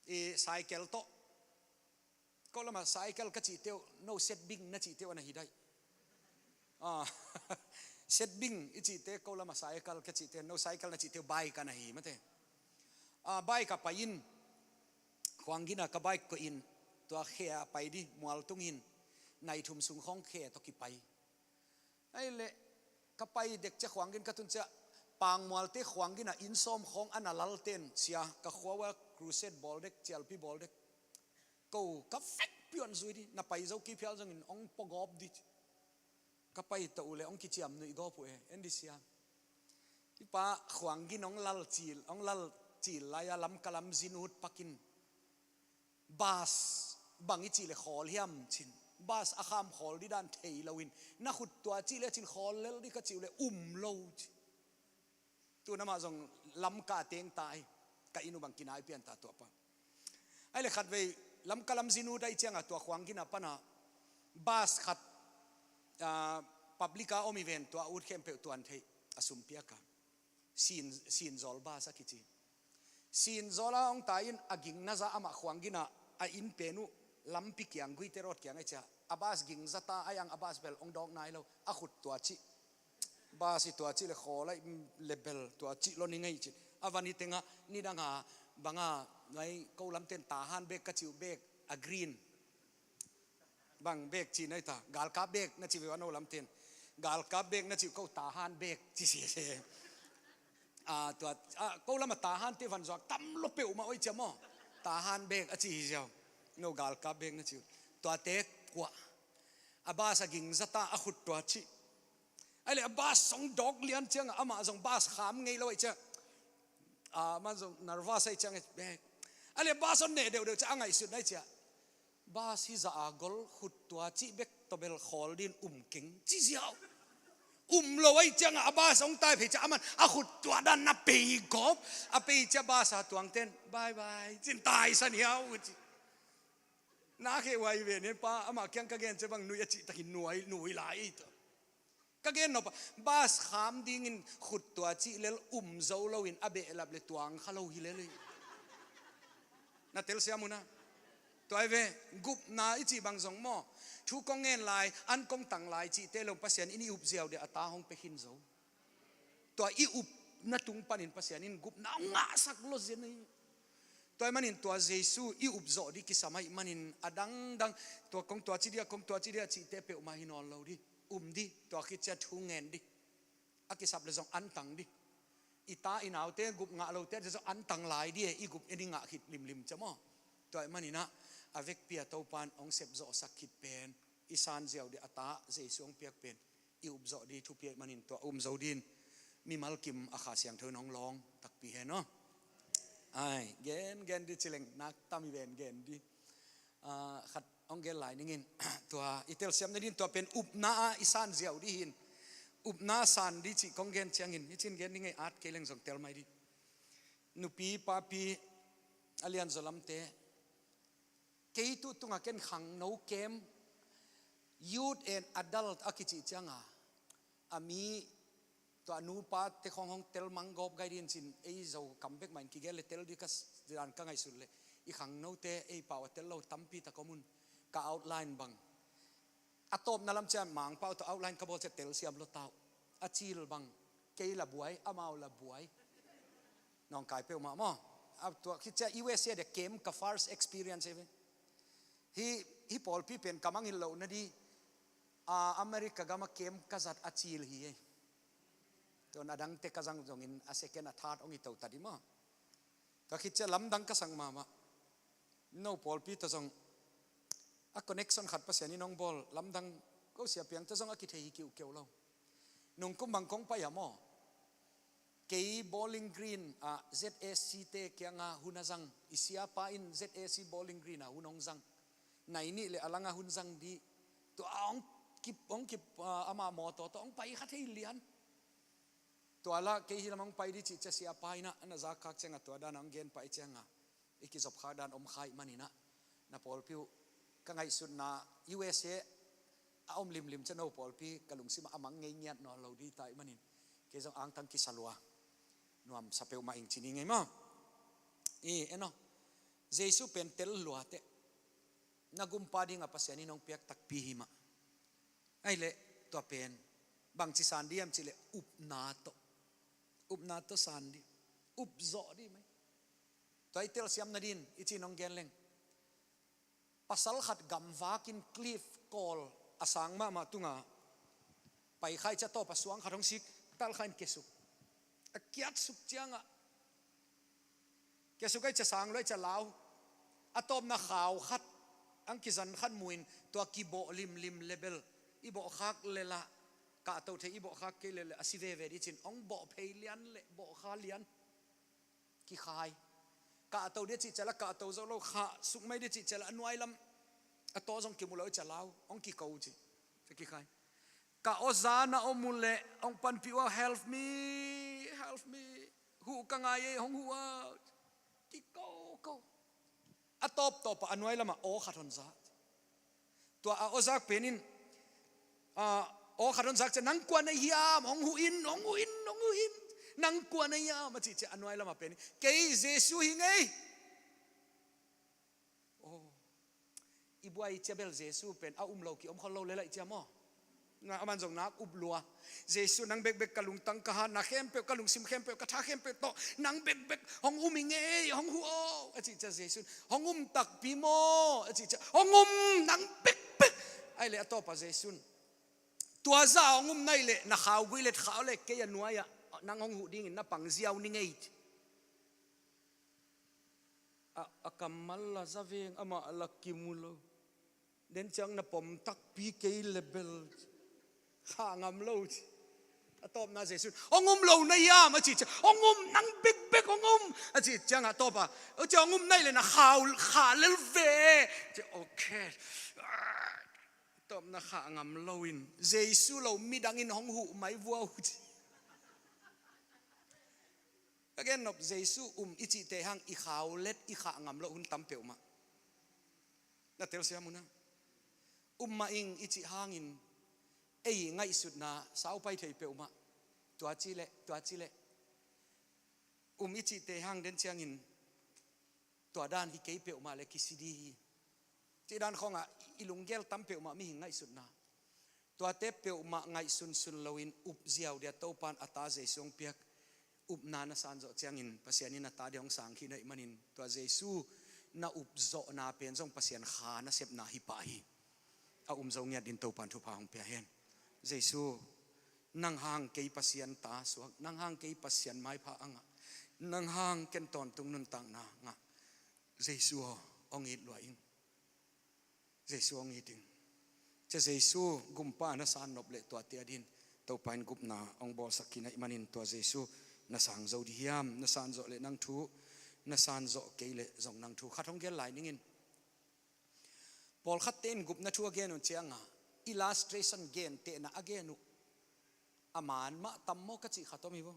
i cycle tawh, ko lamah cycle ka cihte uh, no, setbing na cihte uh a na hi daih. Ah, setbing i cihte, ko lamah cycle ka cihte, no, cycle na cihte uh, bike a na hi mate. Ah, bike ah pai in, Khuanggin ah ka bike koih in, tua khe ah pai dih, mual tung in, nai thum sung khawng khe tawh kipai. Ahih leh ka pai dek ciang, Khuanggin ka tun ciang, Pangmualte Khuanggin ah inn sawm khawng a na lalte'n, sia, ka khua uh ah crusade bawl dek, cialpi bawl dek. Ko ka vekpi uh a zui dih, na pai zo kei phial zongin hong pua gawp dih. Ka pai tawh uh leh hong kiciam nuih gawp uh e, en dih sia. Hih pa Khuanggin hong lal cil, hong lal cil lai-a Lamka lam zin ut pak in, bus bang i cih leh khawl hiam ci-in, bus a kham khawl dih dan thei loin, na khut tua cih leh ci-in khawl lel dih ka cih uh leh um lo ci. Tun amah zong Lamka teng ta hi, ka inn uh bang kinai pian ta tua pa. Ahih leh khat vei Lamka lam zin ut ahih ciangah tua Khuanggin ah pan a bus khat, ah, public a om hi ven, tua ut khempeuh tuan theih a sum piak a. Sin, Sinzawl bus a kici. Sinzawl ah hong tai in, a ging na zah amah Khuanggin ah a inn pen uh lampi kiang, Guite Road kiang ahih ciang, a bus ging za ta, ahih hang a bus bel hong dawk nai lo, a khut tua cih. Bus hi tua cih leh khawl ahih leh bel tua cih lo ni ngei ci. A van hi tengah nidang a bang a, ngai ko lamte'n Tahan bag ka cih uh, bag a green. Bang bag ci na hi ta, galkap bag na ci ve uh a, no lamte'n. Galkap bag na cih uh, ko Tahan bag ci si si. Ah, tua, ah, ko lamah Tahante van zuak tam lo peuhmah uh ahih ciang maw, Tahan bag a ci hi ziau. No, galkap bag na cih uh. Tuate kuah. A bus a ging za ta, a khut tua cih. Ahih leh a bus hong dawk lian ciangah amah zong bus kham ngei lo ahih ciang, ah, amah zong nervous ahih ciang, bag. Ahih leh bus hong neh deuhdeuh ciang a ngaihsut na ahih ciang, bus hi zah a gol, khut tua cih bek tawh bel khawl ding in um keng ci ziau. Um lo ahih ciangah a bus hong tai phei ciang aman a khut tua dan na pei gawp. A pei ciang bus a tuangte'n bye bye ci-in taisan hiau ci. Na khe uai ve nen pa, amah kiang ka gen ciang bang nuih a cih takin nuai, nuih lai ei tawh. Ka gen nop a, bus kham dingin khut tua cih lel um zo loin a behlap leh tuang kha lo hi lel hi. Na telsiam uh na. Tua hi ve, gupna i cih bang zong maw, thu kong ngen lai, an kong tang lai cihte lo, Pasian in i up ziau deuh a ta hong pia khin zo. Tua i up gupna tung panin Pasian in gupna hong ngahsak lua zen hi. Tua ahih manin tua Jesu i upzawh ding kisam ahih manin a dangdang, tua kong tua ci dia, kong tua ci dia cihte peuhmah hi nawn lo ding. Um ding, tua khit ciang thu ngen ding. A kisap leh zong antang ding. I ta i naute gup ngah lote zong antang lai ding e, i gup i ngah khit limlim ciang maw. Tua ahih manin ah a vekpi a Topa'n hong sepzawhsak khit pen i sanziau ding a ta Jesu hong piak pen i upzawh ding thupi ahih manin tua um zo ding. Mimal kim a Kha Siangtho in hong lawng takpi hen aw. Ai, gen, gen ding ci leng nak tam hi ven gen ding. Ah, khat hong gen lai ning in. Tua i telsiamna ding tua pen upna ah i sanziau ding hi in. Upna san ding cih kong gen ciangin, hih cin gen ding ei, at kei leng zong tel mai ding. Nupi papi a lianzaw lamte, kei tu tunga ken khangno camp, youth and adult a kicih cianga a mi tua nupate khong hong tel mang gawp gai ding cin, ei Zo kam bek mah in kigen leh tel ding ka s-, dan ka ngaihsut leh i khangnote ei pau a tel lo tampi tak om un. Ka outline bang, a tawpna lam ciang Mangpau tawh outline ka bawl ciang telsiam lua ta uh. A cil bang, kei la buai, amau la buai. Nawngkai peuhmah maw. A tua khit ciang U S A ding camp ka first experience hi ve. Hih, hih pawlpi pen ka mangngilh lohna ding, a, America gam a camp ka zat a cil hi ei. Tua a dangte ka zang zongin a second a third hong hi to ta ding maw. Tua khit ciang lamdang ka sak mahmah. No pawlpi tawh zong a connection khat Pasian in hong bawl, lamdang, ko sia piang tawh zong a kithei hi kiuhkeuh lo. Nungkum bang kong pai a maw, kei Bowling Green ah Z A C te kianga hun a zang, i siapa in Z A C Bowling Green ah hun hong zang. Nai nih le a langa hun zang ding. Tua hong kip, hong kip, ah, ama mawtaw tawh hong pai kha thei lian. Tua lah kei hi lam hong pai ding cih ciang siapa in ah, a na zakkhak cianga tua dan a hong gen pai cianga i kizopkhak dan om kha ahih manin ah, na pawlpi uh ka ngaihsutna U S A a om limlim ciang no pawlpi ka lungsim ah a mang ngei ngiat nawn lo ding ta ahih manin kei zong angtang kisa lua. Nuamsa peuhmah ing ci ni ngei maw. I, en aw. Jesu pen tel lua teh. Na gumpa dinga Pasian in hong piak takpi hi mah. Ahih leh tua pen bangci san ding hiam cih leh upna tawh. Upna tawh san ding. Upzawh ding mai. Tua i telsiamna ding i cih nong gen leng, pasal khat gamvak in cliff kawl a sang mahmah tunga pai kha ahih ciang a tawp a suang khat hong sik, talkha in kiasuk. A kiatsuk ciangah kiasuk ahih ciang sang lua ahih ciang lau. A tawpna khau khat, ang kizan khat mu in tua kibawh limlim leh bel i bawhkhak lel ah, kahto thei i bawhkhak kei lel ah a si veve ding cin hong bawh phei lian leh bawhkha lian. Kikhai. Kahto ding a cih ciang lah kahto zo lo, khah suk mai ding a cih ciang lah a nuai lam a taw zong kimu lo ahih ciang lau, hong kiko ci. Kikhai. Ka aw za na om uh leh hong panpih uh a, "Help me, help me. Huh ka ngai ei, hong huh a." Kiko ko. A tawptawp ah a nuai lamah aw khat hong za. Tua a aw zak pen in, a, aw khat hong zak ciang, "Nang kua na hiam? Hong huh in, hong huh in, hong huh in. Nang kua na hiam?" a cih ciang a nuai lamah pen in, "Kei Jesu hi ing ei." Oh. I buai ciang bel Jesu pen a um lo ki om khol lo lel ahih ciang maw. Na, aman zong nak up lua. "Jesu, nang bekbek ka lungtang ka hatna khempeuh, ka lungsim khempeuh, ka tha khempeuh tawh nang bekbek hong um ing ei, hong huh aw," a cih ciang Jesu in, "Hong um takpi maw?" a cih ciang, "Hong um, nang bekbek." Ahih leh a tawp ah Jesu in, "Tua zah hong um na hih leh na khau gui let khau leh kei a nuai ah nang hong huh dingin na pang ziau ning ei," ci. A, a kammal la za veng, amah la kimu lo. Den ciang na pom takpi kei leh bel, khah ngam lo ci. A tawpna Jesu in, "Hong um lo na hiam?" a cih ciang, "Hong um, nang bekbek hong um," a cih ciang a tawp ah, "Tua ciang hong um na hih leh na khau, khah lel ve," ci. Okay. A tawpna khah ngam lo in, "Jesu lo midang in hong huh mai vua uh," ci. Ka gen nop, Jesu um i cihte hang i khau let, i khah ngam loh hun tam peuhmah. Na telsiam uh na. Um mah ing i cih hangin ei ngaihsutna saupai thei peuhmah. Tua ci leh, tua ci leh. Um i cihte hang den ciangin tua dan hi kei peuhmah leh kisi ding hi. Cih dan khawngah i lunggel tam peuhmah mihing ngaihsutna. Tuate peuhmah ngaihsunsun loin up ziau dia Topa'n a ta Jesu hong piak. Upna na san zawh ciangin Pasian in a ta ding hong sang khin ahih manin tua Jesu na up zawhna pen zong Pasian kha nasepna hi pah hi. A um zo ngiat dingin Topa'n thupha hong pia hen. Jesu, nang hang kei Pasian ta suak, nang hang kei Pasian maipha a ngah, nang hang ken tawntung nuntakna ngah. Jesu aw, hong it lua ing. Jesu hong it ing. Cia Jesu gumpa na san nop leh tuate a dingin Topa in gupna hong bawlsak khin ahih manin tua Jesu na sang zo ding hiam? Na san zawh leh nang thu, na san zawh kei leh zong nang thu. Khat hong gen lai ning in. Pawlkhatte in gupna thu a gen uh cianga illustration, gentehna a gen uh a man mah tam maw ka cih khat om hi vo.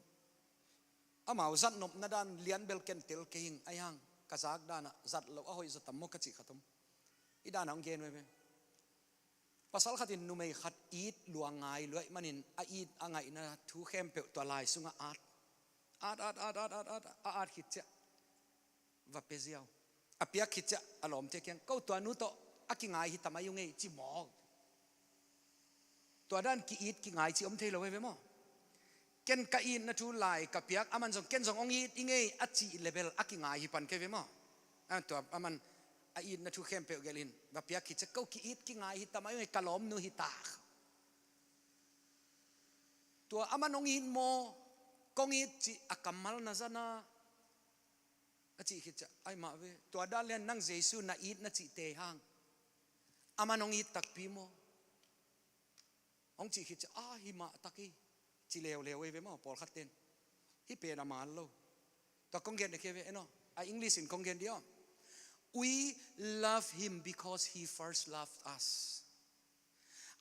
Amau zat nopna dan lian bel ken tel kei ing, ahi hang ka zak danah zat loh a hoih zaw tam maw ka cih khat om. Hih danah hong gen uh hi ve. Pasal khat in numei khat it lua ngai lua ahih manin a it a ngaihna thu khempeuh tua lai sungah at, at, at, at, at, at, at, a at khit ciah va pia ziau. A piak khit ciah a lawmte kiang, ko tua nu tawh a kingai hi ta mai ung ei, ci mawk. Tua dan ki-it kingai cih om thei lo hi ve maw? Ken ka itna thu lai ka piak, aman zong ken zong hong it ing ei a cih leh bel a kingai hi pan kei ve maw? A, tua aman a itna thu khempeuh gelh in va piak khit ciah, ko ki-it kingai hi ta mai ung ei, ka lawmnu hi ta. Tua aman hong it maw, kong it cih a kammal na zan a, a cih khit ciah, ahi mah ve. Tua dan lian nang Jesu na it na cihte hang, aman hong it takpi maw? Hong cih khit ciah, a, hi mah tak hi, ci leuleu ei ve maw pawlkhatte in. Hih pen a man lo. Tua kong gen dek hi ve, en aw. A English in kong gen dih aw. We love him because he first loved us.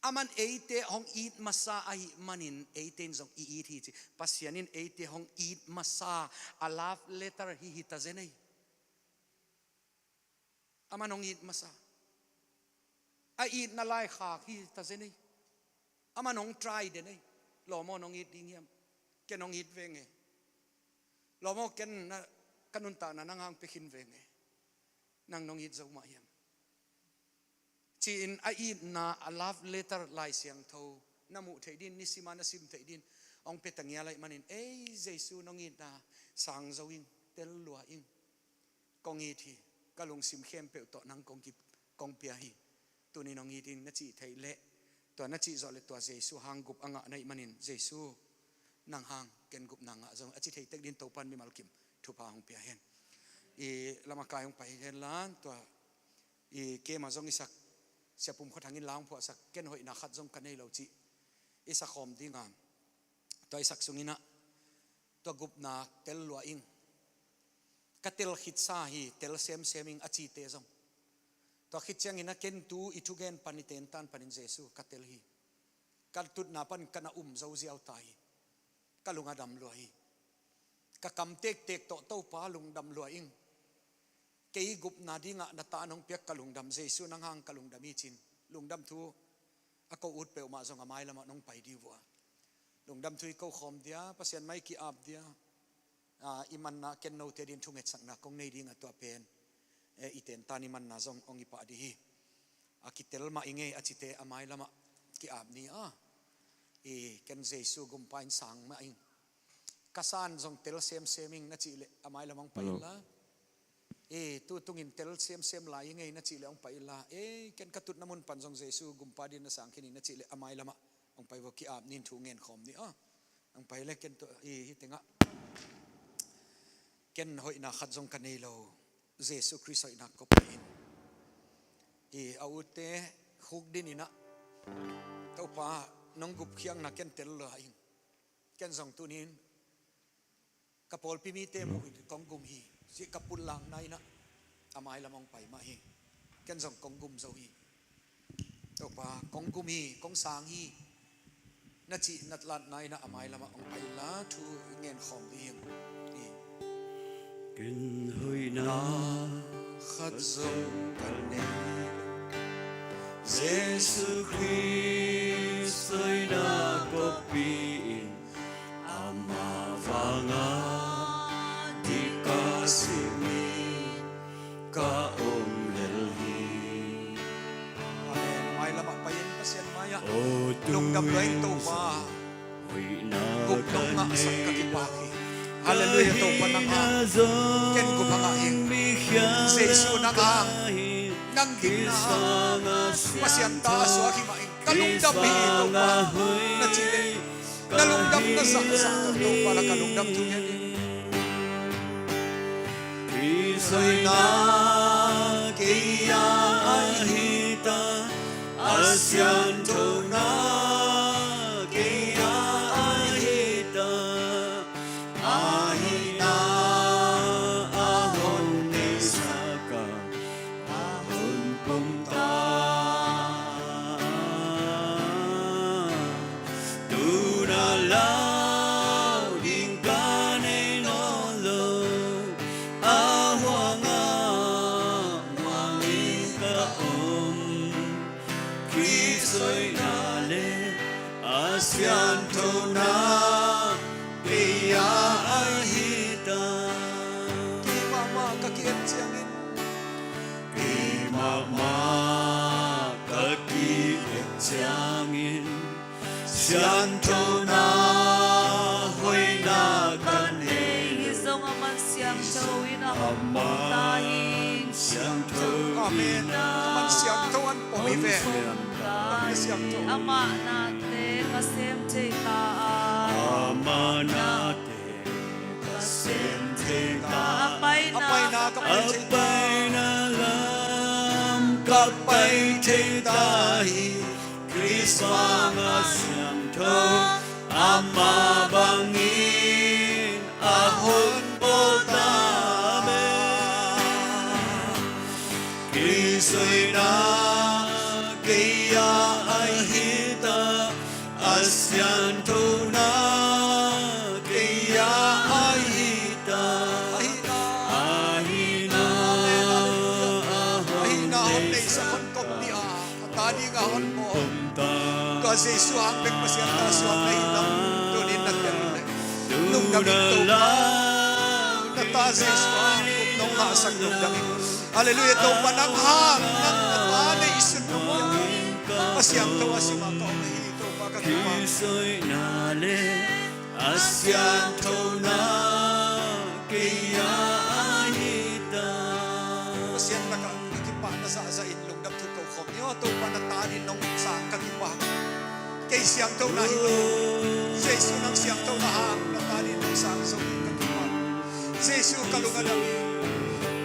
Aman eite hong it masa ahih manin eite in zong i it hi ci. Pasian in eite hong it masa, a love letter hi hi ta zen ei. Aman hong it masa. A itna laikhak hi ta zen ei. Aman hong try den ei. Lawm aw, nong it ding hiam? Ken hong it veng e. Lawm aw, ken na, ka nuntakna nang hang pia khin veng e. Nang nong it zo mah hiam? Ci-in a itna, a love letter Lai Siangtho na muh theih dingin, nisima na sim theih dingin hong pia ta ngial ahih manin, ei, Jesu nong itna sang zo ing, tel lua ing. Kong it hi, ka lungsim khempeuh tawh nang kong ki, kong pia hi. Tuni nong it ing na cih theih leh, tua na cih zawh leh tua Jesu hang gup a ngah na hih manin, Jesu nang hang ken gupna ngah zong a ci thei tek dingin Topa'n mimal kim thupha hong pia hen. I lam a kai hong pai hen la, tua i kei mah zong i sak, Sia Pum Khua Thang in la hong phuahsak, ken hoihna khat zong ka nei lo cih i sak khawm ding a, tua i sak sungin ah tua gupna tel lua ing, ka tel khitsa hi, tel semsem ing a cite zong. Tua khit ciangin ah ken tu i thugen pan, i tentan panin Jesu ka tel hi. Ka tutna pan ka na um zo ziau ta hi. Ka lung a dam lua hi. Ka kam tektek tawh, Topa, lungdam lua ing. Kei gupna dingah na ta nong piak ka lungdam, Jesu nang hang ka lungdam hi ci-in lungdam thu a ko ut peuhmah zong a mailamah nong pai dih uh a, lungdam thu i ko khawm dia, Pasian mai ki-ap dia, a, i manna ken note dingin thungetsakna kong nei ding a, tua pen, e, i tentan i manna zong hong i pah dih hi. A kitel mah i ngei a cite a mailamah ki-ap ni a, i ken Jesu gumpa in sang mah ing. Ka san zong tel semsem ing na cih leh a mailamah hong pai inla. E, tu tungin tel semsem lai i ngei na cih leh hong pai inla. E, ken ka tutna mun pan zong Jesu gumpa dingin na sang khin ing na cih leh a mailamah hong pai vo, ki-ap ni in thu ngen khawm ni a. Hong pai le ken tu, i, hi tengah ken hoihna khat zong ka nei lo. Jesu Khrist hoihna kop in. I, a ute khuk din inah, Topa, nong gupkhiatna ken tel lua ing. Ken zong tunin ka pawlpi mite muh in kong gum hi, ci ka putlakna inah a mailamah hong pai mah hi. Ken zong kong gum zo hi. Topa, kong gum hi, kong sang hi, na cih na latna inah a mailamah hong pai inla, thu i ngen khawm dih hi. Ken hoihna khat zong ka nei lo. Jesu Khrist hoihna kop in, ama vanga di ka sim in ka om lel hi. Amen. Mailamah pai in Pasian mai-ah lungdam lua in Topa. Gupna ngahsak ka kipak hi. Halleluiah, Topa nang hang ken gup hang a ing. Jesu nang hang, nang gimna hang Pasian ta a suak hi mah ing. Ka lungdam hi Topa, na cih leh na lungdam na zahzah tawh Topa la ka lungdam thu ngen ing. Khrist hoihna kei a ahi ta, a sianthona kei a ahi ta, a hihna a hon neisak a, a hon pom ta. Tu-in a lau ding ka nei nawn lo, a huang a muang in ka om. Khrist hoihna le a sianthona kei a ahi ta. Kei mahmah ka ki-et ciangin, kei mahmah ka ki-et ciangin, sianthona hoihna ka nei. Hih zong aman siangtho in a hong pom ta hi. Amen. Aman siangtho an pom hi ve. Amah nate ka sem thei ta a, amah nate ka sem thei ta. A paina, a paina lam ka pai thei ta hi. Khrist bang a siangtho, amah bangin a hon bawl ta ve. Khrist hoihna kei a ahi ta, a sianthona kei a ahi ta. A hihna, a hihna a hon neisak, hon kop dih a, a ta ding a hon pom ta. Tua Jesu hang bek Pasian ta suak na hi lam tuni-in na piang leh lungdam ing Topa. Na ta Jesu hang nong ngahsak lungdam ing. Halleluiah, Topa nang hang, nang na ta nei sun nong piang. Pasian tho a sim a ka om hi Topa, ka kipah. A sianthona kei a ahi ta. Pasian lakah ka kipahna zahzah in lungdam thu ko khawm ni aw. Topa na ta ding nong sang ka kipah. Kei siangtho na hi lo. Jesu nang siangtho na hang na ta ding nong sang zo ding ka kipah. Jesu ka lung a dam hi.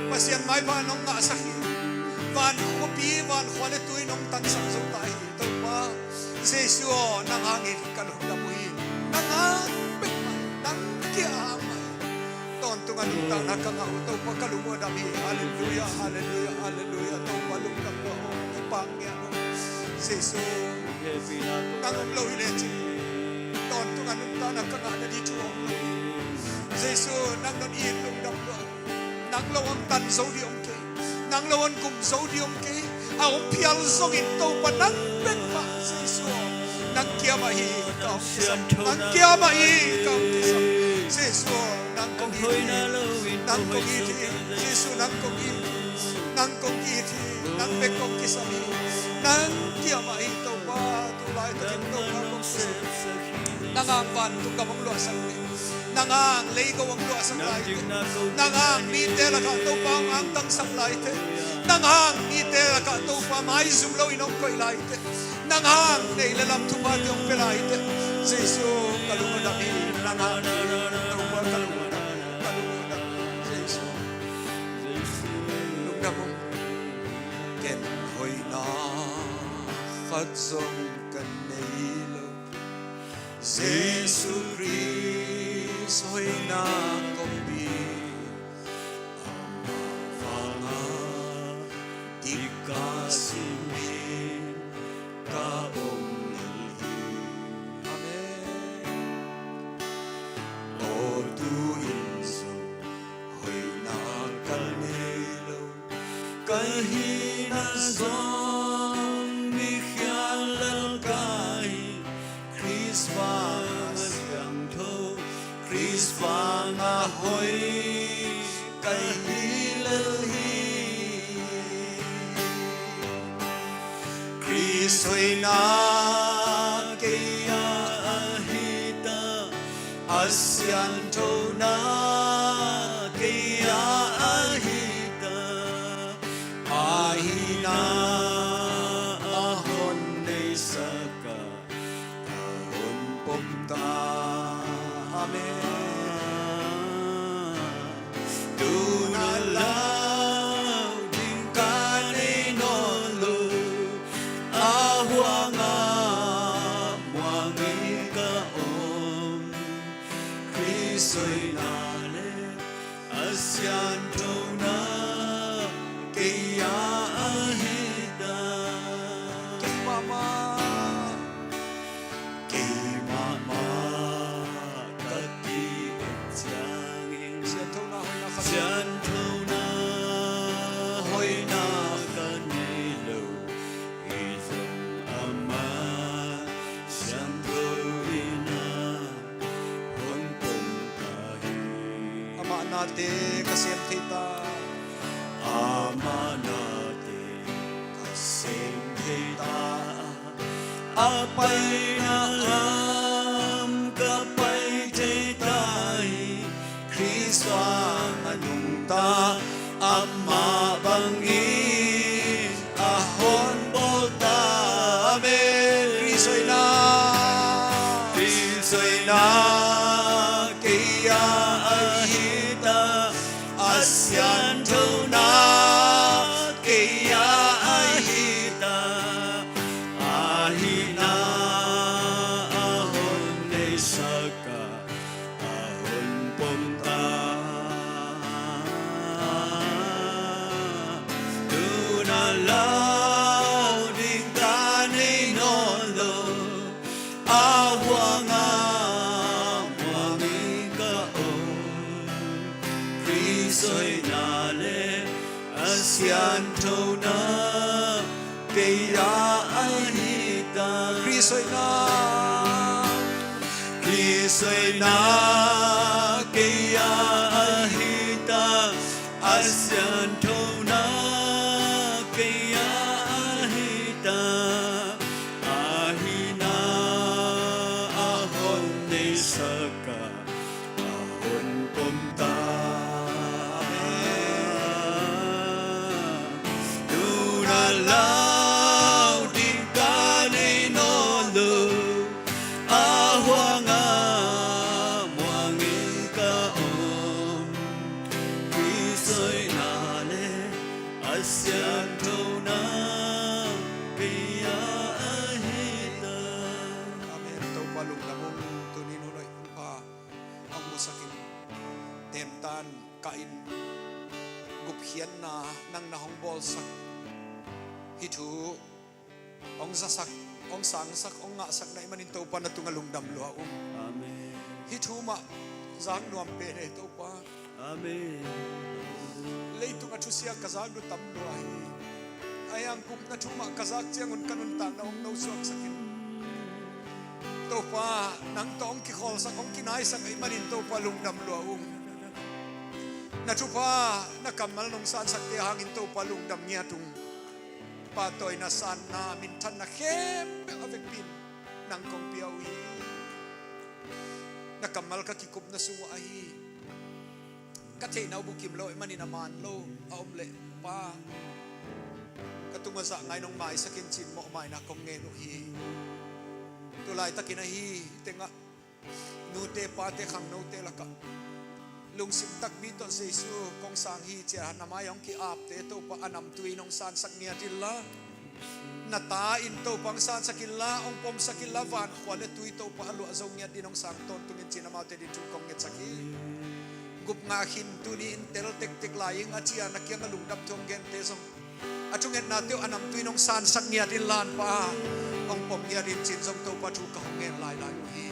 Pasian maipha nong ngahsak hi. Van khuapi, van khua le tui nong tansak zo ta hi. Topa Jesu aw, nang hangin ka lungdam uh hi. Nang hang bek mah hi, nang kia hang mah hi. Tawntung a nuntakna ka ngah uh Topa ka lung uh a dam hi. Halleluiah, halleluiah, halleluiah. Topa lungdam lua aw, kipah ngiat uh. Jesu, nang om lo hi lecin tawntung a nuntakna ka ngah nading thu om lo hi. Jesu, nang non it lungdam lua aw. Nang lo hong tan zo ding om kei. Nang lo hong gum zo ding om kei. A hong phial zongin Topa nang bek mah Jesu aw. Nang kia mah hi ka hong kisam. Nang kia mah hi ka hong kisam. Jesu aw, nang kong it hi. Nang kong it hi. Jesu nang kong it hi. Nang kong it hi. Nang bek kong kisam hi. Nang kia mah hi Topa. Tu laitakin Topa kong kisam. Nang hang vantung gam hong luahsak hi. Nang hang leiko hong luahsak lai teh. Nang hang mite lakah Topa hong angtangsak lai teh. Nang hang mite lakah Topa maizum loin hong koih lai teh. Nang hang nei le lam thuphate hong pia lai teh. Jesu ka lung a dam hi. Nang hang Topa ka lung a dam hi. Ka lung a dam hi. Jesu. Lungdam aw. Ken hoihna khat zong ka nei lo. Jesu Khrist hoihna kong pia, amah vanga dik ka simin ka om lel hi. Amen. Aw, tu-in zong hoihna ka nei lo. Ka hihna zong mikhial lel ka hi. Khrist vanga siangtho, Khrist vanga hoih ka hi lel hi. Khrist hoihna kei a ahi ta, a sianthona Te ka sem thei ta. Amah nate ka sem thei ta. A paina lam ka pai thei ta hi. Khrist hang a nungta amah bangin a hon bawl ta. Amen. Khrist hoihna, Khrist hoihna kei a ahi ta. A sianthona kei a ahi ta. A hihna a hon neisak a, a hon pom ta. Tu-in a lau ding ka nei nawn lo. A huang ah muang in ka om. Khrist hoihna le a sianthona kei a ahi ta. Khrist hoihna, Khrist hoihna kei a ahi ta. A sianthona kei a ahi ta. A hihna a hong neisak a, a hong pom ta. Tu-in a lau ding ka nei nawn lo. A huang ah muang in ka om. Khrist hoihna le a sianthona kei a ahi ta. Amen. Topa lungdam ung. Tuni-in hun hoih hun pha hong musak in. Temtan ka in gupkhiatna nang na hong bawlsak, hih thu hong zasak, hong sangsak, hong ngahsak na hih manin Topa na tungah lungdam lua ung. Amen. Hih thu mah zak nuam pen e Topa. Amen. Leitung a thusia ka zak nuam tam lua hi. Ahi hang gupna thu mah ka zak ciangun ka nuntakna hong nosuaksak in. Topa, nang tawh hong kikhawlsak, hong kinaisak ahih manin Topa lungdam lua ung. Na thupha, na kammal nong sansakte hangin Topa lungdam ngiat ung. Pahtawina, sanna, minthanna khempeuh a vekpi in nang kong pia uh hi. Na kammal ka kikupna sung uh ahi. Ka theihna uh bukim lo ahih manin a man lo a om leh Pa, ka tungah zahngaiin hong maisak in ci-in mawhmaina kong ngen uh hi. Tu laitakin ahi tengah nute pate khangnote lakah lungsim takpi tawh Jesu kong sang hi ci-a na mai-ah hong ki-apte Topa a namtui in hong sansak ngiat inla, na ta in Topa hong sansak inla, hong pomsak inla, vankhua le tui Topa a luah zo ngiat dingin hong sang tawntung in ci-in amaute adingin thu kong ngetsak hi. Gupna khin tuni in tel tektek lai ing a ci-a na kiangah lungdam thu hong gente zong a thungetnate uh a namtui in hong sansak ngiat inla Pa, hong pom ngiat in ci-in zong Topa thu ka hong ngen lailai uh hi.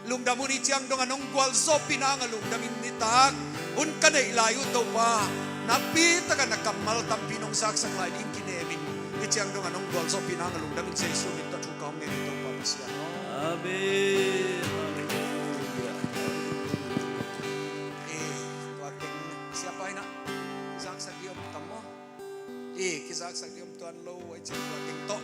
Lungdam un, hih ciang dongah nong gualzawhpihna hangah lungdam in nitak hun ka neih lai uh Topa, nakpi takah na kammal tampi nong zaksak lai ding kinem in, hih ciang dongah nong gualzawhpihna hangah lungdam in Jesu min tawh thu ka hong ngen hi Topa Pasian aw. Amen. Halleluia. Eh, tua teng siapa in ah zaksak ding om tam maw? Eh, kizaksak ding om tuan lo, ai ciang tua teng tawh